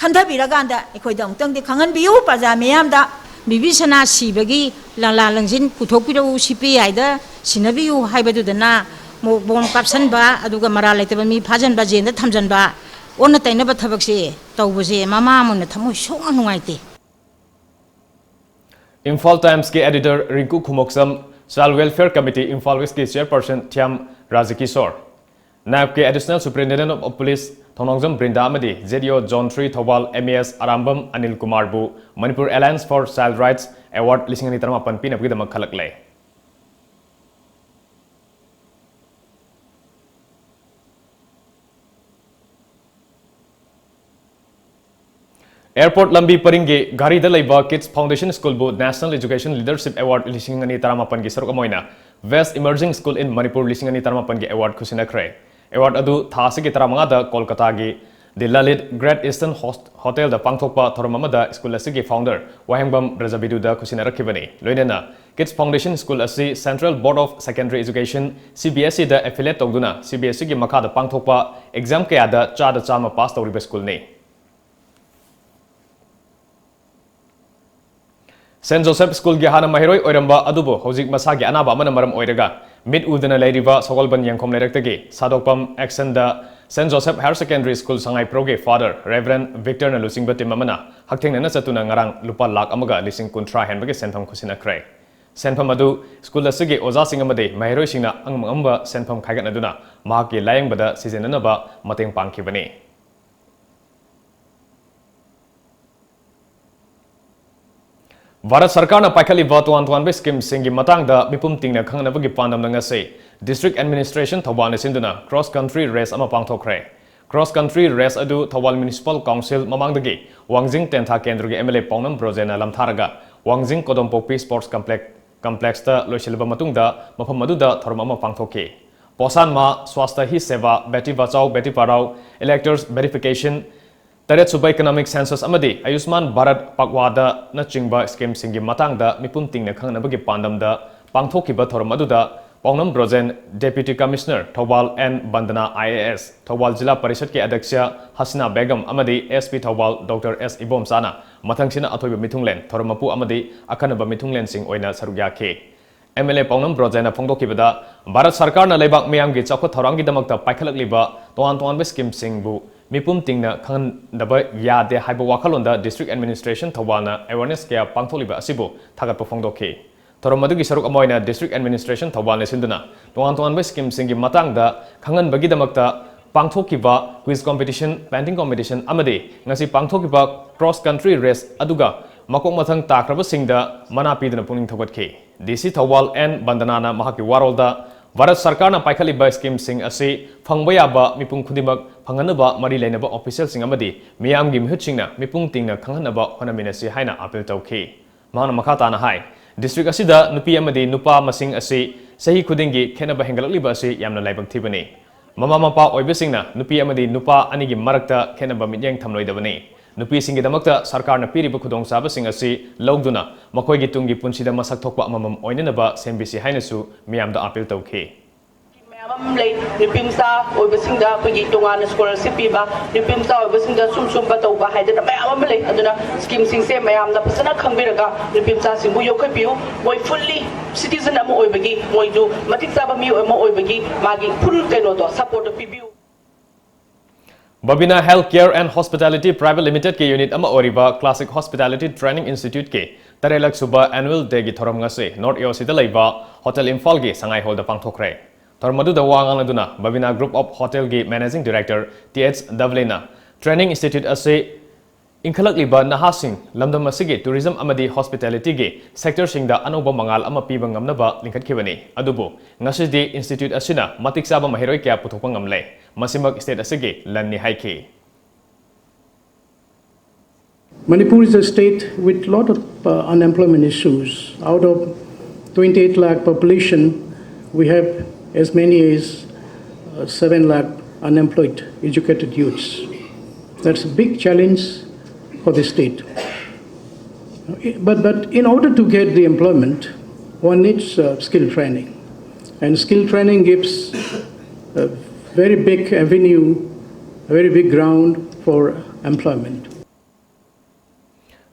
ꯈꯟꯊꯕꯤꯔꯀꯥꯟꯗ ꯑꯩꯈꯣꯏꯗ ꯑꯃꯨꯛꯇꯪꯗꯤ ꯈꯪꯍꯟꯕꯤꯌꯨ ꯄ꯭ꯔꯖꯥ ꯃꯤꯌꯥꯝꯗ꯫ ꯕꯤꯕꯤꯁꯅꯥ ꯁꯤꯕꯒꯤ ꯂꯪꯂꯥ ꯂꯪꯖꯤꯟ ꯄꯨꯊꯣꯛꯄꯤꯔꯛꯎ, ꯁꯤ ꯄꯤ ꯑꯥꯏꯗ ꯁꯤꯟꯅꯕꯤꯌꯨ ꯍꯥꯏꯕꯗꯨꯗꯅ ꯃꯣ-, ꯕꯣꯝ ꯀꯥꯞꯁꯟꯕ, ꯑꯗꯨꯒ ꯃꯔꯥꯜ ꯂꯩꯇꯕ ꯃꯤ ꯐꯥꯖꯟꯕ, ꯖꯦꯜꯗ ꯊꯝꯖꯟꯕ, ꯑꯣꯟꯅ ꯇꯩꯅꯕ ꯊꯕꯛꯁꯦ ꯇꯧꯕꯁꯦ ꯃꯃꯥ ꯑꯃ ꯑꯣꯏꯅ ꯊꯃꯣꯏ ꯁꯣꯛꯅ ꯅꯨꯡꯉꯥꯏꯇꯦ꯫ Imphal Timesꯀꯤ editor ꯔꯤꯡꯀꯨ ꯈꯨꯃꯣꯛꯆꯝ, Child Welfare Committee Imphal Westꯀꯤ chairperson Thiyam ꯔꯥꯖꯀꯤꯁꯣꯔ, ꯅꯥꯏꯕꯀꯤ Additional Superintendent of Police ꯊꯧꯅꯥꯎꯖꯝ ꯕ꯭ꯔꯤꯟꯗꯥ ꯑꯃꯗꯤ J D O Zone three Thoubal M A S Arambam Anil ꯀꯨꯃꯥꯔꯕꯨ Manipur Alliance for Child Rights Award ꯂꯤꯁꯤꯡ ꯑꯅꯤ ꯇꯔꯥꯃꯥꯄꯟ ꯄꯤꯅꯕꯒꯤꯗꯃꯛ ꯈꯜꯂꯛꯂꯦ꯫ Airport ꯂꯝꯕꯤ ꯄꯔꯤꯡꯒꯤ ꯘꯥꯔꯤꯗ ꯂꯩꯕ Kids Foundation Schoolꯕꯨ National Education Leadership Award ꯂꯤꯁꯤꯡ ꯑꯅꯤ ꯇꯔꯥꯃꯥꯄꯟꯒꯤ ꯁꯔꯨꯛ ꯑꯃ ꯑꯣꯏꯅ Best Emerging School in Manipur ꯂꯤꯁꯤꯡ ꯑꯅꯤ ꯇꯔꯥꯃꯥꯄꯟꯒꯤ award ꯈꯨꯠꯁꯤꯟꯅꯈ꯭ꯔꯦ꯫ Award ꯑꯗꯨ ꯊꯥ ꯑꯁꯤꯒꯤ ꯇꯔꯥꯃꯉꯥꯗ ꯀꯣꯜꯀꯇꯥꯒꯤ The Lalit Great Eastern Hos-, Hotelꯗ ꯄꯥꯡꯊꯣꯛꯄ ꯊꯧꯔꯝ ꯑꯃꯗ school ꯑꯁꯤꯒꯤ founder ꯋꯥꯍꯦꯡꯕꯝ ꯕ꯭ꯔꯖꯕꯤꯗꯨꯗ ꯈꯨꯠꯁꯤꯟꯅꯔꯛꯈꯤꯕꯅꯤ꯫ ꯂꯣꯏꯅꯅ Kids Foundation School ꯑꯁꯤ Central Board of Secondary Education, C B S Eꯗ affiliate ꯇꯧꯗꯨꯅ C B S Eꯒꯤ ꯃꯈꯥꯗ ꯄꯥꯡꯊꯣꯛꯄ exam ꯀꯌꯥꯗ ꯆꯥꯗ ꯆꯥꯝꯃ pass ꯇꯧꯔꯤꯕ schoolꯅꯤ꯫ Saint Joseph Schoolꯒꯤ ꯍꯥꯟꯅ ꯃꯍꯩꯔꯣꯏ ꯑꯣꯏꯔꯝꯕ ꯑꯗꯨꯕꯨ ꯍꯧꯖꯤꯛ ꯃꯁꯥꯒꯤ ꯑꯅꯥꯕ ꯑꯃꯅ ꯃꯔꯝ ꯑꯣꯏꯔꯒ ꯃꯤꯠ ꯎꯗꯅ ꯂꯩꯔꯤꯕ ꯁꯒꯣꯜꯕꯟ ꯌꯦꯡꯈꯣꯝ ꯂꯩꯔꯛꯇꯒꯤ ꯁꯥꯗꯣꯛꯄꯝ ꯑꯦꯛꯁꯟꯗ ꯁꯦꯟ ꯖꯣꯁꯦꯐ ꯍꯥꯌꯔ ꯁꯦꯀꯦꯟꯗꯔꯤ ꯁ꯭ꯀꯨꯜ ꯁꯉꯥꯏ ꯄ꯭ꯔꯣꯒꯤ ꯐꯥꯗꯔ ꯔꯦꯚꯔꯦꯟ ꯚꯤꯛꯇꯔꯅ ꯂꯨꯆꯤꯡꯕ ꯇꯤꯝ ꯑꯃꯅ ꯍꯛꯊꯦꯡꯅꯅ ꯆꯠꯇꯨꯅ ꯉꯔꯥꯡ ꯂꯨꯄꯥ ꯂꯥꯈ ꯑꯃꯒ ꯂꯤꯁꯤꯡ ꯀꯨꯟꯊ꯭ꯔꯥ ꯍꯦꯟꯕꯒꯤ ꯁꯦꯟꯐꯝ ꯈꯨꯠꯁꯤꯟꯅꯈ꯭ꯔꯦ꯫ ꯁꯦꯟꯐꯝ ꯑꯗꯨ ꯁ꯭ꯀꯨꯜ ꯑꯁꯤꯒꯤ ꯑꯣꯖꯥꯁꯤꯡ ꯑꯃꯗꯤ ꯃꯍꯩꯔꯣꯏꯁꯤꯡꯅ ꯑꯉꯝ ꯑꯉꯝꯕ ꯁꯦꯟꯐꯝ ꯈꯥꯏꯒꯠꯅꯗꯨꯅ ꯃꯍꯥꯛꯀꯤ ꯂꯥꯌꯦꯡꯕꯗ ꯁꯤꯖꯤꯟꯅꯅꯕ ꯃꯇꯦꯡ ꯄꯥꯡꯈꯤꯕꯅꯤ꯫ ꯚꯥꯔꯠ ꯁꯔꯀꯥꯔꯅ ꯄꯥꯏꯈꯠꯂꯤꯕ ꯇꯣꯉꯥꯟ ꯇꯣꯉꯥꯟꯕ ꯁ꯭ꯀꯤꯝꯁꯤꯡꯒꯤ ꯃꯇꯥꯡꯗ ꯃꯤꯄꯨꯝ ꯇꯤꯡꯅ ꯈꯪꯅꯕꯒꯤ ꯄꯥꯟꯗꯝꯗ ꯉꯁꯤ ꯗꯤꯁꯇ꯭ꯔꯤꯛ ꯑꯦꯗꯃꯤꯅꯤꯁꯇ꯭ꯔꯦꯁꯟ ꯊꯧꯕꯥꯜꯅ ꯁꯤꯟꯗꯨꯅ ꯀ꯭ꯔꯣꯁ ꯀꯟꯇ꯭ꯔꯤ ꯔꯦꯁ ꯑꯃ ꯄꯥꯡꯊꯣꯛꯈ꯭ꯔꯦ꯫ ꯀ꯭ꯔꯣꯁ ꯀꯟꯇ꯭ꯔꯤ ꯔꯦꯁ ꯑꯗꯨ ꯊꯧꯕꯥꯜ ꯃ꯭ꯌꯨꯅꯤꯁꯤꯄꯥꯜ ꯀꯥꯎꯟꯁꯤꯜ ꯃꯃꯥꯡꯗꯒꯤ ꯋꯥꯡꯖꯤꯡ ꯇꯦꯟꯊꯥ ꯀꯦꯟꯗ꯭ꯔꯒꯤ ꯑꯦꯝ ꯑꯦꯜ ꯑꯦ ꯄꯥꯎꯅꯝ ꯕ꯭ꯔꯣꯖꯦꯟꯅ ꯂꯝꯊꯥꯔꯒ ꯋꯥꯡꯖꯤꯡ ꯀꯣꯗꯣꯝꯄꯣꯛꯄꯤ ꯁ꯭ꯄꯣꯔꯠꯁ ꯀꯝꯄ꯭ꯂꯦꯛ-, ꯀꯝꯄ꯭ꯂꯦꯛꯁꯇ ꯂꯣꯏꯁꯤꯜꯂꯕ ꯃꯇꯨꯡꯗ ꯃꯐꯝ ꯑꯗꯨꯗ ꯊꯧꯔꯝ ꯑꯃ ꯄꯥꯡꯊꯣꯛꯈꯤ꯫ ꯄꯣꯁꯥꯟ ꯃꯥ, ꯁ꯭ꯋꯥꯁꯊ ꯍꯤ ꯁꯦꯕꯥ, Beti Bachao Beti Padhao, ꯏꯂꯦꯛꯇꯔꯁ verification, ꯇꯔꯦꯠꯁꯨꯕ economic census ꯑꯃꯗꯤ ꯑꯌꯨꯁꯃꯥꯟ ꯚꯥꯔꯠ ꯄꯛꯋꯥꯗꯅꯆꯤꯡꯕ ꯁ꯭ꯀꯤꯝꯁꯤꯡꯒꯤ ꯃꯇꯥꯡꯗ ꯃꯤꯄꯨꯝ ꯇꯤꯡꯅ ꯈꯪꯅꯕꯒꯤ ꯄꯥꯟꯗꯝꯗ ꯄꯥꯡꯊꯣꯛꯈꯤꯕ ꯊꯧꯔꯝ ꯑꯗꯨꯗ Paonam Brojen, deputy commissioner Thoubal N Bandana I A S, Thoubal Zilla ꯄꯔꯤꯁꯠꯀꯤ ꯑꯗ꯭ꯌꯛꯁ ꯍꯁꯤꯅꯥ ꯕꯦꯒꯝ ꯑꯃꯗꯤ ꯑꯦꯁ ꯄꯤ ꯊꯧꯕꯥꯜ ꯗꯣꯛꯇꯔ ꯑꯦꯁ ꯏꯕꯣꯝꯆꯥꯅ ꯃꯊꯪꯁꯤꯠꯅ ꯑꯊꯣꯏꯕ ꯃꯤꯊꯨꯡꯂꯦꯟ, ꯊꯧꯔꯝ ꯃꯄꯨ ꯑꯃꯗꯤ ꯑꯈꯟꯅꯕ ꯃꯤꯊꯨꯡꯂꯦꯟꯁꯤꯡ ꯑꯣꯏꯅ ꯁꯔꯨꯛ ꯌꯥꯈꯤ꯫ ꯑꯦꯝ ꯑꯦꯜ ꯑꯦ ꯄꯥꯎꯅꯝ ꯕ꯭ꯔꯣꯖꯦꯟꯅ ꯐꯣꯡꯗꯣꯛꯈꯤꯕꯗ, ꯚꯥꯔꯠ ꯁꯔꯀꯥꯔꯅ ꯂꯩꯕꯥꯛ ꯃꯤꯌꯥꯝꯒꯤ ꯆꯥꯎꯈꯠ ꯊꯧꯔꯥꯡꯒꯤꯗꯃꯛꯇ ꯄꯥꯏꯈꯠꯂꯛꯂꯤꯕ ꯇꯣꯉꯥꯟ ꯇꯣꯉꯥꯟꯕ ꯁ꯭ꯀꯤꯝꯁꯤꯡꯕꯨ ꯃꯤꯄꯨꯝ ꯇꯤꯡꯅ ꯈꯪꯍꯟꯗꯕ ꯌꯥꯗꯦ ꯍꯥꯏꯕ ꯋꯥꯈꯜꯂꯣꯟꯗ ꯗꯤꯁꯇ꯭ꯔꯤꯛ ꯑꯦꯗꯃꯤꯅꯤꯁꯇ꯭ꯔꯦꯁꯟ ꯊꯧꯕꯥꯜꯅ ꯑꯦꯋꯦꯔꯅꯦꯁ ꯀꯌꯥ ꯄꯥꯡꯊꯣꯛꯂꯤꯕ ꯑꯁꯤꯕꯨ ꯊꯥꯒꯠꯄ ꯐꯣꯡꯗꯣꯛꯈꯤ꯫ ꯊꯧꯔꯝ ꯑꯗꯨꯒꯤ ꯁꯔꯨꯛ ꯑꯃ ꯑꯣꯏꯅ ꯗꯤꯁꯇ꯭ꯔꯤꯛ ꯑꯦꯗꯃꯤꯅꯤꯁꯇ꯭ꯔꯦꯁꯟ ꯊꯧꯕꯥꯜꯅ ꯁꯤꯟꯗꯨꯅ ꯇꯣꯉꯥꯟ ꯇꯣꯉꯥꯟꯕ ꯁ꯭ꯀꯤꯝꯁꯤꯡꯒꯤ ꯃꯇꯥꯡꯗ ꯈꯪꯍꯟꯕꯒꯤꯗꯃꯛꯇ ꯄꯥꯡꯊꯣꯛꯈꯤꯕ ꯀ꯭ꯋꯤꯖ ꯀꯣꯝꯄꯤꯇꯤꯁꯟ, ꯄꯦꯟꯇꯤꯡ ꯀꯣꯝꯄꯤꯇꯤꯁꯟ ꯑꯃꯗꯤ ꯉꯁꯤ ꯄꯥꯡꯊꯣꯛꯈꯤꯕ ꯀ꯭ꯔꯣꯁ ꯀꯟꯇ꯭ꯔꯤ ꯔꯦꯁ ꯑꯗꯨꯒ ꯃꯀꯣꯛ ꯃꯊꯪ ꯇꯥꯈ꯭ꯔꯕꯁꯤꯡꯗ ꯃꯅꯥ ꯄꯤꯗꯨꯅ ꯄꯨꯛꯅꯤꯡ ꯊꯧꯒꯠꯈꯤ꯫ ꯗꯤ ꯁꯤ ꯊꯧꯕꯥꯜ ꯑꯦꯟ ꯕꯟꯗꯅꯥꯅ ꯃꯍꯥꯛꯀꯤ ꯋꯥꯔꯣꯜꯗ ꯚꯥꯔꯠ ꯁꯔꯀꯥꯔꯅ ꯄꯥꯏꯈꯠꯂꯤꯕ ꯁ꯭ꯀꯤꯝꯁꯤꯡ ꯑꯁꯤ ꯐꯪꯕ ꯌꯥꯕ ꯃꯤꯄꯨꯝ ꯈꯨꯗꯤꯡꯃꯛ ꯐꯪꯍꯟꯅꯕ ꯃꯔꯤ ꯂꯩꯅꯕ ꯑꯣꯐꯤꯁꯤꯌꯦꯜꯁꯤꯡ ꯑꯃꯗꯤ ꯃꯤꯌꯥꯝꯒꯤ ꯃꯤꯍꯨꯠꯁꯤꯡꯅ ꯃꯤꯄꯨꯝ ꯇꯤꯡꯅ ꯈꯪꯍꯟꯅꯕ ꯍꯣꯠꯅꯃꯤꯟꯅꯁꯤ ꯍꯥꯏꯅ ꯑꯥꯄꯤꯜ ꯇꯧꯈꯤ꯫ ꯃꯍꯥꯛꯅ ꯃꯈꯥ ꯇꯥꯅ ꯍꯥꯏ, ꯗꯤꯁꯇ꯭ꯔꯤꯛ ꯑꯁꯤꯗ ꯅꯨꯄꯤ ꯑꯃꯗꯤ ꯅꯨꯄꯥ ꯃꯁꯤꯡ ꯑꯁꯤ ꯆꯍꯤ ꯈꯨꯗꯤꯡꯒꯤ ꯈꯦꯠꯅꯕ ꯍꯦꯟꯒꯠꯂꯛꯂꯤꯕ ꯑꯁꯤ ꯌꯥꯝꯅ ꯂꯥꯏꯕꯛ ꯊꯤꯕꯅꯤ꯫ ꯃꯃꯥ ꯃꯄꯥ ꯑꯣꯏꯕꯁꯤꯡꯅ ꯅꯨꯄꯤ ꯑꯃꯗꯤ ꯅꯨꯄꯥ ꯑꯅꯤꯒꯤ ꯃꯔꯛꯇ ꯈꯦꯠꯅꯕ ꯃꯤꯠꯌꯦꯡ ꯊꯝꯂꯣꯏꯗꯕꯅꯤ꯫ ꯅꯨꯄꯤꯁꯤꯡꯒꯤꯗꯃꯛꯇ ꯁꯔꯀꯥꯔꯅ ꯄꯤꯔꯤꯕ ꯈꯨꯗꯣꯡꯆꯥꯕꯁꯤꯡ ꯑꯁꯤ ꯂꯧꯗꯨꯅ ꯃꯈꯣꯏꯒꯤ ꯇꯨꯡꯒꯤ ꯄꯨꯟꯁꯤꯗ ꯃꯁꯛ ꯊꯣꯛꯄ ꯑꯃꯃꯝ ꯑꯣꯏꯅꯅꯕ ꯁꯦꯝꯕꯤꯁꯤ ꯍꯥꯏꯅꯁꯨ ꯃꯤꯌꯥꯝꯗ ꯑꯥꯄꯤꯜ ꯇꯧꯈꯤ꯫ ꯃꯌꯥꯝ ꯑꯃ ꯂꯩ꯫ ꯅꯨꯄꯤ ꯃꯆꯥ ꯑꯣꯏꯕꯁꯤꯡꯗ ꯑꯩꯈꯣꯏꯒꯤ ꯇꯣꯉꯥꯟꯅ ꯁ꯭ꯀꯣꯂꯔꯁꯤꯞ ꯄꯤꯕ, ꯅꯨꯄꯤ ꯃꯆꯥ ꯑꯣꯏꯕꯁꯤꯡꯗ ꯁꯨꯝ ꯁꯨꯝꯕ ꯇꯧꯕ ꯍꯥꯏꯗꯅ ꯃꯌꯥꯝ ꯑꯃ ꯂꯩ꯫ ꯑꯗꯨꯅ ꯁ꯭ꯀꯤꯝꯁꯤꯡꯁꯦ ꯃꯌꯥꯝꯅ ꯐꯖꯅ ꯈꯪꯕꯤꯔꯒ ꯅꯨꯄꯤ ꯃꯆꯥꯁꯤꯡꯕꯨ ꯌꯣꯛꯈꯠꯄꯤꯌꯨ꯫ ꯃꯣꯏ ꯐꯨꯜꯂꯤ ꯁꯤꯇꯤꯖꯟ ꯑꯃ ꯑꯣꯏꯕꯒꯤ, ꯃꯣꯏꯁꯨ ꯃꯇꯤꯛ ꯆꯥꯕ ꯃꯤꯑꯣꯏ ꯑꯃ ꯑꯣꯏꯕꯒꯤ ꯃꯥꯒꯤ ꯐꯨꯜ ꯀꯩꯅꯣꯗꯣ, ꯁꯄꯣꯔꯠꯇꯣ ꯄꯤꯕꯤꯌꯨ꯫ Babina Health Care and Hospitality Private Limited ꯀꯤ ꯌꯨꯅꯤꯠ ꯑꯃ ꯑꯣꯏꯔꯤꯕ Classic Hospitality Training Institute ꯀꯤ ꯇꯔꯦꯠꯂꯛ ꯁꯨꯕ Annual Day ꯒꯤ ꯊꯧꯔꯝ ꯉꯁꯤ North A O C ꯗ ꯂꯩꯕ Hotel ꯏꯝꯐꯥꯜꯒꯤ ꯁꯉꯥꯏ ꯍꯣꯜꯗ ꯄꯥꯡꯊꯣꯛꯈ꯭ꯔꯦ꯫ ꯊꯧꯔꯝ ꯑꯗꯨꯗ ꯋꯥ ꯉꯥꯡꯂꯗꯨꯅ Babina Group of Hotel ꯒꯤ Managing Director T H ꯗꯕꯂꯤꯅ Training Institute ꯑꯁꯤ ꯏꯟꯈꯠꯂꯛꯂꯤꯕ ꯅꯍꯥꯁꯤꯡ ꯂꯝꯗꯝ ꯑꯁꯤꯒꯤ tourism ꯑꯃꯗꯤ hospitality ꯒꯤ sector ꯁꯤꯡꯗ ꯑꯅꯧꯕ ꯃꯉꯥꯜ ꯑꯃ ꯄꯤꯕ ꯉꯝꯅꯕ ꯂꯤꯡꯈꯠꯈꯤꯕꯅꯤ꯫ ꯑꯗꯨꯕꯨ ꯉꯁꯤꯗꯤ institute ꯑꯁꯤꯅ ꯃꯇꯤꯛ ꯆꯥꯕ ꯃꯍꯩꯔꯣꯏ ꯀꯌꯥ ꯄꯨꯊꯣꯛꯄ ꯉꯝꯂꯦ꯫ ꯃꯁꯤꯃꯛ state ꯑꯁꯤꯒꯤ ꯂꯟꯅꯤ ꯍꯥꯏꯈꯤ꯫ Manipur is a state with lot of uh, unemployment issues. Out of twenty-eight lakh population, we have as many as uh, seven lakh unemployed educated youths. That's a big challenge for the state. But, but in order to get the employment, one needs uh, skill training. And skill training gives a very big avenue, a very big ground for employment.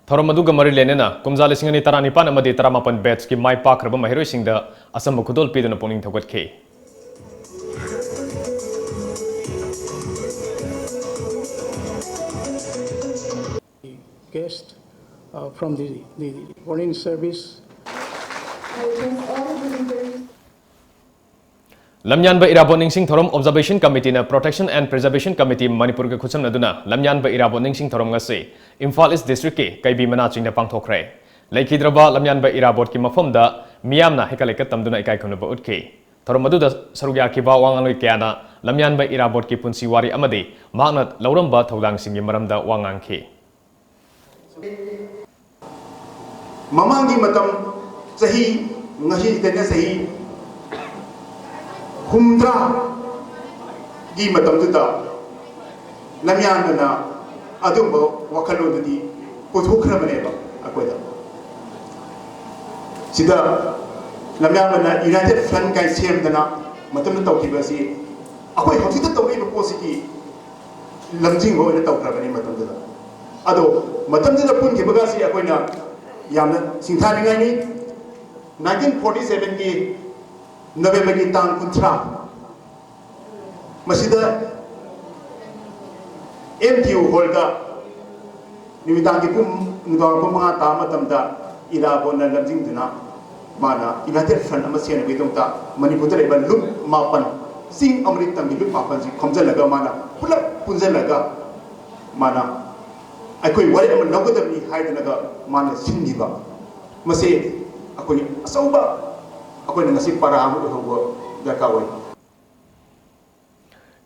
ꯊꯧꯔꯝ ꯑꯗꯨꯒ ꯃꯔꯤ ꯂꯩꯅꯅ ꯀꯨꯝꯖꯥ ꯂꯤꯁꯤꯡ ꯑꯅꯤ ꯇꯔꯥꯅꯤꯄꯥꯟ ꯑꯃꯗꯤ ꯇꯔꯥꯃꯥꯄꯟ batch ꯀꯤ ꯃꯥꯏ ꯄꯥꯛꯈ꯭ꯔꯕ ꯃꯍꯩꯔꯣꯏꯁꯤꯡꯗ ꯑꯆꯝꯕ ꯈꯨꯗꯣꯜ ꯄꯤꯗꯨꯅ ꯄꯨꯛꯅꯤꯡ ꯊꯧꯒꯠꯈꯤ꯫ Guest uh, from the, the foreign service. Lamyanba Irabot Ningsing Thorom Observation Committee ꯅ Protection and Preservation Committee ꯃꯅꯤꯄꯨꯔꯒ ꯈꯨꯠꯁꯝꯅꯗꯨꯅ ꯂꯝꯌꯥꯟꯕ ꯏꯔꯥꯕꯣꯠ ꯅꯤꯡꯁꯤꯡ ꯊꯧꯔꯝ ꯉꯁꯤ ꯏꯝꯐꯥꯜ ꯏꯁ ꯗꯤꯁꯇ꯭ꯔꯤꯛꯀꯤ ꯀꯩꯕꯤ ꯃꯅꯥ ꯆꯤꯡꯗ ꯄꯥꯡꯊꯣꯛꯈ꯭ꯔꯦ꯫ ꯂꯩꯈꯤꯗ꯭ꯔꯕ ꯂꯝꯌꯥꯟꯕ ꯏꯔꯥꯕꯣꯠꯀꯤ ꯃꯐꯝꯗ ꯃꯤꯌꯥꯝꯅ ꯍꯩꯀꯠ ꯂꯩꯀꯠ ꯇꯝꯗꯨꯅ ꯏꯀꯥꯏ ꯈꯨꯝꯅꯕ ꯎꯠꯈꯤ꯫ ꯊꯧꯔꯝ ꯑꯗꯨꯗ ꯁꯔꯨꯛ ꯌꯥꯈꯤꯕ ꯋꯥ ꯉꯥꯡꯂꯣꯏ ꯀꯌꯥꯅ ꯂꯝꯌꯥꯟꯕ ꯏꯔꯥꯕꯣꯠꯀꯤ ꯄꯨꯟꯁꯤ ꯋꯥꯔꯤ ꯑꯃꯗꯤ ꯃꯍꯥꯛꯅ ꯂꯧꯔꯝꯕ ꯊꯧꯗꯥꯡꯁꯤꯡꯒꯤ ꯃꯔꯝꯗ ꯋꯥ ꯉꯥꯡꯈꯤ꯫ ꯃꯃꯥꯡꯒꯤ ꯃꯇꯝ, ꯆꯍꯤ, ꯉꯁꯤꯗꯩꯅ ꯆꯍꯤ ꯍꯨꯝꯗ꯭ꯔꯥꯒꯤ ꯃꯇꯝꯗꯨꯗ ꯂꯝꯌꯥꯟꯕꯅ ꯑꯗꯨꯝꯕ ꯋꯥꯈꯜꯂꯣꯟꯗꯨꯗꯤ ꯄꯨꯊꯣꯛꯈ꯭ꯔꯕꯅꯦꯕ ꯑꯩꯈꯣꯏꯗ꯫ ꯁꯤꯗ ꯂꯝꯌꯥꯟꯕꯅ United Front ꯀꯥꯏ ꯁꯦꯝꯗꯅ, ꯃꯇꯝꯗ ꯇꯧꯈꯤꯕ ꯑꯁꯤ ꯑꯩꯈꯣꯏ ꯍꯧꯖꯤꯛꯇ ꯇꯧꯔꯤꯕ ꯄꯣꯠꯁꯤꯒꯤ ꯂꯝꯖꯤꯡꯕ ꯑꯣꯏꯅ ꯇꯧꯈ꯭ꯔꯕꯅꯤ ꯃꯇꯝꯗꯨꯗ꯫ ꯑꯗꯣ ꯃꯇꯝꯗꯨꯗ ꯄꯨꯟꯈꯤꯕꯒ ꯑꯁꯤ ꯑꯩꯈꯣꯏꯅ ꯌꯥꯝꯅ ꯁꯤꯡꯊꯥꯅꯤꯡꯉꯥꯏꯅꯤ꯫ ꯅꯥꯏꯟꯇꯤꯟ ꯐꯣꯔꯇꯤ ꯁꯦꯚꯦꯟꯒꯤ ꯅꯕꯦꯝꯕꯔꯒꯤ ꯇꯥꯡ ꯀꯨꯟꯊ꯭ꯔꯥ ꯃꯁꯤꯗ ꯑꯦꯝ ꯇꯤ ꯌꯨ ꯍꯣꯜꯗ ꯅꯨꯃꯤꯗꯥꯡꯒꯤ ꯄꯨꯡ, ꯅꯨꯡꯗꯥꯡ ꯄꯨꯡ ꯃꯉꯥ ꯇꯥꯕ ꯃꯇꯝꯗ ꯏꯔꯥꯕꯣꯠꯅ ꯂꯝꯖꯤꯡꯗꯨꯅ ꯃꯥꯅ ꯌꯨꯅꯥꯏꯇꯦꯠ ꯐ꯭ꯔꯟꯠ ꯑꯃ ꯁꯦꯝꯅꯕꯒꯤꯗꯃꯛꯇ ꯃꯅꯤꯄꯨꯔꯗ ꯂꯩꯕ ꯂꯨꯞ ꯃꯥꯄꯟ, ꯆꯤꯡ ꯑꯃꯗꯤ ꯇꯝꯒꯤ ꯂꯨꯞ ꯃꯥꯄꯟꯁꯤ ꯈꯣꯝꯖꯤꯜꯂꯒ ꯃꯥꯅ ꯄꯨꯂꯞ ꯄꯨꯟꯁꯤꯜꯂꯒ ꯃꯥꯅ ꯑꯩꯈꯣꯏ ꯋꯥꯔꯦꯞ ꯑꯃ ꯂꯧꯒꯗꯕꯅꯤ ꯍꯥꯏꯗꯨꯅꯒ ꯃꯥꯅ ꯁꯤꯟꯈꯤꯕ꯫ ꯃꯁꯤ ꯑꯩꯈꯣꯏ ꯑꯆꯧꯕ, ꯑꯩꯈꯣꯏꯅ ꯉꯁꯤ ꯄꯔꯥ ꯑꯃ ꯑꯣꯏꯍꯧꯕ ꯗꯔꯀꯥꯔ ꯑꯣꯏ꯫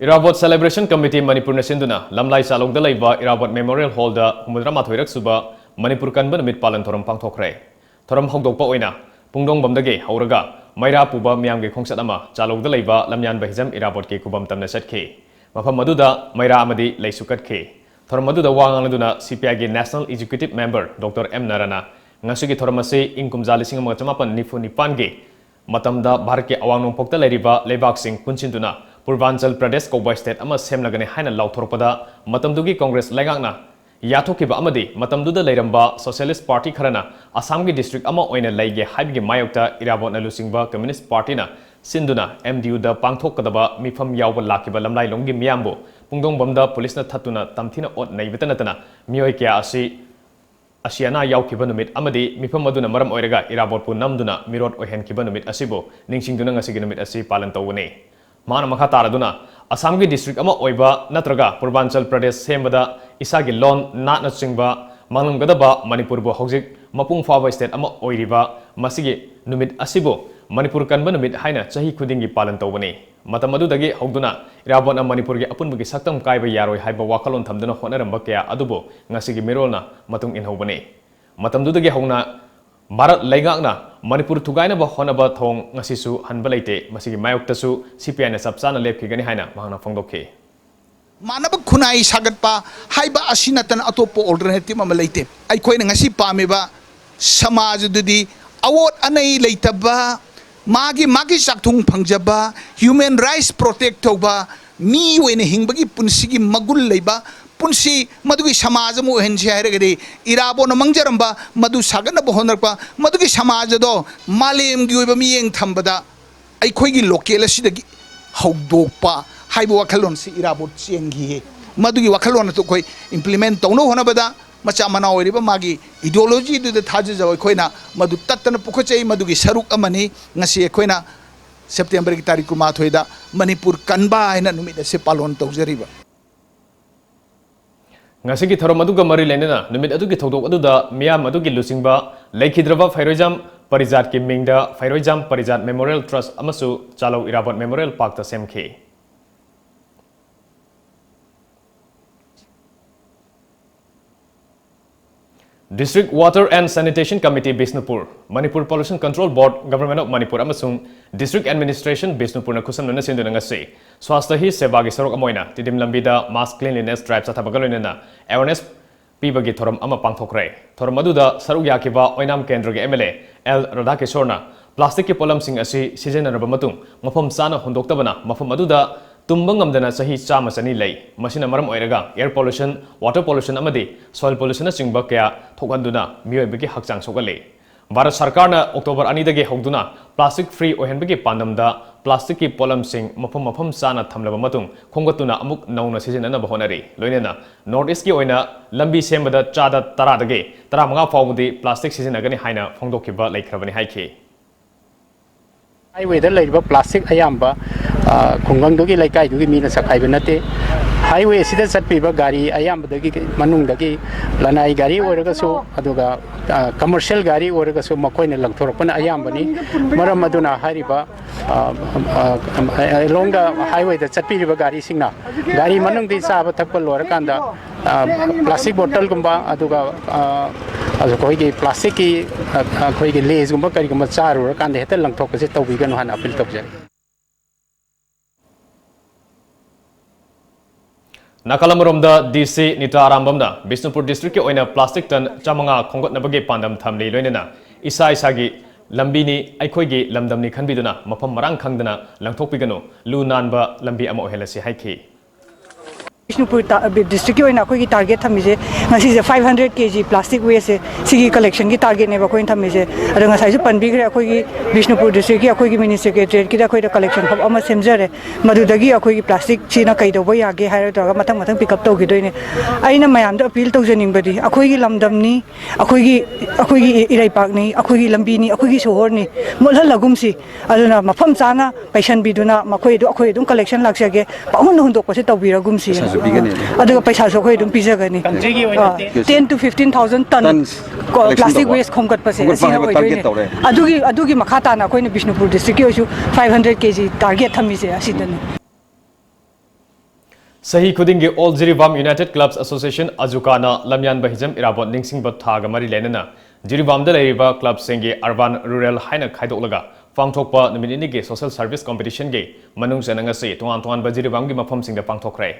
ꯏꯔꯥꯕꯣꯠ Celebration Committee ꯃꯅꯤꯄꯨꯔꯅ ꯁꯤꯟꯗꯨꯅ ꯂꯝꯂꯥꯏ ꯆꯥꯂꯧꯗ ꯂꯩꯕ ꯏꯔꯥꯕꯣꯠ Memorial Hallꯗ ꯍꯨꯝꯐꯨꯇꯔꯥ ꯃꯥꯊꯣꯏꯔꯛ ꯁꯨꯕ ꯃꯅꯤꯄꯨꯔ ꯀꯟꯕ ꯅꯨꯃꯤꯠ ꯄꯥꯂꯟ ꯊꯧꯔꯝ ꯄꯥꯡꯊꯣꯛꯈ꯭ꯔꯦ꯫ ꯊꯧꯔꯝ ꯍꯧꯗꯣꯛꯄ ꯑꯣꯏꯅ ꯄꯨꯡꯗꯣꯡꯕꯝꯗꯒꯤ ꯍꯧꯔꯒ ꯃꯩꯔꯥ ꯄꯨꯕ ꯃꯤꯌꯥꯝꯒꯤ ꯈꯣꯡꯆꯠ ꯑꯃ ꯆꯥꯂꯧꯗ ꯂꯩꯕ ꯂꯝꯌꯥꯟꯕ ꯍꯤꯖꯝ ꯏꯔꯥꯕꯣꯠꯀꯤ ꯈꯨꯕꯝ ꯇꯝꯅ ꯆꯠꯈꯤ꯫ ꯃꯐꯝ ꯑꯗꯨꯗ ꯃꯩꯔꯥ ꯑꯃꯗꯤ ꯂꯩꯁꯨ ꯀꯠꯈꯤ꯫ ꯊꯧꯔꯝ ꯑꯗꯨꯗ ꯋꯥ ꯉꯥꯡꯂꯗꯨꯅ ꯁꯤ ꯄꯤ ꯑꯥꯏꯒꯤ National Executive Member doctor M ꯅꯥꯔꯥꯅ ꯉꯁꯤꯒꯤ ꯊꯧꯔꯝ ꯑꯁꯤ ꯏꯪ ꯀꯨꯝꯖꯥ ꯂꯤꯁꯤꯡ ꯑꯃꯒ ꯆꯃꯥꯄꯟ ꯅꯤꯐꯨ ꯅꯤꯄꯥꯟꯒꯤ ꯃꯇꯝꯗ ꯚꯥꯔꯠꯀꯤ ꯑꯋꯥꯡ ꯅꯣꯡꯄꯣꯛꯇ ꯂꯩꯔꯤꯕ ꯂꯩꯕꯥꯛꯁꯤꯡ ꯄꯨꯟꯁꯤꯟꯗꯨꯅ ꯄꯨꯔꯕꯥꯟꯆꯜ ꯄ꯭ꯔꯗꯦꯁ ꯀꯧꯕ state ꯑꯃ ꯁꯦꯝꯂꯒꯅꯤ ꯍꯥꯏꯅ ꯂꯥꯎꯊꯣꯔꯛꯄꯗ ꯃꯇꯝꯗꯨꯒꯤ ꯀꯪꯒ꯭ꯔꯦꯁ ꯂꯩꯉꯥꯛꯅ ꯌꯥꯊꯣꯛꯈꯤꯕ ꯑꯃꯗꯤ ꯃꯇꯝꯗꯨꯗ ꯂꯩꯔꯝꯕ Socialist Party ꯈꯔꯅ ꯑꯁꯥꯝꯒꯤ district ꯑꯃ ꯑꯣꯏꯅ ꯂꯩꯒꯦ ꯍꯥꯏꯕꯒꯤ ꯃꯥꯌꯣꯛꯇ ꯏꯔꯥꯕꯣꯠꯅ ꯂꯨꯆꯤꯡꯕ Communist Partyꯅ ꯁꯤꯟꯗꯨꯅ ꯑꯦꯝ ꯗꯤ ꯌꯨꯗ ꯄꯥꯡꯊꯣꯛꯀꯗꯕ ꯃꯤꯐꯝ ꯌꯥꯎꯕ ꯂꯥꯛꯈꯤꯕ ꯂꯝꯂꯥꯏꯂꯣꯡꯒꯤ ꯃꯤꯌꯥꯝꯕꯨ ꯄꯨꯡꯗꯣꯡꯕꯝꯗ ꯄꯨꯂꯤꯁꯅ ꯊꯠꯇꯨꯅ ꯇꯝꯊꯤꯅ ꯑꯣꯠ ꯅꯩꯕꯇ ꯅꯠꯇꯅ ꯃꯤꯑꯣꯏ ꯀꯌꯥ ꯑꯁꯤ ꯑꯁꯤ ꯑꯅꯥ ꯌꯥꯎꯈꯤꯕ ꯅꯨꯃꯤꯠ ꯑꯃꯗꯤ ꯃꯤꯐꯝ ꯑꯗꯨꯅ ꯃꯔꯝ ꯑꯣꯏꯔꯒ ꯏꯔꯥꯕꯣꯠꯄꯨ ꯅꯝꯗꯨꯅ ꯃꯤꯔꯣꯠ ꯑꯣꯏꯍꯟꯈꯤꯕ ꯅꯨꯃꯤꯠ ꯑꯁꯤꯕꯨ ꯅꯤꯡꯁꯤꯡꯗꯨꯅ ꯉꯁꯤꯒꯤ ꯅꯨꯃꯤꯠ ꯑꯁꯤ ꯄꯥꯂꯟ ꯇꯧꯕꯅꯤ꯫ ꯃꯍꯥꯛꯅ ꯃꯈꯥ ꯇꯥꯔꯗꯨꯅ ꯑꯁꯥꯝꯒꯤ district ꯑꯃ ꯑꯣꯏꯕ ꯅꯠꯇ꯭ꯔꯒ ꯄꯨꯔꯕꯥꯟꯆꯜ ꯄ꯭ꯔꯗꯦꯁ ꯁꯦꯝꯕꯗ ꯏꯁꯥꯒꯤ ꯂꯣꯟ, ꯅꯥꯠꯅꯆꯤꯡꯕ ꯃꯥꯡꯂꯝꯒꯗꯕ ꯃꯅꯤꯄꯨꯔꯕꯨ ꯍꯧꯖꯤꯛ ꯃꯄꯨꯡ ꯐꯥꯕ state ꯑꯃ ꯑꯣꯏꯔꯤꯕ ꯃꯁꯤꯒꯤ ꯅꯨꯃꯤꯠ ꯑꯁꯤꯕꯨ ꯃꯅꯤꯄꯨꯔ ꯀꯟꯕ ꯅꯨꯃꯤꯠ ꯍꯥꯏꯅ ꯆꯍꯤ ꯈꯨꯗꯤꯡꯒꯤ ꯄꯥꯂꯟ ꯇꯧꯕꯅꯤ꯫ ꯃꯇꯝ ꯑꯗꯨꯗꯒꯤ ꯍꯧꯗꯨꯅ ꯏꯔꯥꯕꯣꯠꯅ ꯃꯅꯤꯄꯨꯔꯒꯤ ꯑꯄꯨꯟꯕꯒꯤ ꯁꯛꯇꯝ ꯀꯥꯏꯕ ꯌꯥꯔꯣꯏ ꯍꯥꯏꯕ ꯋꯥꯈꯜꯂꯣꯟ ꯊꯝꯗꯨꯅ ꯍꯣꯠꯅꯔꯝꯕ ꯀꯌꯥ ꯑꯗꯨꯕꯨ ꯉꯁꯤꯒꯤ ꯃꯤꯔꯣꯜꯅ ꯃꯇꯨꯡ ꯏꯟꯍꯧꯕꯅꯤ꯫ ꯃꯇꯝꯗꯨꯗꯒꯤ ꯍꯧꯅ ꯚꯥꯔꯠ ꯂꯩꯉꯥꯛꯅ ꯃꯅꯤꯄꯨꯔ ꯊꯨꯒꯥꯏꯅꯕ ꯍꯣꯠꯅꯕ ꯊꯧꯑꯣꯡ ꯉꯁꯤꯁꯨ ꯍꯟꯕ ꯂꯩꯇꯦ꯫ ꯃꯁꯤꯒꯤ ꯃꯥꯌꯣꯛꯇꯁꯨ ꯁꯤ ꯄꯤ ꯑꯥꯏꯅ ꯆꯞ ꯆꯥꯅ ꯂꯦꯞꯈꯤꯒꯅꯤ ꯍꯥꯏꯅ ꯃꯍꯥꯛꯅ ꯐꯣꯡꯗꯣꯛꯈꯤ꯫ ꯃꯥꯟꯅꯕ ꯈꯨꯟꯅꯥꯏ ꯁꯥꯒꯠꯄ ꯍꯥꯏꯕ ꯑꯁꯤ ꯅꯠꯇꯅ ꯑꯇꯣꯞꯄ alternative ꯑꯃ ꯂꯩꯇꯦ꯫ ꯑꯩꯈꯣꯏꯅ ꯉꯁꯤ ꯄꯥꯝꯃꯤꯕ ꯁꯃꯥꯖ ꯑꯗꯨꯗꯤ ꯑꯋꯣꯠ ꯑꯅꯩ ꯂꯩꯇꯕ, ꯃꯥꯒꯤ ꯃꯥꯒꯤ ꯆꯥꯛꯊꯨꯡ ꯐꯪꯖꯕ, human rights protect ꯇꯧꯕ, ꯃꯤ ꯑꯣꯏꯅ ꯍꯤꯡꯕꯒꯤ ꯄꯨꯟꯁꯤꯒꯤ ꯃꯒꯨꯟ ꯂꯩꯕ ꯄꯨꯟꯁꯤ, ꯃꯗꯨꯒꯤ ꯁꯃꯥꯖ ꯑꯃ ꯑꯣꯏꯍꯟꯁꯤ ꯍꯥꯏꯔꯒꯗꯤ, ꯏꯔꯥꯕꯣꯠꯅ ꯃꯥꯡꯖꯔꯝꯕ ꯃꯗꯨ ꯁꯥꯒꯠꯅꯕ ꯍꯣꯠꯅꯔꯛꯄ, ꯃꯗꯨꯒꯤ ꯁꯃꯥꯖ ꯑꯗꯣ ꯃꯥꯂꯦꯝꯒꯤ ꯑꯣꯏꯕ ꯃꯤꯠꯌꯦꯡ ꯊꯝꯕꯗ ꯑꯩꯈꯣꯏꯒꯤ local ꯑꯁꯤꯗꯒꯤ ꯍꯧꯗꯣꯛꯄ ꯍꯥꯏꯕ ꯋꯥꯈꯜꯂꯣꯟꯁꯤ ꯏꯔꯥꯕꯣꯠ ꯆꯦꯟꯈꯤꯌꯦ꯫ ꯃꯗꯨꯒꯤ ꯋꯥꯈꯜꯂꯣꯟ ꯑꯗꯨ ꯑꯩꯈꯣꯏ implement ꯇꯧꯅꯕ ꯍꯣꯠꯅꯕꯗ, ꯃꯆꯥ ꯃꯅꯥꯎ ꯑꯣꯏꯔꯤꯕ ꯃꯥꯒꯤ ideology ꯗꯨꯗ ꯊꯥꯖꯖꯕ ꯑꯩꯈꯣꯏꯅ ꯃꯗꯨ ꯇꯠꯇꯅ ꯄꯨꯈꯠꯆꯩ꯫ ꯃꯗꯨꯒꯤ ꯁꯔꯨꯛ ꯑꯃꯅꯤ ꯉꯁꯤ ꯑꯩꯈꯣꯏꯅ September ꯒꯤ ꯇꯥꯔꯤꯛ ꯀꯨꯟꯃꯥꯊꯣꯏꯗ ꯃꯅꯤꯄꯨꯔ ꯀꯟꯕ ꯍꯥꯏꯅ ꯅꯨꯃꯤꯠ ꯑꯁꯤ ꯄꯥꯂꯣꯟ ꯇꯧꯖꯔꯤꯕ꯫ ꯉꯁꯤꯒꯤ ꯊꯧꯔꯝ ꯑꯗꯨꯒ ꯃꯔꯤ ꯂꯩꯅꯅ ꯅꯨꯃꯤꯠ ꯑꯗꯨꯒꯤ ꯊꯧꯗꯣꯛ ꯑꯗꯨꯗ ꯃꯤꯌꯥꯝ ꯑꯗꯨꯒꯤ ꯂꯨꯆꯤꯡꯕ ꯂꯩꯈꯤꯗ꯭ꯔꯕ ꯐꯩꯔꯣꯏꯖꯝ ꯄꯔꯤꯖꯥꯠꯀꯤ ꯃꯤꯡꯗ ꯐꯩꯔꯣꯏꯖꯥꯝ ꯄꯔꯤꯖꯥꯠ Memorial Trust ꯑꯃꯁꯨ ꯆꯥꯂꯧ ꯏꯔꯥꯕꯣꯠ Memorial Park ꯇ ꯁꯦꯝꯈꯤ꯫ District Water and Sanitation Committee, Bishnupur, Manipur Pollution Control Board, Government of Manipur ꯑꯃꯁꯨꯡ District Administration, ꯕꯤꯁꯅꯨꯄꯨꯔꯅ ꯈꯨꯠꯁꯝꯅꯅ ꯁꯤꯟꯗꯨꯅ ꯉꯁꯤ ꯁ꯭ꯋꯥꯁꯊ ꯍꯤ ꯁꯦꯕꯥꯒꯤ ꯁꯔꯨꯛ ꯑꯃ ꯑꯣꯏꯅ ꯇꯤꯗꯤꯝ ꯂꯝꯕꯤꯗ mass cleanliness drive ꯆꯠꯊꯕꯒ ꯂꯣꯏꯅꯅ awareness ꯄꯤꯕꯒꯤ ꯊꯧꯔꯝ ꯑꯃ ꯄꯥꯡꯊꯣꯛꯈ꯭ꯔꯦ꯫ ꯊꯧꯔꯝ ꯑꯗꯨꯗ ꯁꯔꯨꯛ ꯌꯥꯈꯤꯕ ꯑꯣꯏꯅꯥꯝ ꯀꯦꯟꯗ꯭ꯔꯒꯤ MLA ꯑꯦꯜ ꯔꯥꯙꯥꯀꯤꯁꯣꯔꯅ plastic ꯀꯤ ꯄꯣꯠꯂꯝꯁꯤꯡ ꯑꯁꯤ ꯁꯤꯖꯤꯟꯅꯔꯕ ꯃꯇꯨꯡ ꯃꯐꯝ ꯆꯥꯅ ꯍꯨꯟꯗꯣꯛꯇꯕꯅ ꯃꯐꯝ ꯑꯗꯨꯗ ꯇꯨꯝꯕ ꯉꯝꯗꯅ ꯆꯍꯤ ꯆꯥꯝꯃ ꯆꯅꯤ ꯂꯩ꯫ ꯃꯁꯤꯅ ꯃꯔꯝ ꯑꯣꯏꯔꯒ air pollution, water pollution ꯑꯃꯗꯤ soil pollution ꯅꯆꯤꯡꯕ ꯀꯌꯥ ꯊꯣꯛꯍꯟꯗꯨꯅ ꯃꯤꯑꯣꯏꯕꯒꯤ ꯍꯛꯆꯥꯡ ꯁꯣꯛꯍꯜꯂꯤ꯫ ꯚꯥꯔꯠ ꯁꯔꯀꯥꯔꯅ October ꯑꯅꯤꯗꯒꯤ ꯍꯧꯗꯨꯅ plastic free ꯑꯣꯏꯍꯟꯕꯒꯤ ꯄꯥꯟꯗꯝꯗ plastic ꯀꯤ ꯄꯣꯠꯂꯝꯁꯤꯡ ꯃꯐꯝ ꯃꯐꯝ ꯆꯥꯅ ꯊꯝꯂꯕ ꯃꯇꯨꯡ ꯈꯣꯝꯒꯠꯇꯨꯅ ꯑꯃꯨꯛ ꯅꯧꯅ ꯁꯤꯖꯤꯟꯅꯅꯕ ꯍꯣꯠꯅꯔꯤ꯫ ꯂꯣꯏꯅꯅ North East ꯀꯤ ꯑꯣꯏꯅ ꯂꯝꯕꯤ ꯁꯦꯝꯕꯗ ꯆꯥꯗ ꯇꯔꯥꯗꯒꯤ ꯇꯔꯥꯃꯉꯥ ꯐꯥꯎꯕꯗꯤ plastic ꯁꯤꯖꯤꯟꯅꯒꯅꯤ ꯍꯥꯏꯅ ꯐꯣꯡꯗꯣꯛꯈꯤꯕ ꯂꯩꯈ꯭ꯔꯕꯅꯤ ꯍꯥꯏꯈꯤ꯫ Highway ꯗ ꯂꯩꯔꯤꯕ plastic ꯑꯌꯥꯝꯕ, ꯑ, ꯈꯨꯡꯒꯪꯗꯨꯒꯤ, ꯂꯩꯀꯥꯏꯗꯨꯒꯤ ꯃꯤꯅ ꯆꯈꯥꯏꯕ ꯅꯠꯇꯦ꯫ Highway ꯑꯁꯤꯗ ꯆꯠꯄꯤꯕ ꯒꯥꯔꯤ ꯑꯌꯥꯝꯕꯗꯒꯤ, ꯃꯅꯨꯡꯗꯒꯤ ꯂꯅꯥꯏ ꯒꯥꯔꯤ ꯑꯣꯏꯔꯒꯁꯨ, ꯑꯗꯨꯒ, ꯑ, commercial ꯒꯥꯔꯤ ꯑꯣꯏꯔꯒꯁꯨ ꯃꯈꯣꯏꯅ ꯂꯪꯊꯣꯔꯛꯄꯅ ꯑꯌꯥꯝꯕꯅꯤ꯫ ꯃꯔꯝ ꯑꯗꯨꯅ ꯍꯥꯏꯔꯤꯕ, ꯑ, ꯑ, along the highway ꯗ ꯆꯠꯄꯤꯔꯤꯕ ꯒꯥꯔꯤꯁꯤꯡꯅ ꯒꯥꯔꯤ ꯃꯅꯨꯡꯗꯒꯤ ꯆꯥꯕ ꯊꯛꯄ ꯂꯣꯏꯔꯀꯥꯟꯗ, ꯑ, plastic bottle ꯒꯨꯝꯕ, ꯑꯗꯨꯒ, ꯑ, ꯑꯗꯨ ꯑꯩꯈꯣꯏꯒꯤ plastic ꯀꯤ, ꯑ, ꯑꯩꯈꯣꯏꯒꯤ Lays ꯒꯨꯝꯕ ꯀꯔꯤꯒꯨꯝꯕ ꯆꯥꯔꯨꯔꯀꯥꯟꯗ ꯍꯦꯛꯇ ꯂꯪꯊꯣꯛꯄꯁꯦ ꯇꯧꯕꯤꯒꯅꯨ ꯍꯥꯏꯅ appeal ꯇꯧꯖꯔꯤ꯫ ꯅꯥꯀꯜ ꯑꯃꯔꯣꯝꯗ DC ꯅꯤꯇꯥ ꯑꯔꯥꯝꯕꯝꯅ ꯕꯤꯁꯅꯨꯄꯨꯔ district ꯀꯤ ꯑꯣꯏꯅ plastic ton ꯆꯥꯃꯉꯥ ꯈꯣꯝꯒꯠꯅꯕꯒꯤ ꯄꯥꯟꯗꯝ ꯊꯝꯂꯤ꯫ ꯂꯣꯏꯅꯅ ꯏꯁꯥ ꯏꯁꯥꯒꯤ ꯂꯝꯕꯤꯅꯤ, ꯑꯩꯈꯣꯏꯒꯤ ꯂꯝꯗꯝꯅꯤ ꯈꯟꯕꯤꯗꯨꯅ ꯃꯐꯝ ꯃꯔꯥꯡ ꯈꯪꯗꯅ ꯂꯪꯊꯣꯛꯄꯤꯒꯅꯨ, ꯂꯨ ꯅꯥꯟꯕ ꯂꯝꯕꯤ ꯑꯃ ꯑꯣꯏꯍꯜꯂꯁꯤ ꯍꯥꯏꯈꯤ꯫ ꯕꯤꯁꯅꯨꯄꯨꯔ ꯇ-, ꯕꯤ-, district ꯀꯤ ꯑꯣꯏꯅ ꯑꯩꯈꯣꯏꯒꯤ target ꯊꯝꯃꯤꯁꯦ, ꯉꯁꯤꯁꯦ five hundred K G plastic waste ꯁꯦ, ꯁꯤꯒꯤ collection ꯒꯤ target ꯅꯦꯕ ꯑꯩꯈꯣꯏꯅ ꯊꯝꯃꯤꯁꯦ꯫ ꯑꯗꯣ ꯉꯁꯥꯏꯁꯨ ꯄꯟꯕꯤꯈ꯭ꯔꯦ, ꯑꯩꯈꯣꯏꯒꯤ ꯕꯤꯁꯅꯨꯄꯨꯔ district ꯀꯤ ꯑꯩꯈꯣꯏꯒꯤ mini secretariat ꯀꯤꯗ ꯑꯩꯈꯣꯏꯗ collection hub ꯑꯃ ꯁꯦꯝꯖꯔꯦ꯫ ꯃꯗꯨꯗꯒꯤ ꯑꯩꯈꯣꯏꯒꯤ plastic ꯁꯤꯅ ꯀꯩꯗꯧꯕ ꯌꯥꯒꯦ ꯍꯥꯏꯔ ꯇꯧꯔꯒ ꯃꯊꯪ ꯃꯊꯪ pick up ꯇꯧꯈꯤꯗꯣꯏꯅꯦ꯫ ꯑꯩꯅ ꯃꯌꯥꯝꯗ appeal ꯇꯧꯖꯅꯤꯡꯕꯗꯤ, ꯑꯩꯈꯣꯏꯒꯤ ꯂꯝꯗꯝꯅꯤ, ꯑꯩꯈꯣꯏꯒꯤ, ꯑꯩꯈꯣꯏꯒꯤ ꯏꯔꯩꯄꯥꯛꯅꯤ, ꯑꯩꯈꯣꯏꯒꯤ ꯂꯝꯕꯤꯅꯤ, ꯑꯩꯈꯣꯏꯒꯤ ꯁꯣꯍꯣꯔꯅꯤ, ꯃꯨꯠꯍꯜꯂꯒꯨꯝꯁꯤ꯫ ꯑꯗꯨꯅ ꯃꯐꯝ ꯆꯥꯅ ꯄꯩꯁꯟꯕꯤꯗꯨꯅ ꯃꯈꯣꯏꯗꯨ ꯑꯩꯈꯣꯏ ꯑꯗꯨꯝ collection ꯂꯥꯛꯆꯒꯦ, ꯄꯪꯍꯨꯟꯗ ꯍꯨꯟꯗꯣꯛꯄꯁꯦ ꯇꯧꯕꯤꯔꯒꯨꯝꯁꯤ꯫ ꯄꯩꯁꯥꯁꯨ ꯄꯤꯒꯅꯤ꯫ ꯑꯗꯨꯒ ꯄꯩꯁꯥꯁꯨ ꯑꯩꯈꯣꯏ ꯑꯗꯨꯝ ꯄꯤꯖꯒꯅꯤ꯫ Country ꯒꯤ ꯑꯣꯏꯅ ꯑꯥ, ten to fifteen thousand ton Tons ꯀꯣ, collection plastic ꯇꯧꯕ꯫ Waste ꯈꯣꯝꯒꯠꯄꯁꯦ ꯈꯣꯝꯒꯠꯄ ꯑꯁꯤꯅ ꯍꯥꯏꯕ target ꯑꯣꯏꯗꯣꯏꯅꯦ꯫ ꯇꯧꯔꯦ꯫ ꯑꯗꯨꯒꯤ, ꯑꯗꯨꯒꯤ ꯃꯈꯥ ꯇꯥꯅ ꯑꯩꯈꯣꯏꯅ ꯕꯤꯁꯅꯨꯄꯨꯔ district ꯀꯤ ꯑꯣꯏꯁꯨ five hundred K G target ꯊꯝꯃꯤꯁꯦ ꯑꯁꯤꯗꯅꯤ꯫ ꯆꯍꯤ ꯈꯨꯗꯤꯡꯒꯤ All Jiribam United Clubs Association, ꯑꯖꯨꯀꯥꯅ ꯂꯝꯌꯥꯟꯕ Hijam Irabot ꯅꯤꯡꯁꯤꯡꯕ ꯊꯥꯒ ꯃꯔꯤ ꯂꯩꯅꯅ ꯖꯤꯔꯤꯕꯥꯝꯗ ꯂꯩꯔꯤꯕ club ꯁꯤꯡꯒꯤ urban, rural ꯍꯥꯏꯅ ꯈꯥꯏꯗꯣꯛꯂꯒ ꯄꯥꯡꯊꯣꯛꯄ ꯅꯨꯃꯤꯠ ꯅꯤꯅꯤꯒꯤ social service competition ꯒꯤ ꯃꯅꯨꯡ ꯆꯟꯅ ꯉꯁꯤ ꯇꯣꯉꯥꯟ ꯇꯣꯉꯥꯟꯕ ꯖꯤꯔꯤꯕꯥꯝꯒꯤ ꯃꯐꯝꯁꯤꯡꯗ ꯄꯥꯡꯊꯣꯛꯈ꯭ꯔꯦ꯫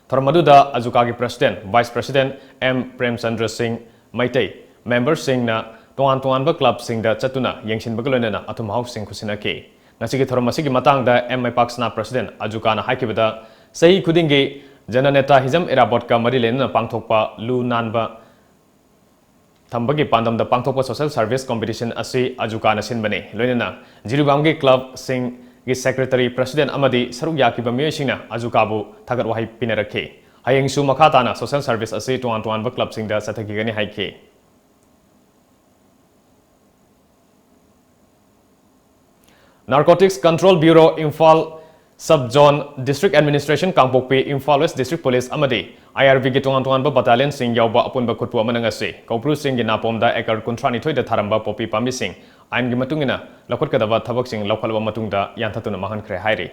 ꯊꯧꯔꯝ ꯑꯗꯨꯗ ꯑꯖꯨꯀꯥꯒꯤ president, vice president M Premchandra ꯁꯤꯡ ꯃꯩꯇꯩ, member ꯁꯤꯡꯅ ꯇꯣꯉꯥꯟ ꯇꯣꯉꯥꯟꯕ club ꯁꯤꯡꯗ ꯆꯠꯇꯨꯅ ꯌꯦꯡꯁꯤꯟꯕꯒ ꯂꯣꯏꯅꯅ ꯑꯊꯨꯝ ꯑꯍꯥꯎꯁꯤꯡ ꯈꯨꯠꯁꯤꯟꯅꯈꯤ꯫ ꯉꯁꯤꯒꯤ ꯊꯧꯔꯝ ꯑꯁꯤꯒꯤ ꯃꯇꯥꯡꯗ ꯑꯦꯝ ꯃꯩꯄꯥꯛꯁꯅꯥ president ꯑꯖꯨꯀꯥꯅ ꯍꯥꯏꯈꯤꯕꯗ, ꯆꯍꯤ ꯈꯨꯗꯤꯡꯒꯤ ꯖꯅꯅꯦꯇꯥ ꯍꯤꯖꯝ ꯏꯔꯥꯕꯣꯠꯀ ꯃꯔꯤ ꯂꯩꯅꯅ ꯄꯥꯡꯊꯣꯛꯄ ꯂꯨ ꯅꯥꯟꯕ ꯊꯝꯕꯒꯤ ꯄꯥꯟꯗꯝꯗ ꯄꯥꯡꯊꯣꯛꯄ social service competition ꯑꯁꯤ ꯑꯖꯨꯀꯥꯅ ꯁꯤꯟꯕꯅꯤ꯫ ꯂꯣꯏꯅꯅ ꯖꯤꯔꯤꯕꯥꯝꯒꯤ club ꯁꯤꯡꯒꯤ secretary, president ꯑꯃꯗꯤ ꯁꯔꯨꯛ ꯌꯥꯈꯤꯕ ꯃꯤꯑꯣꯏꯁꯤꯡꯅ ꯑꯖꯨꯀꯥꯕꯨ ꯊꯥꯒꯠ ꯋꯥꯍꯩ ꯄꯤꯅꯔꯛꯈꯤ꯫ ꯍꯌꯦꯡꯁꯨ ꯃꯈꯥ ꯇꯥꯅ social service ꯑꯁꯤ ꯇꯣꯉꯥꯟ ꯇꯣꯉꯥꯟꯕ club ꯁꯤꯡꯗ ꯆꯠꯊꯈꯤꯒꯅꯤ ꯍꯥꯏꯈꯤ꯫ Narcotics Control Bureau, Imphal Sub Zone, District Administration ꯀꯥꯡꯄꯣꯛꯄꯤ, Imphal West District Police ꯑꯃꯗꯤ I R B ꯒꯤ ꯇꯣꯉꯥꯟ ꯇꯣꯉꯥꯟꯕ battalion ꯁꯤꯡ ꯌꯥꯎꯕ ꯑꯄꯨꯟꯕ ꯈꯨꯠꯄꯨ ꯑꯃꯅ ꯉꯁꯤ ꯀꯧꯕ꯭ꯔꯨ ꯆꯤꯡꯒꯤ ꯅꯥꯄꯣꯝꯗ acre ꯀꯨꯟꯊ꯭ꯔꯥ ꯅꯤꯊꯣꯏꯗ ꯊꯥꯔꯝꯕ ꯄꯣꯄꯤ ꯄꯥꯝꯕꯤꯁꯤꯡ ꯑꯥꯏꯟꯒꯤ ꯃꯇꯨꯡ ꯏꯟꯅ ꯂꯧꯈꯠꯀꯗꯕ ꯊꯕꯛꯁꯤꯡ ꯂꯧꯈꯠꯂꯕ ꯃꯇꯨꯡꯗ ꯌꯥꯟꯊꯠꯇꯨꯅ ꯃꯥꯡꯍꯟꯈ꯭ꯔꯦ ꯍꯥꯏꯔꯤ꯫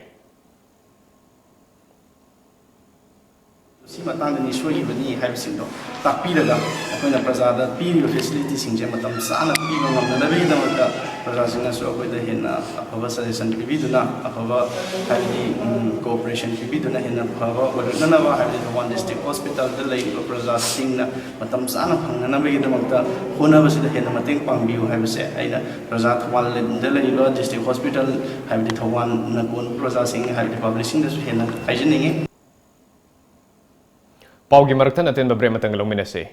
ꯁꯤ ꯃꯇꯥꯡꯗꯅꯤ ꯁꯣꯏꯈꯤꯕꯅꯤ ꯍꯥꯏꯕꯁꯤꯡꯗꯣ ꯇꯥꯛꯄꯤꯔꯒ, ꯑꯩꯈꯣꯏꯅ ꯄ꯭ꯔꯖꯥꯗ ꯄꯤꯔꯤꯕ ꯐꯦꯁꯤꯂꯤꯇꯤꯁꯤꯡꯁꯦ ꯃꯇꯝ ꯆꯥꯅ ꯄꯤꯕ ꯉꯝꯅꯅꯕꯒꯤꯗꯃꯛꯇ ꯄ꯭ꯔꯖꯥꯁꯤꯡꯅꯁꯨ ꯑꯩꯈꯣꯏꯗ ꯍꯦꯟꯅ ꯑꯐꯕ ꯁꯖꯦꯁꯟ ꯄꯤꯕꯤꯗꯨꯅ, ꯑꯐꯕ, ꯍꯥꯏꯕꯗꯤ, ꯎꯝ, ꯀꯣꯑꯣꯄꯔꯦꯁꯟ ꯄꯤꯕꯤꯗꯨꯅ ꯍꯦꯟꯅ ꯐꯕ ꯑꯣꯏꯔꯛꯅꯅꯕ, ꯍꯥꯏꯕꯗꯤ ꯊꯧꯕꯥꯜ ꯗꯤꯁꯇ꯭ꯔꯤꯛ ꯍꯣꯁꯄꯤꯇꯥꯜꯗ ꯂꯩꯔꯤꯕ ꯄ꯭ꯔꯖꯥꯁꯤꯡꯅ ꯃꯇꯝ ꯆꯥꯅ ꯐꯪꯅꯅꯕꯒꯤꯗꯃꯛꯇ ꯍꯣꯠꯅꯕꯁꯤꯗ ꯍꯦꯟꯅ ꯃꯇꯦꯡ ꯄꯥꯡꯕꯤꯌꯨ ꯍꯥꯏꯕꯁꯦ ꯑꯩꯅ ꯄ꯭ꯔꯖꯥ, ꯊꯧꯕꯥꯜꯗ ꯂꯩꯔꯤꯕ ꯗꯤꯁꯇ꯭ꯔꯤꯛ ꯍꯣꯁꯄꯤꯇꯥꯜ, ꯍꯥꯏꯕꯗꯤ ꯊꯧꯕꯥꯜꯅ ꯀꯣꯟꯕ ꯄ꯭ꯔꯖꯥꯁꯤꯡ, ꯍꯥꯏꯕꯗꯤ ꯄꯕ꯭ꯂꯤꯛꯁꯤꯡꯗꯁꯨ ꯍꯦꯟꯅ ꯍꯥꯏꯖꯅꯤꯡꯉꯤ꯫ ꯄꯥꯎꯒꯤ ꯃꯔꯛꯇ ꯑꯇꯦꯟꯕ ꯕ꯭ꯔꯦꯛ ꯑꯃꯇꯪ ꯂꯧꯃꯤꯟꯅꯁꯤ꯫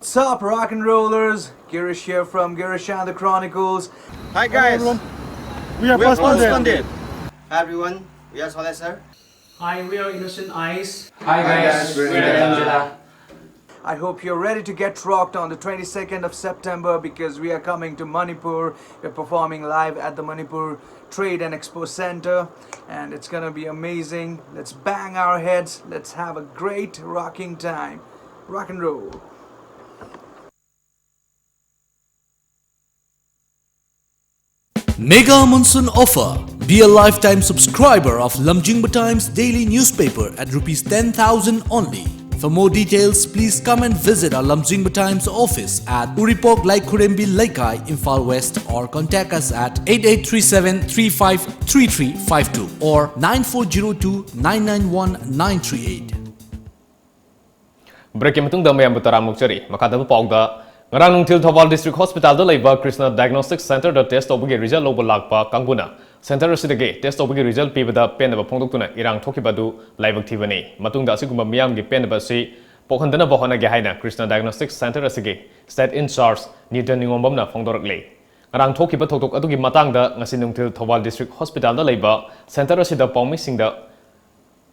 Sup, rock and rollers? Girish here from Girish and the Chronicles. Hi guys. We are Postponed. Hi everyone, we are Soleh sir. Hi, we are Innocent Eyes. Hi guys, we're Angela. I hope you're ready to get rocked on the twenty-second of September because we are coming to Manipur. We're performing live at the Manipur Trade and Expo Center, and it's gonna be amazing. Let's bang our heads, let's have a great rocking time. Rock and roll. Mega Monsoon Offer. Be a lifetime subscriber of Lamjingba Times daily newspaper at rupees ten thousand only. For more details, please come and visit our Lamjingba Times office at Uripok Laikhurembi Leikai, Imphal West, or contact us at eight eight three seven three five three three five two or nine four zero two nine nine one nine three eight. ꯕ꯭ꯔꯦꯛꯀꯤ ꯃꯇꯨꯡꯗ ꯃꯌꯥꯝꯕꯨ ꯇꯔꯥꯝꯅ ꯑꯣꯛꯆꯔꯤ꯫ ꯃꯈꯥꯗ ꯄꯥꯎꯗ, ꯉꯔꯥꯡ ꯅꯨꯡꯊꯤꯜ Thoubal district ꯍꯣꯁꯄꯤꯇꯥꯜꯗ ꯂꯩꯕ Krishna diagnostic ꯁꯦꯟꯇꯔꯗ ꯇꯦꯁ ꯇꯧꯕꯒꯤ ꯔꯤꯖꯜ ꯂꯧꯕ ꯂꯥꯛꯄ ꯀꯥꯡꯕꯨꯅ ꯁꯦꯟꯇꯔ ꯑꯁꯤꯗꯒꯤ ꯇꯦꯁ ꯇꯧꯕꯒꯤ ꯔꯤꯖꯜ ꯄꯤꯕꯗ ꯄꯦꯟꯗꯕ ꯐꯣꯡꯗꯣꯛꯇꯨꯅ ꯏꯔꯥꯡ ꯊꯣꯛꯈꯤꯕ ꯑꯗꯨ ꯂꯥꯏꯕꯛ ꯊꯤꯕꯅꯤ꯫ ꯃꯇꯨꯡꯗ ꯑꯁꯤꯒꯨꯝꯕ ꯃꯤꯌꯥꯝꯒꯤ ꯄꯦꯟꯗꯕ ꯑꯁꯤ ꯄꯣꯛꯍꯟꯗꯅꯕ ꯍꯣꯠꯅꯒꯦ ꯍꯥꯏꯅ ꯀ꯭ꯔꯤꯁꯅ ꯗꯥꯏꯒꯅꯣꯁꯇꯤꯛ ꯁꯦꯟꯇꯔ ꯑꯁꯤꯒꯤ ꯁ꯭ꯇꯦꯠ ꯏꯟ ꯆꯥꯔꯖ ꯅ꯭ꯌꯨꯇꯟ ꯅꯤꯉꯣꯝꯕꯝꯅ ꯐꯣꯡꯗꯣꯔꯛꯂꯤ꯫ ꯉꯔꯥꯡ ꯊꯣꯛꯈꯤꯕ ꯊꯧꯗꯣꯛ ꯑꯗꯨꯒꯤ ꯃꯇꯥꯡꯗ ꯉꯁꯤ ꯅꯨꯡꯊꯤꯜ ꯊꯧꯕꯥꯜ ꯗꯤꯁꯇ꯭ꯔꯤꯛ ꯍꯣꯁꯄꯤꯇꯥꯜꯗ ꯂꯩꯕ ꯁꯦꯟꯇꯔ ꯑꯁꯤꯗ ꯄꯥꯎꯃꯤꯁꯤꯡꯗ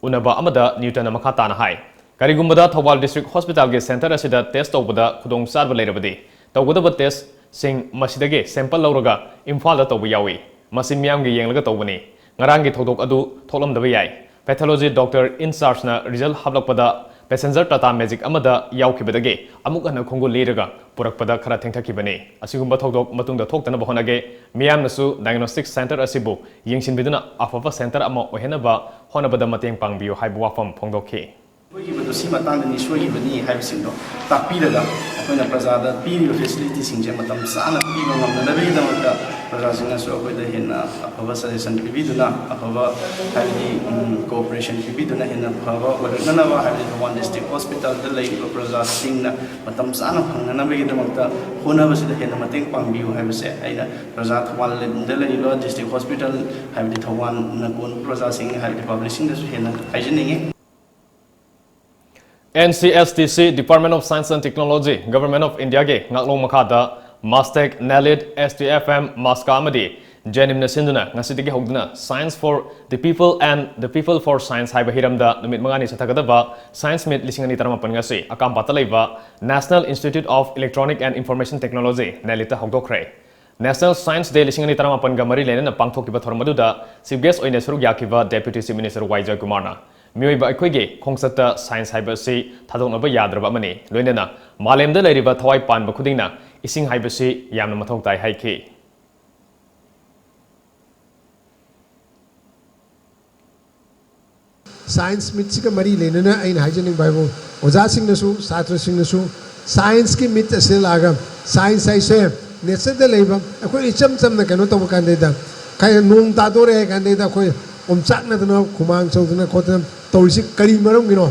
ꯎꯅꯕ ꯑꯃꯗ ꯅ꯭ꯌꯨꯇꯟꯅ ꯃꯈꯥ ꯇꯥꯅ ꯍꯥꯏ, ꯀꯔꯤꯒꯨꯝꯕꯗ ꯊꯧꯕꯥꯜ ꯗꯤꯁꯇ꯭ꯔꯤꯛ ꯍꯣꯁꯄꯤꯇꯥꯜꯒꯤ ꯁꯦꯟꯇꯔ ꯑꯁꯤꯗ ꯇꯦꯁ ꯇꯧꯕꯗ ꯈꯨꯗꯣꯡꯆꯥꯗꯕ ꯂꯩꯔꯕꯗꯤ, ꯇꯧꯒꯗꯕ ꯇꯦꯁꯁꯤꯡ ꯃꯁꯤꯗꯒꯤ ꯁꯦꯝꯄꯜ ꯂꯧꯔꯒ ꯏꯝꯐꯥꯜꯗ ꯇꯧꯕ ꯌꯥꯎꯏ꯫ ꯃꯁꯤ ꯃꯤꯌꯥꯝꯒꯤ ꯌꯦꯡꯂꯒ ꯇꯧꯕꯅꯤ꯫ ꯉꯔꯥꯡꯒꯤ ꯊꯧꯗꯣꯛ ꯑꯗꯨ ꯊꯣꯛꯂꯝꯗꯕ ꯌꯥꯏ꯫ ꯄꯦꯊꯣꯂꯣꯖꯤ ꯗꯣꯛꯇꯔ ꯏꯟ ꯆꯥꯔꯖꯅ ꯔꯤꯖꯜ ꯍꯥꯞꯂꯛꯄꯗ passenger Tata Magic ꯑꯃꯗ ꯌꯥꯎꯈꯤꯕꯗꯒꯤ ꯑꯃꯨꯛ ꯍꯟꯅ ꯈꯣꯡꯒꯨꯜ ꯂꯤꯔꯒ ꯄꯨꯔꯛꯄꯗ ꯈꯔ ꯊꯦꯡꯊꯈꯤꯕꯅꯤ꯫ ꯑꯁꯤꯒꯨꯝꯕ ꯊꯧꯗꯣꯛ ꯃꯇꯨꯡꯗ ꯊꯣꯛꯇꯅꯕ ꯍꯣꯠꯅꯒꯦ꯫ ꯃꯤꯌꯥꯝꯅꯁꯨ diagnostic center ꯑꯁꯤꯕꯨ ꯌꯦꯡꯁꯤꯟꯕꯤꯗꯨꯅ ꯑꯐꯕ center ꯑꯃ ꯑꯣꯏꯍꯟꯅꯕ ꯍꯣꯠꯅꯕꯗ ꯃꯇꯦꯡ ꯄꯥꯡꯕꯤꯌꯨ ꯍꯥꯏꯕ ꯋꯥꯐꯝ ꯐꯣꯡꯗꯣꯛꯈꯤ꯫ ꯁꯣꯏꯈꯤꯕꯗꯣ ꯁꯤ ꯃꯇꯥꯡꯗꯅꯤ ꯁꯣꯏꯈꯤꯕꯅꯤ ꯍꯥꯏꯕꯁꯤꯡꯗꯣ ꯇꯥꯛꯄꯤꯔꯒ ꯑꯩꯈꯣꯏꯅ ꯄ꯭ꯔꯖꯥꯗ ꯄꯤꯔꯤꯕ facility ꯁꯤꯡꯁꯦ ꯃꯇꯝ ꯆꯥꯅ ꯄꯤꯕ ꯉꯝꯅꯅꯕꯒꯤꯗꯃꯛꯇ ꯄ꯭ꯔꯖꯥꯁꯤꯡꯅꯁꯨ ꯑꯩꯈꯣꯏꯗ ꯍꯦꯟꯅ ꯑꯐꯕ suggestion ꯄꯤꯕꯤꯗꯨꯅ ꯑꯐꯕ ꯍꯥꯏꯕꯗꯤ cooperation ꯄꯤꯕꯤꯗꯨꯅ ꯍꯦꯟꯅ ꯐꯕ ꯑꯣꯏꯔꯛꯅꯅꯕ ꯍꯥꯏꯕꯗꯤ ꯊꯧꯕꯥꯜ district hospital ꯗ ꯂꯩꯔꯤꯕ ꯄ꯭ꯔꯖꯥꯁꯤꯡꯅ ꯃꯇꯝ ꯆꯥꯅ ꯐꯪꯅꯅꯕꯒꯤꯗꯃꯛꯇ ꯍꯣꯠꯅꯕꯁꯤꯗ ꯍꯦꯟꯅ ꯃꯇꯦꯡ ꯄꯥꯡꯕꯤꯌꯨ ꯍꯥꯏꯕꯁꯦ ꯑꯩꯅ ꯄ꯭ꯔꯖꯥ ꯊꯧꯕꯥꯜꯗ ꯂꯩꯔꯤꯕ district hospital ꯍꯥꯏꯕꯗꯤ ꯊꯧꯕꯥꯜꯅ ꯀꯣꯟꯕ ꯄ꯭ꯔꯖꯥꯁꯤꯡ ꯍꯥꯏꯕꯗꯤ ꯄꯕ꯭ꯂꯤꯛꯁꯤꯡꯗꯁꯨ ꯍꯦꯟꯅ ꯍꯥꯏꯖꯅꯤꯡꯉꯤ꯫ N C S T C, Department of Science and Technology, Government of India ꯒꯤ ꯉꯥꯛꯂꯣꯡ ꯃꯈꯥꯗ MASTEC, NELIT, S T F M, MASCA ꯑꯃꯗꯤ JNIM ꯅ ꯁꯤꯟꯗꯨꯅ ꯉꯁꯤꯗꯒꯤ ꯍꯧꯗꯨꯅ Science for the People and the People for Science ꯍꯥꯏꯕ ꯍꯤꯔꯝꯗ ꯅꯨꯃꯤꯠ ꯃꯉꯥꯅꯤ ꯆꯠꯊꯒꯗꯕ Science Meet ꯂꯤꯁꯤꯡ ꯑꯅꯤ ꯇꯔꯥꯃꯥꯄꯟ ꯉꯁꯤ ꯑꯀꯥꯝꯄꯥꯠꯇ ꯂꯩꯕ National Institute of Electronic and Information Technology, NELIT ꯇ ꯍꯧꯗꯣꯛꯈ꯭ꯔꯦ꯫ National Science Day ꯂꯤꯁꯤꯡ ꯑꯅꯤ ꯇꯔꯥꯃꯥꯄꯟꯒ ꯃꯔꯤ ꯂꯩꯅꯅ ꯄꯥꯡꯊꯣꯛꯈꯤꯕ ꯊꯧꯔꯝ ꯑꯗꯨꯗ Chief Guest ꯑꯣꯏꯅ ꯁꯔꯨꯛ ꯌꯥꯈꯤꯕ Deputy Chief Minister ꯋꯥꯏ ꯖꯣꯏꯀꯨꯃꯥꯔꯅ ꯃꯤꯑꯣꯏꯕ ꯑꯩꯈꯣꯏꯒꯤ ꯈꯣꯡꯆꯠꯇ science ꯍꯥꯏꯕ ꯑꯁꯤ ꯊꯥꯗꯣꯛꯅꯕ ꯌꯥꯗ꯭ꯔꯕ ꯑꯃꯅꯤ, ꯂꯣꯏꯅꯅ ꯃꯥꯂꯦꯝꯗ ꯂꯩꯔꯤꯕ ꯊꯋꯥꯏ ꯄꯥꯟꯕ ꯈꯨꯗꯤꯡꯅ ꯏꯁꯤꯡ ꯍꯥꯏꯕꯁꯤ ꯌꯥꯝꯅ ꯃꯊꯧ ꯇꯥꯏ ꯍꯥꯏꯈꯤ꯫ Science Meet ꯁꯤꯒ ꯃꯔꯤ ꯂꯩꯅꯅ ꯑꯩꯅ ꯍꯥꯏꯖꯅꯤꯡꯕ ꯍꯥꯏꯕꯨ, ꯑꯣꯖꯥꯁꯤꯡꯅꯁꯨ ꯁꯥꯇ꯭ꯔꯁꯤꯡꯅꯁꯨ science ꯀꯤ meet ꯑꯁꯤꯗ ꯂꯥꯛꯑꯒ science ꯍꯥꯏꯁꯦ nature ꯗ ꯂꯩꯕ, ꯑꯩꯈꯣꯏ ꯏꯆꯝ ꯆꯝꯅ ꯀꯩꯅꯣ ꯇꯧꯕ ꯀꯥꯟꯗꯩꯗ, ꯈꯔ ꯅꯣꯡ ꯇꯥꯗꯣꯔꯦ ꯍꯥꯏ ꯀꯥꯟꯗꯩꯗ ꯑꯩꯈꯣꯏ ꯑꯣꯝꯆꯥꯛꯅꯗꯅ ꯍꯨꯃꯥꯡ ꯁꯧꯗꯅ ꯈꯣꯠꯇꯅ ꯇꯧꯔꯤꯁꯤ ꯀꯔꯤ ꯃꯔꯝꯒꯤꯅꯣ?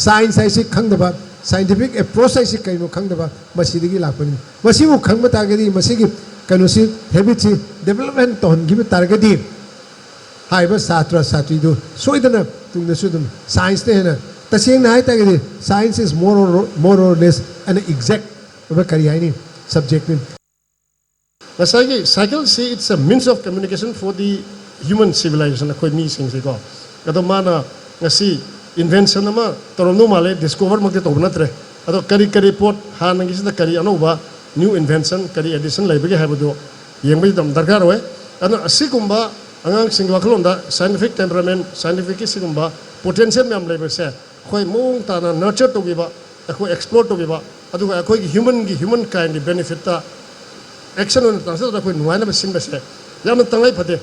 Science ꯍꯥꯏꯁꯤ ꯈꯪꯗꯕ, scientific approach ꯍꯥꯏꯁꯤ ꯀꯩꯅꯣ ꯈꯪꯗꯕ, ꯃꯁꯤꯗꯒꯤ ꯂꯥꯛꯄꯅꯤ꯫ ꯃꯁꯤꯕꯨ ꯈꯪꯕ ꯇꯥꯔꯒꯗꯤ, ꯃꯁꯤꯒꯤ ꯀꯩꯅꯣꯁꯤ, habit ꯁꯤ development ꯇꯧꯍꯟꯈꯤꯕ ꯇꯥꯔꯒꯗꯤ, ꯍꯥꯏꯔꯤꯕ ꯁꯥꯇ꯭ꯔ ꯁꯥꯇ꯭ꯔꯤꯗꯨ ꯁꯣꯏꯗꯅ ꯇꯨꯡꯗꯁꯨ ꯑꯗꯨꯝ science ꯇ ꯍꯦꯟꯅ, ꯇꯁꯦꯡꯅ ꯍꯥꯏ ꯇꯥꯔꯒꯗꯤ, science is more or, more or less an exact ꯑꯣꯏꯕ, ꯀꯔꯤ ꯍꯥꯏꯅꯤ, subject ꯅꯤ꯫ ꯉꯁꯥꯏꯒꯤ cycle ꯁꯤ, it's a means of communication for the human civilization, ꯑꯩꯈꯣꯏ ꯃꯤꯁꯤꯡꯁꯤꯀꯣ꯫ ꯑꯗꯣ ꯃꯥꯅ ꯉꯁꯤ invention ꯑꯃ ꯇꯧꯔꯝꯗꯧ ꯃꯥꯜꯂꯦ, discover ꯃꯛꯇꯤ ꯇꯧꯕ ꯅꯠꯇ꯭ꯔꯦ꯫ ꯑꯗꯣ ꯀꯔꯤ ꯀꯔꯤ ꯄꯣꯠ, ꯍꯥꯟꯅꯒꯤꯁꯤꯗ ꯀꯔꯤ ꯑꯅꯧꯕ new invention, ꯀꯔꯤ addition ꯂꯩꯕꯒꯦ ꯍꯥꯏꯕꯗꯨ ꯌꯦꯡꯕꯒꯤ ꯌꯥꯝ ꯗꯔꯀꯥꯔ ꯑꯣꯏ꯫ ꯑꯗꯨꯅ ꯑꯁꯤꯒꯨꯝꯕ ꯑꯉꯥꯡꯁꯤꯡꯒꯤ ꯋꯥꯈꯜꯂꯣꯟꯗ scientific temperament, scientific ꯀꯤ ꯁꯤꯒꯨꯝꯕ potential ꯃꯌꯥꯝ ꯂꯩꯕꯁꯦ ꯑꯩꯈꯣꯏ ꯃꯑꯣꯡ ꯇꯥꯅ ꯅꯔꯆꯔ ꯇꯧꯕꯤꯕ, ꯑꯩꯈꯣꯏ ꯑꯦꯛꯁꯄ꯭ꯂꯣꯔ ꯇꯧꯕꯤꯕ, ꯑꯗꯨꯒ ꯑꯩꯈꯣꯏꯒꯤ ꯍ꯭ꯌꯨꯃꯟꯒꯤ, ꯍ꯭ꯌꯨꯃꯟ ꯀꯥꯏꯟꯒꯤ ꯕꯦꯅꯤꯐꯤꯠꯇ ꯑꯦꯛꯁꯟ ꯑꯣꯏꯅ ꯇ꯭ꯔꯥꯟꯁꯂꯦꯠ ꯇꯧꯔꯒ ꯑꯩꯈꯣꯏ ꯅꯨꯡꯉꯥꯏꯅꯕ ꯁꯤꯟꯕꯁꯦ ꯌꯥꯝꯅ ꯇꯉꯥꯏ ꯐꯗꯦ꯫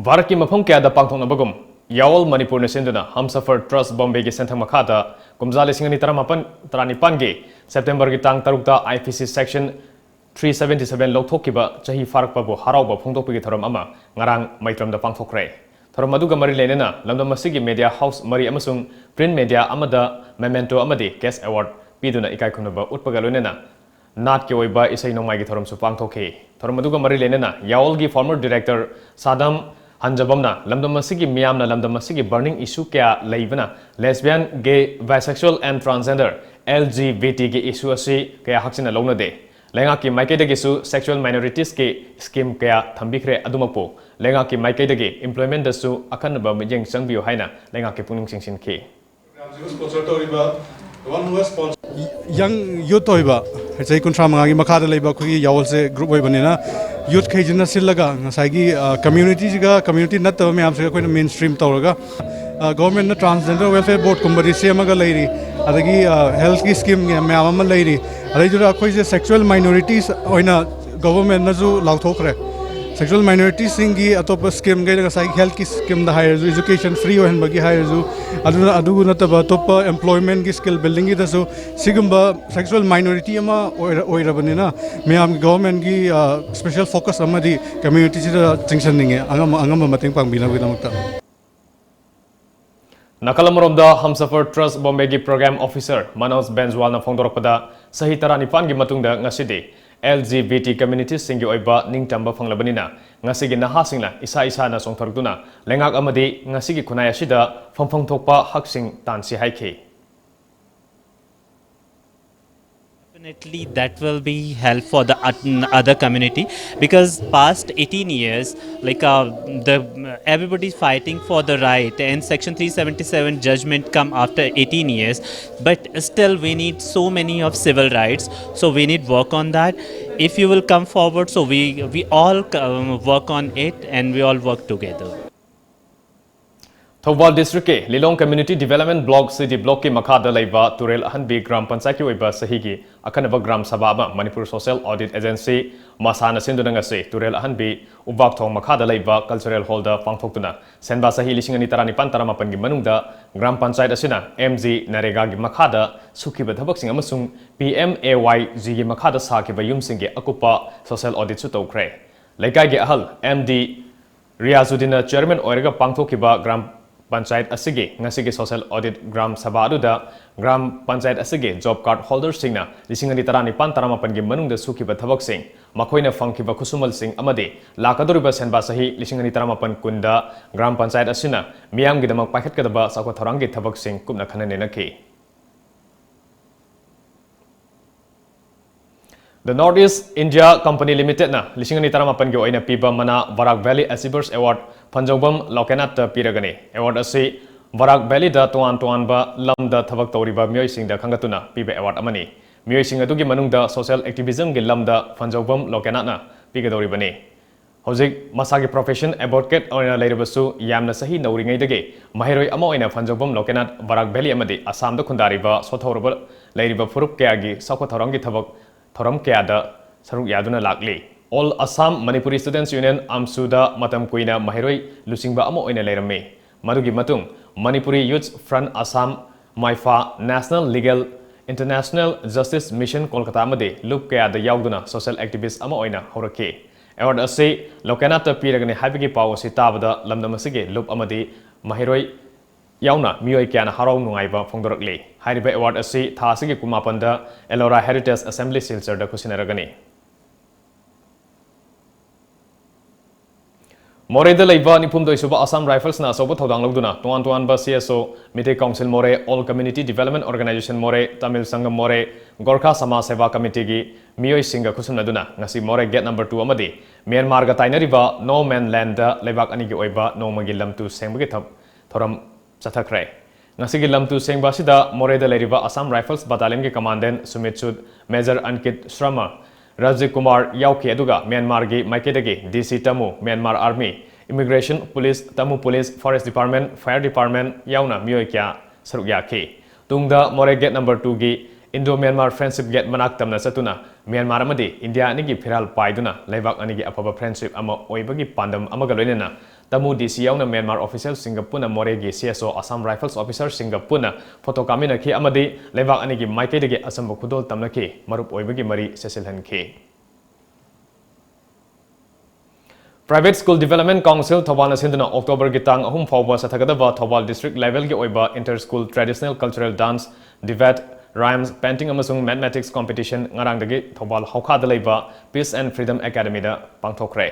ꯚꯥꯔꯠꯀꯤ ꯃꯐꯝ ꯀꯌꯥꯗ ꯄꯥꯡꯊꯣꯛꯅꯕꯒꯨꯝ, ꯌꯥꯑꯣꯜ ꯃꯅꯤꯄꯨꯔꯅ ꯁꯤꯟꯗꯨꯅ ꯍꯝꯁꯐꯔ ꯇ꯭ꯔꯁ ꯕꯣꯝꯕꯦꯒꯤ ꯁꯦꯟꯊꯪ ꯃꯈꯥꯗ ꯀꯨꯝꯖꯥ ꯂꯤꯁꯤꯡ ꯑꯅꯤ ꯇꯔꯥꯃꯥꯄꯟ ꯇꯔꯥꯅꯤꯄꯥꯟꯒꯤ ꯁꯦꯞꯇꯦꯝꯕꯔꯒꯤ ꯇꯥꯡ ꯇꯔꯨꯛꯇ IPC section three seventy seven ꯂꯧꯊꯣꯛꯈꯤꯕ ꯆꯍꯤ ꯐꯥꯔꯛꯄꯕꯨ ꯍꯔꯥꯎꯕ ꯐꯣꯡꯗꯣꯛꯄꯒꯤ ꯊꯧꯔꯝ ꯑꯃ ꯉꯔꯥꯡ ꯃꯩꯇ꯭ꯔꯝꯗ ꯄꯥꯡꯊꯣꯛꯈ꯭ꯔꯦ꯫ ꯊꯧꯔꯝ ꯑꯗꯨꯒ ꯃꯔꯤ ꯂꯩꯅꯅ ꯂꯝꯗꯝ ꯑꯁꯤꯒꯤ media house ꯃꯔꯤ ꯑꯃꯁꯨꯡ print media ꯑꯃꯗ memento ꯑꯃꯗꯤ cash award ꯄꯤꯗꯨꯅ ꯏꯀꯥꯏ ꯈꯨꯝꯅꯕ ꯎꯠꯄꯒ ꯂꯣꯏꯅꯅ ꯅꯥꯠꯀꯤ ꯑꯣꯏꯕ ꯏꯁꯩ ꯅꯣꯡꯃꯥꯏꯒꯤ ꯊꯧꯔꯝꯁꯨ ꯄꯥꯡꯊꯣꯛꯈꯤ꯫ ꯊꯧꯔꯝ ꯑꯗꯨꯒ ꯃꯔꯤ ꯂꯩꯅꯅ ꯌꯥꯑꯣꯜꯒꯤ former director ꯁꯥꯗꯝ ꯍꯟꯖꯕꯝꯅ ꯂꯝꯗꯝ ꯑꯁꯤꯒꯤ ꯃꯤꯌꯥꯝꯅ ꯂꯝꯗꯝ ꯑꯁꯤꯒꯤ burning issue ꯀꯌꯥ ꯂꯩꯕꯅ lesbian, gay, bisexual and transgender, LGBTꯒꯤ issue ꯑꯁꯤ ꯀꯌꯥ ꯍꯛꯆꯤꯟꯅ ꯂꯧꯅꯗꯦ꯫ ꯂꯩꯉꯥꯛꯀꯤ ꯃꯥꯏꯀꯩꯗꯒꯤꯁꯨ sexual minoritiesꯀꯤ scheme ꯀꯌꯥ ꯊꯝꯕꯤꯈ꯭ꯔꯦ꯫ ꯑꯗꯨꯃꯛꯄꯨ ꯂꯩꯉꯥꯛꯀꯤ ꯃꯥꯏꯀꯩꯗꯒꯤ implementꯗꯁꯨ ꯑꯈꯟꯅꯕ ꯃꯤꯠꯌꯦꯡ ꯆꯪꯕꯤꯌꯨ ꯍꯥꯏꯅ ꯂꯩꯉꯥꯛꯀꯤ ꯄꯨꯛꯅꯤꯡ ꯆꯤꯡꯁꯤꯟꯈꯤ꯫ Programꯁꯤꯕꯨ sponsor ꯇꯧꯔꯤꯕ, the one who has sponsored young youth ꯑꯣꯏꯕ, ꯆꯍꯤ ꯀꯨꯟꯊ꯭ꯔꯥ ꯃꯉꯥꯒꯤ ꯃꯈꯥꯗ ꯂꯩꯕ ꯑꯩꯈꯣꯏꯒꯤ ꯌꯥꯑꯣꯜꯁꯦ group ꯑꯣꯏꯕꯅꯤꯅ, youth ꯈꯩꯁꯤꯅ ꯁꯤꯜꯂꯒ ꯉꯁꯥꯏꯒꯤ, ꯑ, communityꯁꯤꯒ community ꯅꯠꯇꯕ ꯃꯌꯥꯝꯁꯤꯒ ꯑꯩꯈꯣꯏꯅ mainstream ꯇꯧꯔꯒ, ꯑ, governmentꯅ transgender welfare boardꯀꯨꯝꯕꯗꯤ ꯁꯦꯝꯃꯒ ꯂꯩꯔꯤ, ꯑꯗꯒꯤ, ꯑ, healthꯀꯤ scheme ꯃꯌꯥꯝ ꯑꯃ ꯂꯩꯔꯤ꯫ ꯑꯗꯩꯗꯨꯗ ꯑꯩꯈꯣꯏꯁꯦ sexual minorities ꯑꯣꯏꯅ governmentꯅꯁꯨ ꯂꯥꯎꯊꯣꯛꯈ꯭ꯔꯦ꯫ Sexual minoritiesꯁꯤꯡꯒꯤ ꯑꯇꯣꯞꯄ scheme ꯈꯩꯗ ꯉꯁꯥꯏꯒꯤ healthꯀꯤ schemeꯗ ꯍꯥꯏꯔꯁꯨ, education free ꯑꯣꯏꯍꯟꯕꯒꯤ ꯍꯥꯏꯔꯁꯨ, ꯑꯗꯨꯅ, ꯑꯗꯨ ꯅꯠꯇꯕ ꯑꯇꯣꯞꯄ employmentꯀꯤ skill buildingꯒꯤꯗꯁꯨ ꯁꯤꯒꯨꯝꯕ sexual minority ꯑꯃ ꯑꯣꯏꯔ-, ꯑꯣꯏꯔꯕꯅꯤꯅ ꯃꯌꯥꯝꯒꯤ governmentꯀꯤ, ꯑ, special focus ꯑꯃꯗꯤ communityꯁꯤꯗ ꯆꯤꯡꯁꯟꯅꯤꯡꯉꯦ, ꯑꯉꯝꯕ, ꯑꯉꯝꯕ ꯃꯇꯦꯡ ꯄꯥꯡꯕꯤꯅꯕꯒꯤꯗꯃꯛꯇ꯫ ꯅꯥꯀꯜ ꯑꯃꯔꯣꯝꯗ ꯍꯝꯁꯐꯔ ꯇ꯭ꯔꯁ ꯕꯣꯝꯕꯦꯒꯤ program officer ꯃꯅꯣꯖ ꯕꯦꯟꯖꯋꯥꯜꯅ ꯐꯣꯡꯗꯣꯔꯛꯄꯗ, ꯆꯍꯤ ꯇꯔꯥꯅꯤꯄꯥꯟꯒꯤ ꯃꯇꯨꯡꯗ ꯉꯁꯤꯗꯤ LGBT communitiesꯁꯤꯡꯒꯤ ꯑꯣꯏꯕ ꯅꯤꯡꯇꯝꯕ ꯐꯪꯂꯕꯅꯤꯅ, ꯉꯁꯤꯒꯤ ꯅꯍꯥꯁꯤꯡꯅ ꯏꯁꯥ ꯏꯁꯥꯅ ꯆꯣꯡꯊꯣꯔꯛꯇꯨꯅ ꯂꯩꯉꯥꯛ ꯑꯃꯗꯤ ꯉꯁꯤꯒꯤ ꯈꯨꯟꯅꯥꯏ ꯑꯁꯤꯗ ꯐꯪꯐꯝ ꯊꯣꯛꯄ ꯍꯛꯁꯤꯡ ꯇꯥꯟꯁꯤ ꯍꯥꯏꯈꯤ꯫ Definitely, that will be help for the ot- other community, because past eighteen years, like, uh, the everybody fighting for the right, and Section three seventy-seven judgment come after eighteen years, but still we need so many of civil rights. So we need work on that. If you will come forward, so we we all, um, work on it and we all work together. Thoubal ꯗꯤꯁꯇ꯭ꯔꯤꯛꯀꯤ ꯂꯤꯂꯣꯡ community development block ꯁꯤꯗꯤ ꯕ꯭ꯂꯣꯛꯀꯤ ꯃꯈꯥꯗ ꯂꯩꯕ ꯇꯨꯔꯦꯜ ꯑꯍꯟꯕꯤ gram ꯄꯟꯆꯥꯌꯠꯀꯤ ꯑꯣꯏꯕ ꯆꯍꯤꯒꯤ ꯑꯈꯟꯅꯕ gram ꯁꯚꯥ ꯑꯃ Manipur social audit agency ꯃꯁꯥꯅ ꯁꯤꯟꯗꯨꯅ ꯉꯁꯤ ꯇꯨꯔꯦꯜ ꯑꯍꯟꯕꯤ ꯎꯕꯥꯛ ꯊꯣꯡ ꯃꯈꯥꯗ ꯂꯩꯕ ꯀꯜꯆꯔꯦꯜ ꯍꯣꯜꯗ ꯄꯥꯡꯊꯣꯛꯇꯨꯅ ꯁꯦꯟꯕꯥ ꯆꯍꯤ ꯂꯤꯁꯤꯡ ꯑꯅꯤ ꯇꯔꯥꯅꯤꯄꯥꯟ ꯇꯔꯥꯃꯥꯄꯟꯒꯤ ꯃꯅꯨꯡꯗ ꯒ꯭ꯔꯥꯝ ꯄꯟꯆꯥꯌꯠ ꯑꯁꯤꯅ ꯑꯦꯝ ꯖꯤ ꯅꯔꯦꯒꯥꯒꯤ ꯃꯈꯥꯗ ꯁꯨꯈꯤꯕ ꯊꯕꯛꯁꯤꯡ ꯑꯃꯁꯨꯡ ꯄꯤ ꯑꯦꯝ ꯑꯦ ꯋꯥꯏ ꯖꯤꯒꯤ ꯃꯈꯥꯗ ꯁꯥꯈꯤꯕ ꯌꯨꯝꯁꯤꯡꯒꯤ ꯑꯀꯨꯞꯄ ꯁꯣꯁꯤꯌꯦꯜ ꯑꯣꯗꯤꯠꯁꯨ ꯇꯧꯈ꯭ꯔꯦ꯫ ꯂꯩꯀꯥꯏꯒꯤ ꯑꯍꯜ ꯑꯦꯝ ꯗꯤ ꯔꯤꯌꯥꯖꯨꯗꯤꯟꯅ ꯆꯤꯌꯔꯃꯦꯟ ꯑꯣꯏꯔꯒ ꯄꯥꯡꯊꯣꯛꯈꯤꯕ ꯒ꯭ꯔꯥꯝ ꯄꯟꯆꯥꯌꯠ ꯑꯁꯤꯒꯤ ꯉꯁꯤꯒꯤ ꯁꯣꯁꯤꯌꯦꯜ ꯑꯣꯗꯤꯠ ꯒ꯭ꯔꯥꯝ ꯁꯚꯥ ꯑꯗꯨꯗ ꯒ꯭ꯔꯥꯝ ꯄꯟꯆꯥꯌꯠ ꯑꯁꯤꯒꯤ ꯖꯣꯕ ꯀꯥꯔꯗ ꯍꯣꯜꯗꯔꯁꯤꯡꯅ ꯂꯤꯁꯤꯡ ꯑꯅꯤ ꯇꯔꯥꯅꯤꯄꯥꯟ ꯇꯔꯥꯃꯥꯄꯟꯒꯤ ꯃꯅꯨꯡꯗ ꯁꯨꯈꯤꯕ ꯊꯕꯛꯁꯤꯡ, ꯃꯈꯣꯏꯅ ꯐꯪꯈꯤꯕ ꯈꯨꯠꯁꯨꯃꯜꯁꯤꯡ ꯑꯃꯗꯤ ꯂꯥꯛꯀꯗꯧꯔꯤꯕ ꯁꯦꯟꯕꯥ ꯆꯍꯤ ꯂꯤꯁꯤꯡ ꯑꯅꯤ ꯇꯔꯥꯃꯥꯄꯟ ꯀꯨꯟꯗ ꯒ꯭ꯔꯥꯝ ꯄꯟꯆꯥꯌꯠ ꯑꯁꯤꯅ ꯃꯤꯌꯥꯝꯒꯤꯗꯃꯛ ꯄꯥꯏꯈꯠꯀꯗꯕ ꯆꯥꯎꯈꯠ ꯊꯧꯔꯥꯡꯒꯤ ꯊꯕꯛꯁꯤꯡ ꯀꯨꯞꯅ ꯈꯟꯅ ꯅꯩꯅꯈꯤ꯫ The North East India Company Limitedꯅ ꯂꯤꯁꯤꯡ ꯑꯅꯤ ꯇꯔꯥꯃꯥꯄꯟꯒꯤ ꯑꯣꯏꯅ ꯄꯤꯕ ꯃꯅꯥ ꯕꯔꯥꯛ ꯚꯦꯂꯤ ꯑꯦꯆꯤꯚꯔꯁ ꯑꯦꯋꯥꯔꯗ ꯐꯟꯖꯧꯕꯝ ꯂꯣꯀꯦꯅꯥꯊꯇ ꯄꯤꯔꯒꯅꯤ꯫ ꯑꯦꯋꯥꯔꯗ ꯑꯁꯤ ꯕꯔꯥꯛ ꯚꯦꯂꯤꯗ ꯇꯣꯉꯥꯟ ꯇꯣꯉꯥꯟꯕ ꯂꯝꯗ ꯊꯕꯛ ꯇꯧꯔꯤꯕ ꯃꯤꯑꯣꯏꯁꯤꯡꯗ ꯈꯟꯒꯠꯇꯨꯅ ꯄꯤꯕ ꯑꯦꯋꯥꯔꯗ ꯑꯃꯅꯤ꯫ ꯃꯤꯑꯣꯏꯁꯤꯡ ꯑꯗꯨꯒꯤ ꯃꯅꯨꯡꯗ ꯁꯣꯁꯤꯌꯦꯜ ꯑꯦꯛꯇꯤꯚꯤꯖꯝꯒꯤ ꯂꯝꯗ ꯐꯟꯖꯧꯕꯝ ꯂꯣꯀꯦꯅꯥꯊꯅ ꯄꯤꯒꯗꯧꯔꯤꯕꯅꯤ꯫ ꯍꯧꯖꯤꯛ ꯃꯁꯥꯒꯤ ꯄ꯭ꯔꯣꯐꯦꯁꯟ ꯑꯦꯗꯚꯣꯀꯦꯠ ꯑꯣꯏꯅ ꯂꯩꯔꯕꯁꯨ, ꯌꯥꯝꯅ ꯆꯍꯤ ꯅꯧꯔꯤꯉꯩꯗꯒꯤ ꯃꯍꯩꯔꯣꯏ ꯑꯃ ꯑꯣꯏꯅ ꯐꯟꯖꯧꯕꯝ ꯂꯣꯀꯦꯅꯥꯊ ꯕꯔꯥꯛ ꯚꯦꯂꯤ ꯑꯃꯗꯤ ꯑꯁꯥꯝꯗ ꯈꯨꯟꯗꯥꯔꯤꯕ ꯁꯣꯠꯊꯍꯧꯔꯕ ꯂꯩꯔꯤꯕ ꯐꯨꯔꯨꯞ ꯀꯌꯥꯒꯤ ꯆꯥꯎꯈꯠ ꯊꯧꯔꯥꯡꯒꯤ ꯊꯕꯛ ꯊꯧꯔꯝ ꯀꯌꯥꯗ ꯁꯔꯨꯛ ꯌꯥꯗꯨꯅ ꯂꯥꯛꯂꯤ꯫ All Assam Manipuri Students Union, ꯑꯝꯁꯨꯗ ꯃꯇꯝ ꯀꯨꯏꯅ ꯃꯍꯩꯔꯣꯏ ꯂꯨꯆꯤꯡꯕ ꯑꯃ ꯑꯣꯏꯅ ꯂꯩꯔꯝꯃꯤ꯫ ꯃꯗꯨꯒꯤ ꯃꯇꯨꯡ ꯃꯅꯤꯄꯨꯔꯤ ꯌꯨꯊ ꯐ꯭ꯔꯟꯠ ꯑꯁꯥꯝ, ꯃꯥꯏꯐꯥ, national legal, international justice mission Kolkata ꯑꯃꯗꯤ ꯂꯨꯞ ꯀꯌꯥꯗ ꯌꯥꯎꯗꯨꯅ ꯁꯣꯁꯤꯌꯦꯜ ꯑꯦꯛꯇꯤꯚꯤꯁ꯭ꯠ ꯑꯃ ꯑꯣꯏꯅ ꯍꯧꯔꯛꯈꯤ꯫ ꯑꯦꯋꯥꯔꯗ ꯑꯁꯤ ꯂꯣꯀꯦꯅꯥꯊꯇ ꯄꯤꯔꯒꯅꯤ ꯍꯥꯏꯕꯒꯤ ꯄꯥꯎ ꯑꯁꯤ ꯇꯥꯕꯗ ꯂꯝꯗꯝ ꯑꯁꯤꯒꯤ ꯂꯨꯞ ꯑꯃꯗꯤ ꯃꯍꯩꯔꯣꯏ ꯌꯥꯎꯅ ꯃꯤꯑꯣꯏ ꯀꯌꯥꯅ ꯍꯔꯥꯎ ꯅꯨꯡꯉꯥꯏꯕ ꯐꯣꯡꯗꯣꯔꯛꯂꯤ꯫ ꯍꯥꯏꯔꯤꯕ ꯑꯦꯋꯥꯔꯗ ꯑꯁꯤ ꯊꯥ ꯑꯁꯤꯒꯤ ꯀꯨꯟꯃꯥꯄꯟꯗ ꯑꯦꯂꯣꯔꯥ ꯍꯦꯔꯤꯇꯦꯖ ꯑꯦꯁꯦꯝꯕ꯭ꯂꯤ ꯁꯤꯜꯆꯔꯗ ꯈꯨꯠꯁꯤꯟꯅꯔꯒꯅꯤ꯫ ꯃꯣꯔꯦꯗ ꯂꯩꯕ ꯅꯤꯐꯨꯍꯨꯝꯗꯣꯏ ꯁꯨꯕ ꯑꯁꯥꯝ ꯔꯥꯏꯐꯜꯁꯅ ꯑꯆꯧꯕ ꯊꯧꯗꯥꯡ ꯂꯧꯗꯨꯅ ꯇꯣꯉꯥꯟ ꯇꯣꯉꯥꯟꯕ ꯁꯤ ꯑꯦꯁ ꯑꯣ, ꯃꯤꯇꯩ ꯀꯥꯎꯟꯁꯤꯜ ꯃꯣꯔꯦ, ꯑꯣꯜ ꯀꯝꯃ꯭ꯌꯨꯅꯤꯇꯤ ꯗꯤꯚꯦꯂꯞꯃꯦꯟ ꯑꯣꯔꯒꯅꯥꯏꯖꯦꯁꯟ ꯃꯣꯔꯦ, ꯇꯥꯃꯤꯜ ꯁꯪꯒꯝ ꯃꯣꯔꯦ, ꯒꯣꯔꯈꯥ ꯁꯃꯥꯖ ꯁꯦꯕꯥ ꯀꯃꯤꯇꯤꯒꯤ ꯃꯤꯑꯣꯏꯁꯤꯡꯒ ꯈꯨꯠꯁꯝꯅꯗꯨꯅ ꯉꯁꯤ ꯃꯣꯔꯦ ꯒꯦꯠ ꯅꯝꯕꯔ ꯇꯨ ꯑꯃꯗꯤ ꯃ꯭ꯌꯥꯟꯃꯥꯔꯒ ꯇꯥꯏꯅꯔꯤꯕ ꯅꯣ ꯃꯦꯟ ꯂꯦꯟꯗ ꯂꯩꯕꯥꯛ ꯑꯅꯤꯒꯤ ꯑꯣꯏꯕ ꯅꯣꯡꯃꯒꯤ ꯂꯝ ꯇꯨ ꯁꯦꯡꯕꯒꯤ ꯊꯕ-, ꯊꯧꯔꯝ ꯆꯠꯊꯈ꯭ꯔꯦ꯫ ꯉꯁꯤꯒꯤ ꯂꯝ ꯇꯨ ꯁꯦꯡꯕ ꯑꯁꯤꯗ ꯃꯣꯔꯦꯗ ꯂꯩꯔꯤꯕ ꯑꯁꯥꯝ ꯔꯥꯏꯐꯜꯁ ꯕꯠꯇꯥꯂꯤꯌꯟꯒꯤ ꯀꯃꯥꯟꯗꯦꯟ ꯁꯨꯃꯤꯠ ꯁꯨꯗ, ꯃꯦꯖꯔ ꯑꯟꯀꯤꯠ ꯁ꯭ꯔꯃ, ꯔꯥꯖꯤꯕ ꯀꯨꯃꯥꯔ ꯌꯥꯎꯈꯤ, ꯑꯗꯨꯒ ꯃ꯭ꯌꯥꯟꯃꯥꯔꯒꯤ ꯃꯥꯏꯀꯩꯗꯒꯤ D C Tamu, Myanmar army, Immigration, Police, Tamu Police, Forest Department, Fire Department ꯌꯥꯎꯅ ꯃꯤꯑꯣꯏ ꯀꯌꯥ ꯁꯔꯨꯛ ꯌꯥꯈꯤ꯫ ꯇꯨꯡꯗ ꯃꯣꯔꯦ Gate number two ꯒꯤ Indo-Myanmar Friendship Gate ꯃꯅꯥꯛ ꯇꯝꯅ ꯆꯠꯇꯨꯅ ꯃ꯭ꯌꯥꯟꯃꯥꯔ ꯑꯃꯗꯤ ꯏꯟꯗꯤꯌꯥ ꯑꯅꯤꯒꯤ ꯐꯤꯔꯥꯜ ꯄꯥꯏꯗꯨꯅ ꯂꯩꯕꯥꯛ ꯑꯅꯤꯒꯤ ꯑꯐꯕ friendship ꯑꯃ ꯑꯣꯏꯕꯒꯤ ꯄꯥꯟꯗꯝ ꯑꯃꯒ ꯂꯣꯏꯅꯅ ꯇꯥꯃꯨ D C ꯌꯥꯎꯅ ꯃ꯭ꯌꯥꯟꯃꯥꯔ officialꯁꯤꯡꯒ ꯄꯨꯟꯅ ꯃꯣꯔꯦꯒꯤ C S O Assam Rifles officerꯁꯤꯡꯒ ꯄꯨꯟꯅ photo ꯀꯥꯞꯃꯤꯟꯅꯈꯤ ꯑꯃꯗꯤ ꯂꯩꯕꯥꯛ ꯑꯅꯤꯒꯤ ꯃꯥꯏꯀꯩꯗꯒꯤ ꯑꯆꯝꯕ ꯈꯨꯗꯣꯜ ꯇꯝꯅꯈꯤ, ꯃꯔꯨꯞ ꯑꯣꯏꯕꯒꯤ ꯃꯔꯤ ꯆꯦꯠꯁꯤꯜꯍꯟꯈꯤ꯫ Private School Development Council ꯊꯧꯕꯥꯜꯅ ꯁꯤꯟꯗꯨꯅ Octoberꯒꯤ ꯇꯥꯡ ꯑꯍꯨꯝ ꯐꯥꯎꯕ ꯆꯠꯊꯒꯗꯕ ꯊꯧꯕꯥꯜ district levelꯒꯤ ꯑꯣꯏꯕ inter-school traditional cultural dance, debate, rhymes, painting ꯑꯃꯁꯨꯡ mathematics competition ꯉꯔꯥꯡꯗꯒꯤ ꯊꯧꯕꯥꯜ ꯍꯧꯈꯥꯗ ꯂꯩꯕ Peace and Freedom Academyꯗ ꯄꯥꯡꯊꯣꯛꯈ꯭ꯔꯦ꯫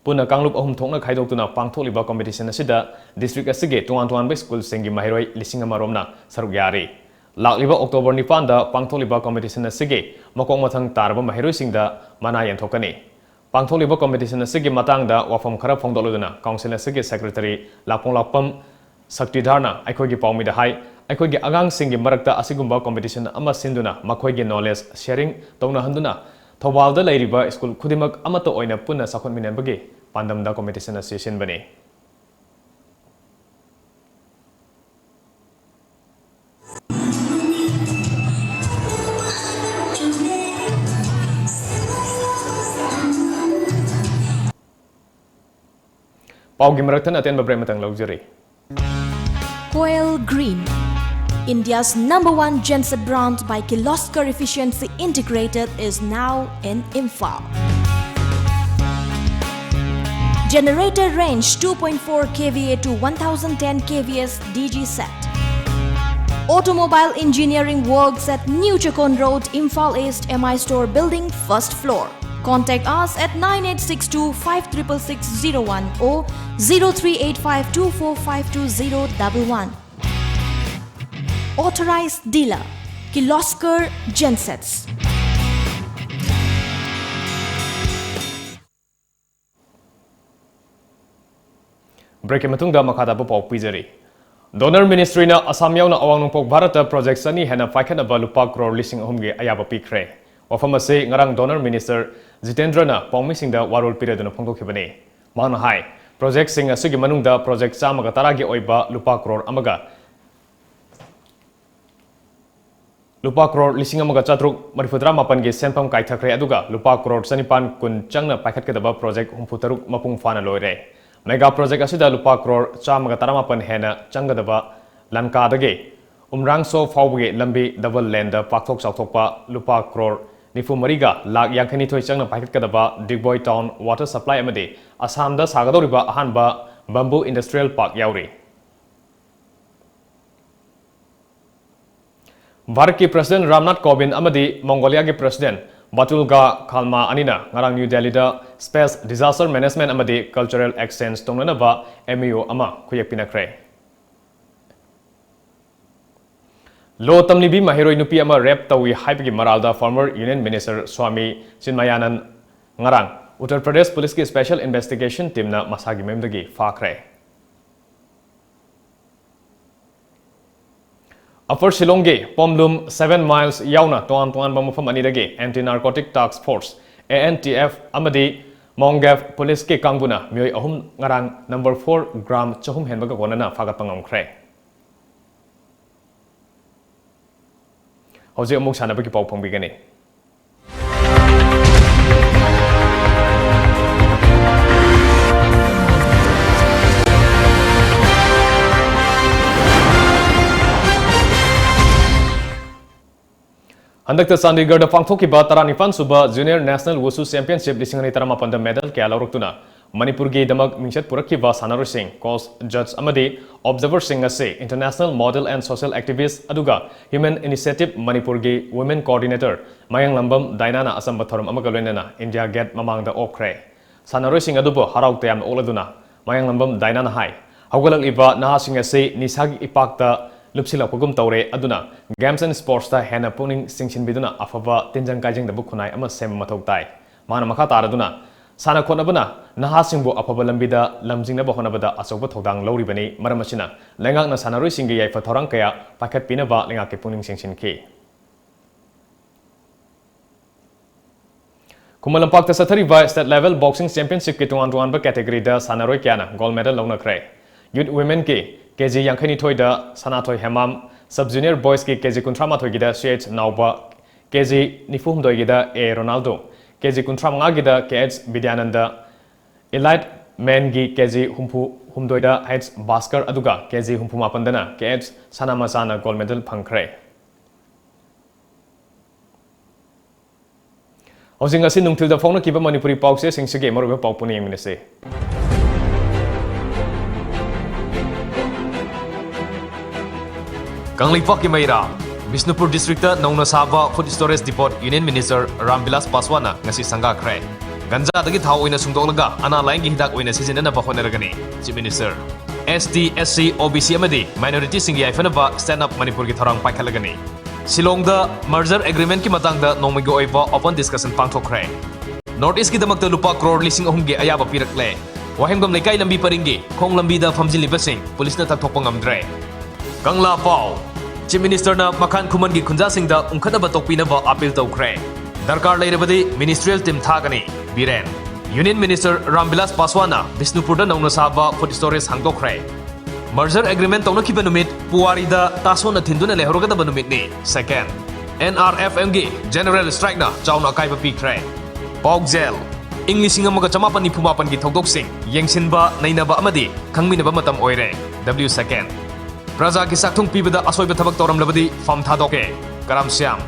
ꯄꯨꯟꯅ ꯀꯥꯡꯂꯨꯞ ꯑꯍꯨꯝ ꯊꯣꯛꯅ ꯈꯥꯏꯗꯣꯛꯇꯨꯅ ꯄꯥꯡꯊꯣꯛꯂꯤꯕ competition ꯑꯁꯤꯗ district ꯑꯁꯤꯒꯤ ꯇꯣꯉꯥꯟ ꯇꯣꯉꯥꯟꯕ schoolꯁꯤꯡꯒꯤ ꯃꯍꯩꯔꯣꯏ ꯂꯤꯁꯤꯡ ꯑꯃ ꯔꯣꯝꯅ ꯁꯔꯨꯛ ꯌꯥꯔꯤ꯫ ꯂꯥꯛꯂꯤꯕ October ꯅꯤꯄꯥꯟꯗ ꯄꯥꯡꯊꯣꯛꯂꯤꯕ competition ꯑꯁꯤꯒꯤ ꯃꯀꯣꯛ ꯃꯊꯪ ꯇꯥꯔꯕ ꯃꯍꯩꯔꯣꯏꯁꯤꯡꯗ ꯃꯅꯥ ꯌꯦꯟꯊꯣꯛꯀꯅꯤ꯫ ꯄꯥꯡꯊꯣꯛꯂꯤꯕ competition ꯑꯁꯤꯒꯤ ꯃꯇꯥꯡꯗ ꯋꯥꯐꯝ ꯈꯔ ꯐꯣꯡꯗꯣꯛꯂꯗꯨꯅ council ꯑꯁꯤꯒꯤ secretary ꯂꯥꯛꯄꯣꯡ ꯂꯥꯛꯄꯝ ꯁꯛꯇꯤꯙꯔꯅ ꯑꯩꯈꯣꯏꯒꯤ ꯄꯥꯎꯃꯤꯗ ꯍꯥꯏ, ꯑꯩꯈꯣꯏꯒꯤ ꯑꯉꯥꯡꯁꯤꯡꯒꯤ ꯃꯔꯛꯇ ꯑꯁꯤꯒꯨꯝꯕ competition ꯑꯃ ꯁꯤꯟꯗꯨꯅ ꯃꯈꯣꯏꯒꯤ knowledge sharing ꯇꯧꯅꯍꯟꯗꯨꯅ ꯊꯧꯕꯥꯜꯗ ꯂꯩꯔꯤꯕ school ꯈꯨꯗꯤꯡꯃꯛ ꯑꯃꯠꯇ ꯑꯣꯏꯅ ꯄꯨꯟꯅ ꯆꯥꯎꯈꯠꯃꯤꯟꯅꯕꯒꯤ ꯄꯥꯟꯗꯝꯗ competition ꯑꯁꯤ ꯁꯤꯟꯕꯅꯤ꯫ ꯄꯥꯎꯒꯤ ꯃꯔꯛꯇ ꯑꯇꯦꯟꯕ break ꯑꯃꯇꯪ ꯂꯧꯖꯔꯤ꯫ Koel Green, India's number one genset brand by Kirloskar Efficiency Integrated, is now in Imphal. Generator range two point four K V A to one thousand ten K V A D G set. Automobile engineering works at New Chakon Road, Imphal East, M I Store Building, first floor. Contact us at nine eight six two five triple six zero one or zero three eight five two four five two zero double one. Authorized dealer, Kirloskar Gensets. Break ꯀꯤ ꯃꯇꯨꯡꯗ ꯃꯈꯥ ꯇꯥꯕ ꯄꯥꯎ ꯄꯤꯖꯔꯤ꯫ Donor Ministry ꯅ ꯑꯁꯥꯝ ꯌꯥꯎꯅ ꯑꯋꯥꯡ ꯅꯣꯡꯄꯣꯛ ꯚꯥꯔꯠꯇ project ꯆꯅꯤ ꯍꯦꯟꯅ ꯄꯥꯏꯈꯠꯅꯕ ꯂꯨꯄꯥ ꯀ꯭ꯔꯣꯔ ꯂꯤꯁꯤꯡ ꯑꯍꯨꯝꯒꯤ ꯑꯌꯥꯕ ꯄꯤꯈ꯭ꯔꯦ꯫ ꯋꯥꯐꯝ ꯑꯁꯤ ꯉꯔꯥꯡ Donor Minister ꯖꯤꯇꯦꯟꯗ꯭ꯔꯅ ꯄꯥꯎꯃꯤꯁꯤꯡꯗ ꯋꯥꯔꯣꯜ ꯄꯤꯔꯗꯨꯅ ꯐꯣꯡꯗꯣꯛꯈꯤꯕꯅꯤ꯫ ꯃꯍꯥꯛꯅ ꯍꯥꯏ, ꯄ꯭ꯔꯣꯖꯦꯛꯁꯤꯡ ꯑꯁꯤꯒꯤ ꯃꯅꯨꯡꯗ ꯄ꯭ꯔꯣꯖꯦꯛ ꯆꯥꯝꯃꯒ ꯇꯔꯥꯒꯤ ꯑꯣꯏꯕ ꯂꯨꯄꯥ ꯀ꯭ꯔꯣꯔ ꯑꯃꯒ ꯂꯨꯄꯥ ꯀ꯭ꯔꯣꯔ ꯂꯤꯁꯤꯡ ꯑꯃꯒ ꯆꯥꯇ꯭ꯔꯨꯛ ꯃꯔꯤꯐꯨꯇꯔꯥ ꯃꯥꯄꯟꯒꯤ ꯁꯦꯟꯐꯝ ꯀꯥꯏꯊꯈ꯭ꯔꯦ, ꯑꯗꯨꯒ ꯂꯨꯄꯥ ꯀ꯭ꯔꯣꯔ ꯆꯅꯤꯄꯥꯟ ꯀꯨꯟ ꯆꯪꯅ ꯄꯥꯏꯈꯠꯀꯗꯕ ꯄ꯭ꯔꯣꯖꯦꯛ ꯍꯨꯝꯐꯨꯇꯔꯨꯛ ꯃꯄꯨꯡ ꯐꯥꯅ ꯂꯣꯏꯔꯦ꯫ ꯃꯦꯒꯥ ꯄ꯭ꯔꯣꯖꯦꯛ ꯑꯁꯤꯗ ꯂꯨꯄꯥ ꯀ꯭ꯔꯣꯔ ꯆꯥꯝꯃꯒ ꯇꯔꯥꯃꯥꯄꯟ ꯍꯦꯟꯅ ꯆꯪꯒꯗꯕ ꯂꯟꯀꯥꯗꯒꯤ ꯎꯝꯔꯥꯡꯁꯣ ꯐꯥꯎꯕꯒꯤ ꯂꯝꯕꯤ ꯗꯕꯜ ꯂꯦꯟꯗ ꯄꯥꯛꯊꯣꯛ ꯆꯥꯎꯊꯣꯛꯄ, ꯂꯨꯄꯥ ꯀ꯭ꯔꯣꯔ ꯅꯤꯐꯨ ꯃꯔꯤꯒ ꯂꯥꯈ ꯌꯥꯡꯈꯩꯅꯤꯊꯣꯏ ꯆꯪꯅ ꯄꯥꯏꯈꯠꯀꯗꯕ ꯗꯤꯒꯕꯣꯏ ꯇꯥꯎꯟ ꯋꯥꯇꯔ ꯁꯄ꯭ꯂꯥꯏ ꯑꯃꯗꯤ ꯑꯁꯥꯝꯗ ꯁꯥꯒꯗꯧꯔꯤꯕ ꯑꯍꯥꯟꯕ ꯕꯝꯕꯨ ꯏꯟꯗꯁꯇ꯭ꯔꯤꯌꯦꯜ ꯄꯥꯔꯛ ꯌꯥꯎꯔꯤ꯫ ꯚꯥꯔꯠꯀꯤ ꯄ꯭ꯔꯁꯤꯗꯦꯟꯠ ꯔꯥꯝꯅꯥꯊ ꯀꯣꯕꯤꯟꯗ ꯑꯃꯗꯤ ꯃꯣꯡꯒꯣꯂꯤꯌꯥꯒꯤ ꯄ꯭ꯔꯁꯤꯗꯦꯟꯠ ꯕꯥꯇꯨꯜꯒꯥ ꯈꯥꯜꯃꯥ ꯑꯅꯤꯅ ꯉꯔꯥꯡ ꯅ꯭ꯌꯨ ꯗꯦꯜꯂꯤꯗ Space Disaster Management ꯑꯃꯗꯤ Cultural Exchange ꯇꯧꯅꯅꯕ M O U ꯑꯃ ꯈꯨꯌꯦꯛ ꯄꯤꯅꯈ꯭ꯔꯦ꯫ ꯂꯣ ꯇꯝꯂꯤꯕꯤ ꯃꯍꯩꯔꯣꯏ ꯅꯨꯄꯤ ꯑꯃ ꯔꯦꯞ ꯇꯧꯏ ꯍꯥꯏꯕꯒꯤ ꯃꯔꯥꯜꯗ former Union Minister ꯁ꯭ꯋꯥꯃꯤ ꯆꯤꯟꯃꯌꯥꯅꯟꯗ ꯉꯔꯥꯡ ꯎꯠꯇꯔ ꯄ꯭ꯔꯗꯦꯁ ꯄꯨꯂꯤꯁꯀꯤ Special Investigation Teamꯅ ꯃꯁꯥꯒꯤ ꯃꯌꯨꯝꯗꯒꯤ ꯐꯥꯈ꯭ꯔꯦ꯫ ꯑꯄꯔ ꯁꯤꯂꯣꯡꯒꯤ ꯄꯣꯝꯂꯨꯝ seven miles ꯌꯥꯎꯅ ꯇꯣꯉꯥꯟ ꯇꯣꯉꯥꯟꯕ ꯃꯐꯝ ꯑꯅꯤꯗꯒꯤ Anti Narcotic Task Force, A N T F, ꯑꯃꯗꯤ ꯃꯣꯡꯒꯦꯐ ꯄꯨꯂꯤꯁꯀꯤ ꯀꯥꯡꯕꯨꯅ ꯃꯤꯑꯣꯏ ꯑꯍꯨꯝ ꯉꯔꯥꯡ number four gram ꯆꯍꯨꯝ ꯍꯦꯟꯕꯒ ꯀꯣꯟꯅꯅ ꯐꯥꯒꯠꯄ ꯉꯝꯈ꯭ꯔꯦ꯫ ꯍꯧꯖꯤꯛ ꯑꯃꯨꯛ ꯁꯥꯟꯅꯕꯒꯤ ꯄꯥꯎ ꯐꯪꯕꯤꯒꯅꯤ꯫ ꯍꯟꯗꯛꯇ ꯆꯥꯟꯗꯤꯒꯔꯗ ꯄꯥꯡꯊꯣꯛꯈꯤꯕ ꯇꯔꯥꯅꯤꯄꯥꯟ ꯁꯨꯕ Junior National Wushu Championship ꯂꯤꯁꯤꯡ ꯑꯅꯤ ꯇꯔꯥꯃꯥꯄꯟꯗ medal ꯀꯌꯥ ꯂꯧꯔꯛꯇꯨꯅ ꯃꯅꯤꯄꯨꯔꯒꯤꯗꯃꯛ ꯃꯤꯡꯆꯠ ꯄꯨꯔꯛꯈꯤꯕ ꯁꯥꯟꯅꯔꯣꯏꯁꯤꯡ, coach, judge ꯑꯃꯗꯤ observerꯁꯤꯡ ꯑꯁꯤ International Model and Social Activist ꯑꯗꯨꯒ Human Initiative ꯃꯅꯤꯄꯨꯔꯒꯤ Women Coordinator ꯃꯌꯥꯡꯂꯝꯕꯝ ꯗꯥꯏꯅꯥꯅ ꯑꯆꯝꯕ ꯊꯧꯔꯝ ꯑꯃꯒ ꯂꯣꯏꯅꯅ India Gate ꯃꯃꯥꯡꯗ ꯑꯣꯛꯈ꯭ꯔꯦ꯫ ꯁꯥꯟꯅꯔꯣꯏꯁꯤꯡ ꯑꯗꯨꯕꯨ ꯍꯔꯥꯎ ꯇꯌꯥꯝꯅ ꯑꯣꯛꯂꯗꯨꯅ ꯃꯌꯥꯡꯂꯝꯕꯝ ꯗꯥꯏꯅꯥꯅ ꯍꯥꯏ, ꯍꯧꯒꯠꯂꯛꯂꯤꯕ ꯅꯍꯥꯁꯤꯡ ꯑꯁꯤ ꯅꯤꯁꯥꯒꯤ ꯏꯄꯥꯛꯇ ꯂꯨꯞꯁꯤꯜꯂꯛꯄꯒꯨꯝ ꯇꯧꯔꯦ, ꯑꯗꯨꯅ Games and Sportsꯇ ꯍꯦꯟꯅ ꯄꯨꯛꯅꯤꯡ ꯆꯤꯡꯁꯤꯟꯕꯤꯗꯨꯅ ꯑꯐꯕ ꯇꯤꯟꯖꯪ ꯀꯥꯏꯖꯪꯗꯕ ꯈꯨꯟꯅꯥꯏ ꯑꯃ ꯁꯦꯝꯕ ꯃꯊꯧ ꯇꯥꯏ꯫ ꯃꯍꯥꯛꯅ ꯃꯈꯥ ꯇꯥꯔꯗꯨꯅ, ꯁꯥꯟꯅ ꯈꯣꯠꯅꯕꯅ ꯅꯍꯥꯁꯤꯡꯕꯨ ꯑꯐꯕ ꯂꯝꯕꯤꯗ ꯂꯝꯖꯤꯡꯅꯕ ꯍꯣꯠꯅꯕꯗ ꯑꯆꯧꯕ ꯊꯧꯗꯥꯡ ꯂꯧꯔꯤꯕꯅꯤ, ꯃꯔꯝ ꯑꯁꯤꯅ ꯂꯩꯉꯥꯛꯅ ꯁꯥꯟꯅꯔꯣꯏꯁꯤꯡꯒꯤ ꯌꯥꯏꯐ ꯊꯧꯔꯥꯡ ꯀꯌꯥ ꯄꯥꯏꯈꯠꯄꯤꯅꯕ ꯂꯩꯉꯥꯛꯀꯤ ꯄꯨꯛꯅꯤꯡ ꯆꯤꯡꯁꯤꯟꯈꯤ꯫ ꯈꯨꯃꯟ ꯂꯝꯄꯥꯛꯇ ꯆꯠꯊꯔꯤꯕ State Level Boxing Championshipꯀꯤ ꯇꯣꯉꯥꯟ ꯇꯣꯉꯥꯟꯕ categoryꯗ ꯁꯥꯟꯅꯔꯣꯏ ꯀꯌꯥꯅ gold medal ꯂꯧꯅꯈ꯭ꯔꯦ꯫ Youth Womenꯒꯤ ꯀꯦ ꯖꯤ ꯌꯥꯡꯈꯩꯅꯤꯊꯣꯏꯗ ꯁꯅꯥꯊꯣꯏ ꯍꯦꯃꯥꯝ, Sub Junior Boysꯀꯤ ꯀꯦ ꯖꯤ ꯀꯨꯟꯊ꯭ꯔꯥ ꯃꯥꯊꯣꯏꯒꯤꯗ ꯁꯤ ꯑꯩꯆ ꯅꯥꯎꯕ, ꯀꯦ ꯖꯤ ꯅꯤꯐꯨ ꯍꯨꯝꯗꯣꯏꯒꯤꯗ ꯑꯦ ꯔꯣꯅꯥꯜꯗꯣ, ꯀꯦ ꯖꯤ ꯀꯨꯟꯊ꯭ꯔꯥ ꯃꯉꯥꯒꯤꯗ ꯀꯦ ꯑꯩꯆ ꯕꯤꯗ꯭ꯌꯥꯅꯟꯗ, Elite Menꯒꯤ ꯀꯦ ꯖꯤ ꯍꯨꯝꯐꯨ ꯍꯨꯝꯗꯣꯏꯗ ꯍꯩꯆ ꯚꯥꯁꯀꯔ, ꯑꯗꯨꯒ ꯀꯦ ꯖꯤ ꯍꯨꯝꯐꯨ ꯃꯥꯄꯟꯗꯅ ꯀꯦ ꯑꯩꯆ ꯁꯅꯥꯃꯆꯥꯅ gold medal ꯐꯪꯈ꯭ꯔꯦ꯫ ꯍꯧꯖꯤꯛ ꯉꯁꯤ ꯅꯨꯡꯊꯤꯜꯗ ꯐꯣꯡꯅꯈꯤꯕ ꯃꯅꯤꯄꯨꯔꯤ ꯄꯥꯎꯆꯦꯁꯤꯡꯁꯤꯒꯤ ꯃꯔꯨꯑꯣꯏꯕ ꯄꯥꯎ ꯄꯨꯟꯅ ꯌꯦꯡꯃꯤꯟꯅꯁꯤ꯫ ꯀꯪꯂꯩꯄꯥꯛꯀꯤ ꯃꯩꯔꯥ, ꯕꯤꯁꯅꯨꯄꯨꯔ districtꯇ ꯅꯧꯅ ꯁꯥꯕ food storage depot Union Minister ꯔꯥꯝꯕꯤꯂꯥꯁ ꯄꯥꯁꯋꯥꯟꯅ ꯉꯁꯤ ꯁꯪꯒꯥꯈ꯭ꯔꯦ꯫ ꯒꯟꯖꯥꯗꯒꯤ ꯊꯥꯎ ꯑꯣꯏꯅ ꯁꯨꯡꯗꯣꯛꯂꯒ ꯑꯅꯥ ꯂꯥꯏꯌꯦꯡꯒꯤ ꯍꯤꯗꯥꯛ ꯑꯣꯏꯅ ꯁꯤꯖꯤꯟꯅꯅꯕ ꯍꯣꯠꯅꯔꯒꯅꯤ, Chief Minister꯫ S T, S C, O B C ꯑꯃꯗꯤ minorityꯁꯤꯡꯒꯤ ꯌꯥꯏꯐꯅꯕ Stand Up ꯃꯅꯤꯄꯨꯔꯒꯤ ꯊꯧꯔꯥꯡ ꯄꯥꯏꯈꯠꯂꯒꯅꯤ꯫ ꯁꯤꯂꯣꯡꯗ merger agreementꯀꯤ ꯃꯇꯥꯡꯗ ꯅꯣꯡꯃꯒꯤ ꯑꯣꯏꯕ open discussion ꯄꯥꯡꯊꯣꯛꯈ꯭ꯔꯦ꯫ North Eastꯀꯤꯗꯃꯛꯇ ꯂꯨꯄꯥ ꯀ꯭ꯔꯣꯔ ꯂꯤꯁꯤꯡ ꯑꯍꯨꯝꯒꯤ ꯑꯌꯥꯕ ꯄꯤꯔꯛꯂꯦ꯫ ꯋꯥꯍꯦꯡꯕꯝ ꯂꯩꯀꯥꯏ ꯂꯝꯕꯤ ꯄꯔꯤꯡꯒꯤ ꯈꯣꯡ ꯂꯝꯕꯤꯗ ꯐꯝꯖꯤꯜꯂꯤꯕꯁꯤꯡ ꯄꯨꯂꯤꯁꯅ ꯇꯛꯊꯣꯛꯄ ꯉꯝꯗ꯭ꯔꯦ꯫ ꯀꯪꯂꯥ ꯄꯥꯎ, Chief Ministerꯅ ꯃꯈꯥꯟ ꯈꯨꯃꯟꯒꯤ ꯈꯨꯟꯖꯥꯁꯤꯡꯗ ꯎꯪꯈꯠꯅꯕ ꯇꯣꯛꯄꯤꯅꯕ appeal ꯇꯧꯈ꯭ꯔꯦ꯫ ꯗꯔꯀꯥꯔ ꯂꯩꯔꯕꯗꯤ ministerial team ꯊꯥꯒꯅꯤ, ꯕꯤꯔꯦꯟ꯫ Union Minister ꯔꯥꯝꯕꯤꯂꯥꯁ ꯄꯥꯁꯋꯥꯟꯅ ꯕꯤꯁꯅꯨꯄꯨꯔꯗ ꯅꯧꯅ ꯁꯥꯕ food storage ꯍꯥꯡꯗꯣꯛꯈ꯭ꯔꯦ꯫ Merger agreement ꯇꯧꯅꯈꯤꯕ ꯅꯨꯃꯤꯠ ꯄꯨꯋꯥꯔꯤꯗ ꯇꯥꯁꯣꯟꯅ ꯊꯤꯟꯗꯨꯅ ꯂꯩꯍꯧꯔꯒꯗꯕ ꯅꯨꯃꯤꯠꯅꯤ꯫ Second, N R F Mꯒꯤ general strikeꯅ ꯆꯥꯎꯅ ꯑꯀꯥꯏꯕ ꯄꯤꯈ꯭ꯔꯦ꯫ ꯄꯥꯎꯖꯦꯜ, ꯏꯪ ꯂꯤꯁꯤꯡ ꯑꯃꯒ ꯆꯃꯥꯄꯟ ꯅꯤꯐꯨ ꯃꯥꯄꯟꯒꯤ ꯊꯧꯗꯣꯛꯁꯤꯡ ꯌꯦꯡꯁꯤꯟꯕ, ꯅꯩꯅꯕ ꯑꯃꯗꯤ ꯈꯪꯃꯤꯟꯅꯕ ꯃꯇꯝ ꯑꯣꯏꯔꯦ꯫ W Second, ꯄ꯭ꯔꯖꯥꯒꯤ ꯆꯥꯛꯊꯨꯡ ꯄꯤꯕꯗ ꯑꯁꯣꯏꯕ ꯊꯕꯛ ꯇꯧꯔꯝꯂꯕꯗꯤ ꯐꯝ ꯊꯥꯗꯣꯛꯀꯦ꯫ ꯀꯔꯥꯝ ꯁ꯭ꯌꯥꯝ,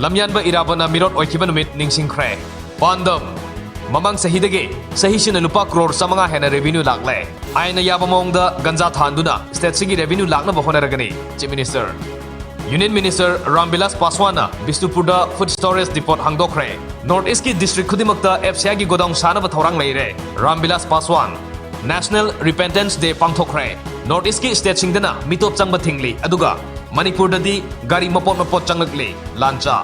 ꯂꯝꯌꯥꯟꯕ ꯏꯔꯥꯕꯣꯠꯅ ꯃꯤꯔꯣꯠ ꯑꯣꯏꯈꯤꯕ ꯅꯨꯃꯤꯠ ꯅꯤꯡꯁꯤꯡꯈ꯭ꯔꯦ꯫ ꯄꯥꯟꯗꯝ, ꯃꯃꯥꯡ ꯆꯍꯤꯗꯒꯤ ꯆꯍꯤꯁꯤꯅ ꯂꯨꯄꯥ ꯀ꯭ꯔꯣꯔ ꯆꯥꯃꯉꯥ ꯍꯦꯟꯅ revenue ꯂꯥꯛꯂꯦ꯫ ꯑꯥꯏꯟꯅ ꯌꯥꯕ ꯃꯑꯣꯡꯗ ꯒꯟꯖꯥ ꯊꯥꯍꯟꯗꯨꯅ stateꯁꯤꯒꯤ revenue ꯂꯥꯛꯅꯕ ꯍꯣꯠꯅꯔꯒꯅꯤ, Chief Minister꯫ Union Minister ꯔꯥꯝꯕꯤꯂꯥꯁ ꯄꯥꯁꯋꯥꯟꯅ ꯕꯤꯁꯅꯨꯄꯨꯔꯗ food storage depot ꯍꯥꯡꯗꯣꯛꯈ꯭ꯔꯦ꯫ North Eastꯀꯤ district ꯈꯨꯗꯤꯡꯃꯛꯇ F C Iꯒꯤ godown ꯁꯥꯅꯕ ꯊꯧꯔꯥꯡ ꯂꯩꯔꯦ꯫ ꯔꯥꯝꯕꯤꯂꯥꯁ ꯄꯥꯁꯋꯥꯟ꯫ National Repentance Day ꯄꯥꯡꯊꯣꯛꯈ꯭ꯔꯦ꯫ North Eastꯀꯤ stateꯁꯤꯡꯗꯅ ꯃꯤꯇꯣꯞ ꯆꯪꯕ ꯊꯤꯡꯂꯤ, ꯑꯗꯨꯒ ꯃꯅꯤꯄꯨꯔꯗꯗꯤ ꯒꯥꯔꯤ ꯃꯄꯣꯠ ꯃꯄꯣꯠ ꯆꯪꯂꯛꯂꯤ꯫ ꯂꯥꯟꯆꯥ꯫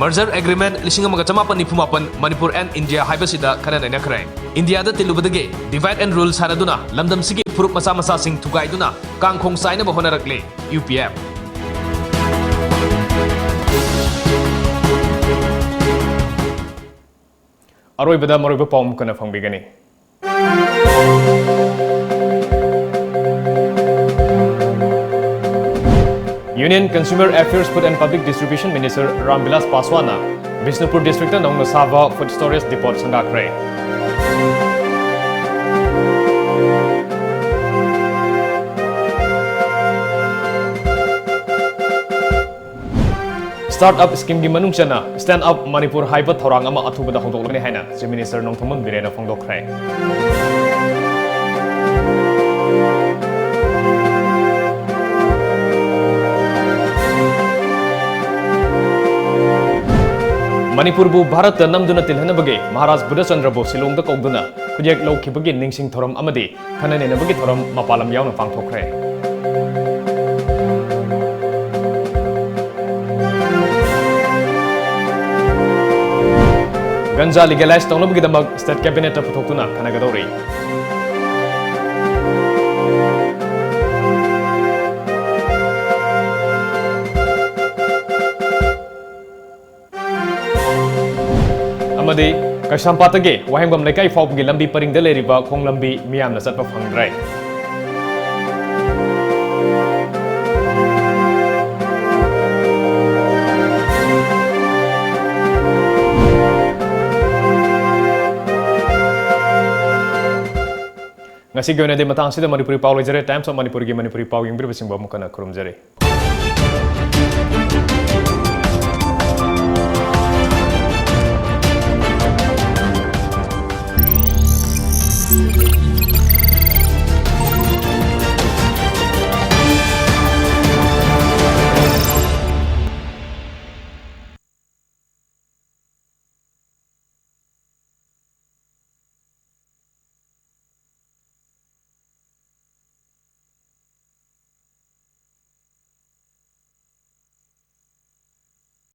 Merger agreement ꯂꯤꯁꯤꯡ ꯑꯃꯒ ꯆꯃꯥꯄꯟ ꯅꯤꯐꯨ ꯃꯥꯄꯟ, ꯃꯅꯤꯄꯨꯔ and India ꯍꯥꯏꯕꯁꯤꯗ ꯈꯟꯅ ꯅꯩꯅꯈ꯭ꯔꯦ꯫ ꯏꯟꯗꯤꯌꯥꯗ ꯇꯤꯜꯂꯨꯕꯗꯒꯤ divide and rule ꯁꯥꯟꯅꯗꯨꯅ ꯂꯝꯗꯝꯁꯤꯒꯤ ꯐꯨꯔꯨꯞ ꯃꯆꯥ ꯃꯆꯥꯁꯤꯡ ꯊꯨꯒꯥꯏꯗꯨꯅ ꯀꯥꯡꯈꯣꯡ ꯆꯥꯏꯅꯕ ꯍꯣꯠꯅꯔꯛꯂꯤ꯫ U P F꯫ ꯑꯔꯣꯏꯕꯗ ꯃꯔꯨꯑꯣꯏꯕ ꯄꯥꯎ ꯑꯃꯨꯛ ꯍꯟꯅ ꯐꯪꯕꯤꯒꯅꯤ꯫ Union Consumer Affairs, Food and Public Distribution Minister Ram Vilas Paswan ꯅ ꯕꯤꯁꯅꯨꯄꯨꯔ district ꯇ ꯅꯧꯅ ꯁꯥꯕ food storage depot ꯁꯪꯒꯥꯈ꯭ꯔꯦ꯫ Start-up scheme ꯒꯤ ꯃꯅꯨꯡ ꯆꯟꯅ Stand Up Manipur ꯍꯥꯏꯕ ꯊꯧꯔꯥꯡ ꯑꯃ ꯑꯊꯨꯕꯗ ꯍꯧꯗꯣꯛꯂꯒꯅꯤ ꯍꯥꯏꯅ Chief Minister ꯅꯣꯡꯊꯣꯝꯕꯝ ꯕꯤꯔꯦꯟꯅ ꯐꯣꯡꯗꯣꯛꯈ꯭ꯔꯦ꯫ ꯃꯅꯤꯄꯨꯔꯕꯨ ꯚꯥꯔꯠꯇ ꯅꯝꯗꯨꯅ ꯇꯤꯜꯍꯟꯅꯕꯒꯤ ꯃꯍꯥꯔꯥꯖ ꯕꯨꯙꯆꯟꯗ꯭ꯔꯕꯨ ꯁꯤꯂꯣꯡꯗ ꯀꯧꯗꯨꯅ ꯈꯨꯠꯌꯦꯛ ꯂꯧꯈꯤꯕꯒꯤ ꯅꯤꯡꯁꯤꯡ ꯊꯧꯔꯝ ꯑꯃꯗꯤ ꯈꯟꯅ ꯅꯩꯅꯕꯒꯤ ꯊꯧꯔꯝ ꯃꯄꯥꯟ ꯂꯝ ꯌꯥꯎꯅ ꯄꯥꯡꯊꯣꯛꯈ꯭ꯔꯦ꯫ ꯒꯟꯖꯥ legalize ꯇꯧꯅꯕꯒꯤꯗꯃꯛ state cabinet ꯇ ꯄꯨꯊꯣꯛꯇꯨꯅ ꯈꯟꯅꯒꯗꯧꯔꯤ꯫ ꯑꯃꯗꯤ ꯀꯩꯁꯥꯝꯄꯥꯠꯇꯒꯤ ꯋꯥꯍꯦꯡꯕꯝ ꯂꯩꯀꯥꯏ ꯐꯥꯎꯕꯒꯤ ꯂꯝꯕꯤ ꯄꯔꯤꯡꯗ ꯂꯩꯔꯤꯕ ꯈꯣꯡ ꯂꯝꯕꯤ ꯃꯤꯌꯥꯝꯅ ꯆꯠꯄ ꯐꯪꯗ꯭ꯔꯦ꯫ ꯉꯁꯤꯒꯤ ꯑꯣꯏꯅꯗꯤ ꯃꯇꯥꯡ ꯑꯁꯤꯗ ꯃꯅꯤꯄꯨꯔꯤ ꯄꯥꯎ ꯂꯣꯏꯖꯔꯦ꯫ Times of ꯃꯅꯤꯄꯨꯔꯒꯤ ꯃꯅꯤꯄꯨꯔꯤ ꯄꯥꯎ ꯌꯦꯡꯕꯤꯔꯤꯕꯁꯤꯡꯕꯨ ꯑꯃꯨꯛ ꯍꯟꯅ ꯈꯨꯔꯨꯝꯖꯔꯤ꯫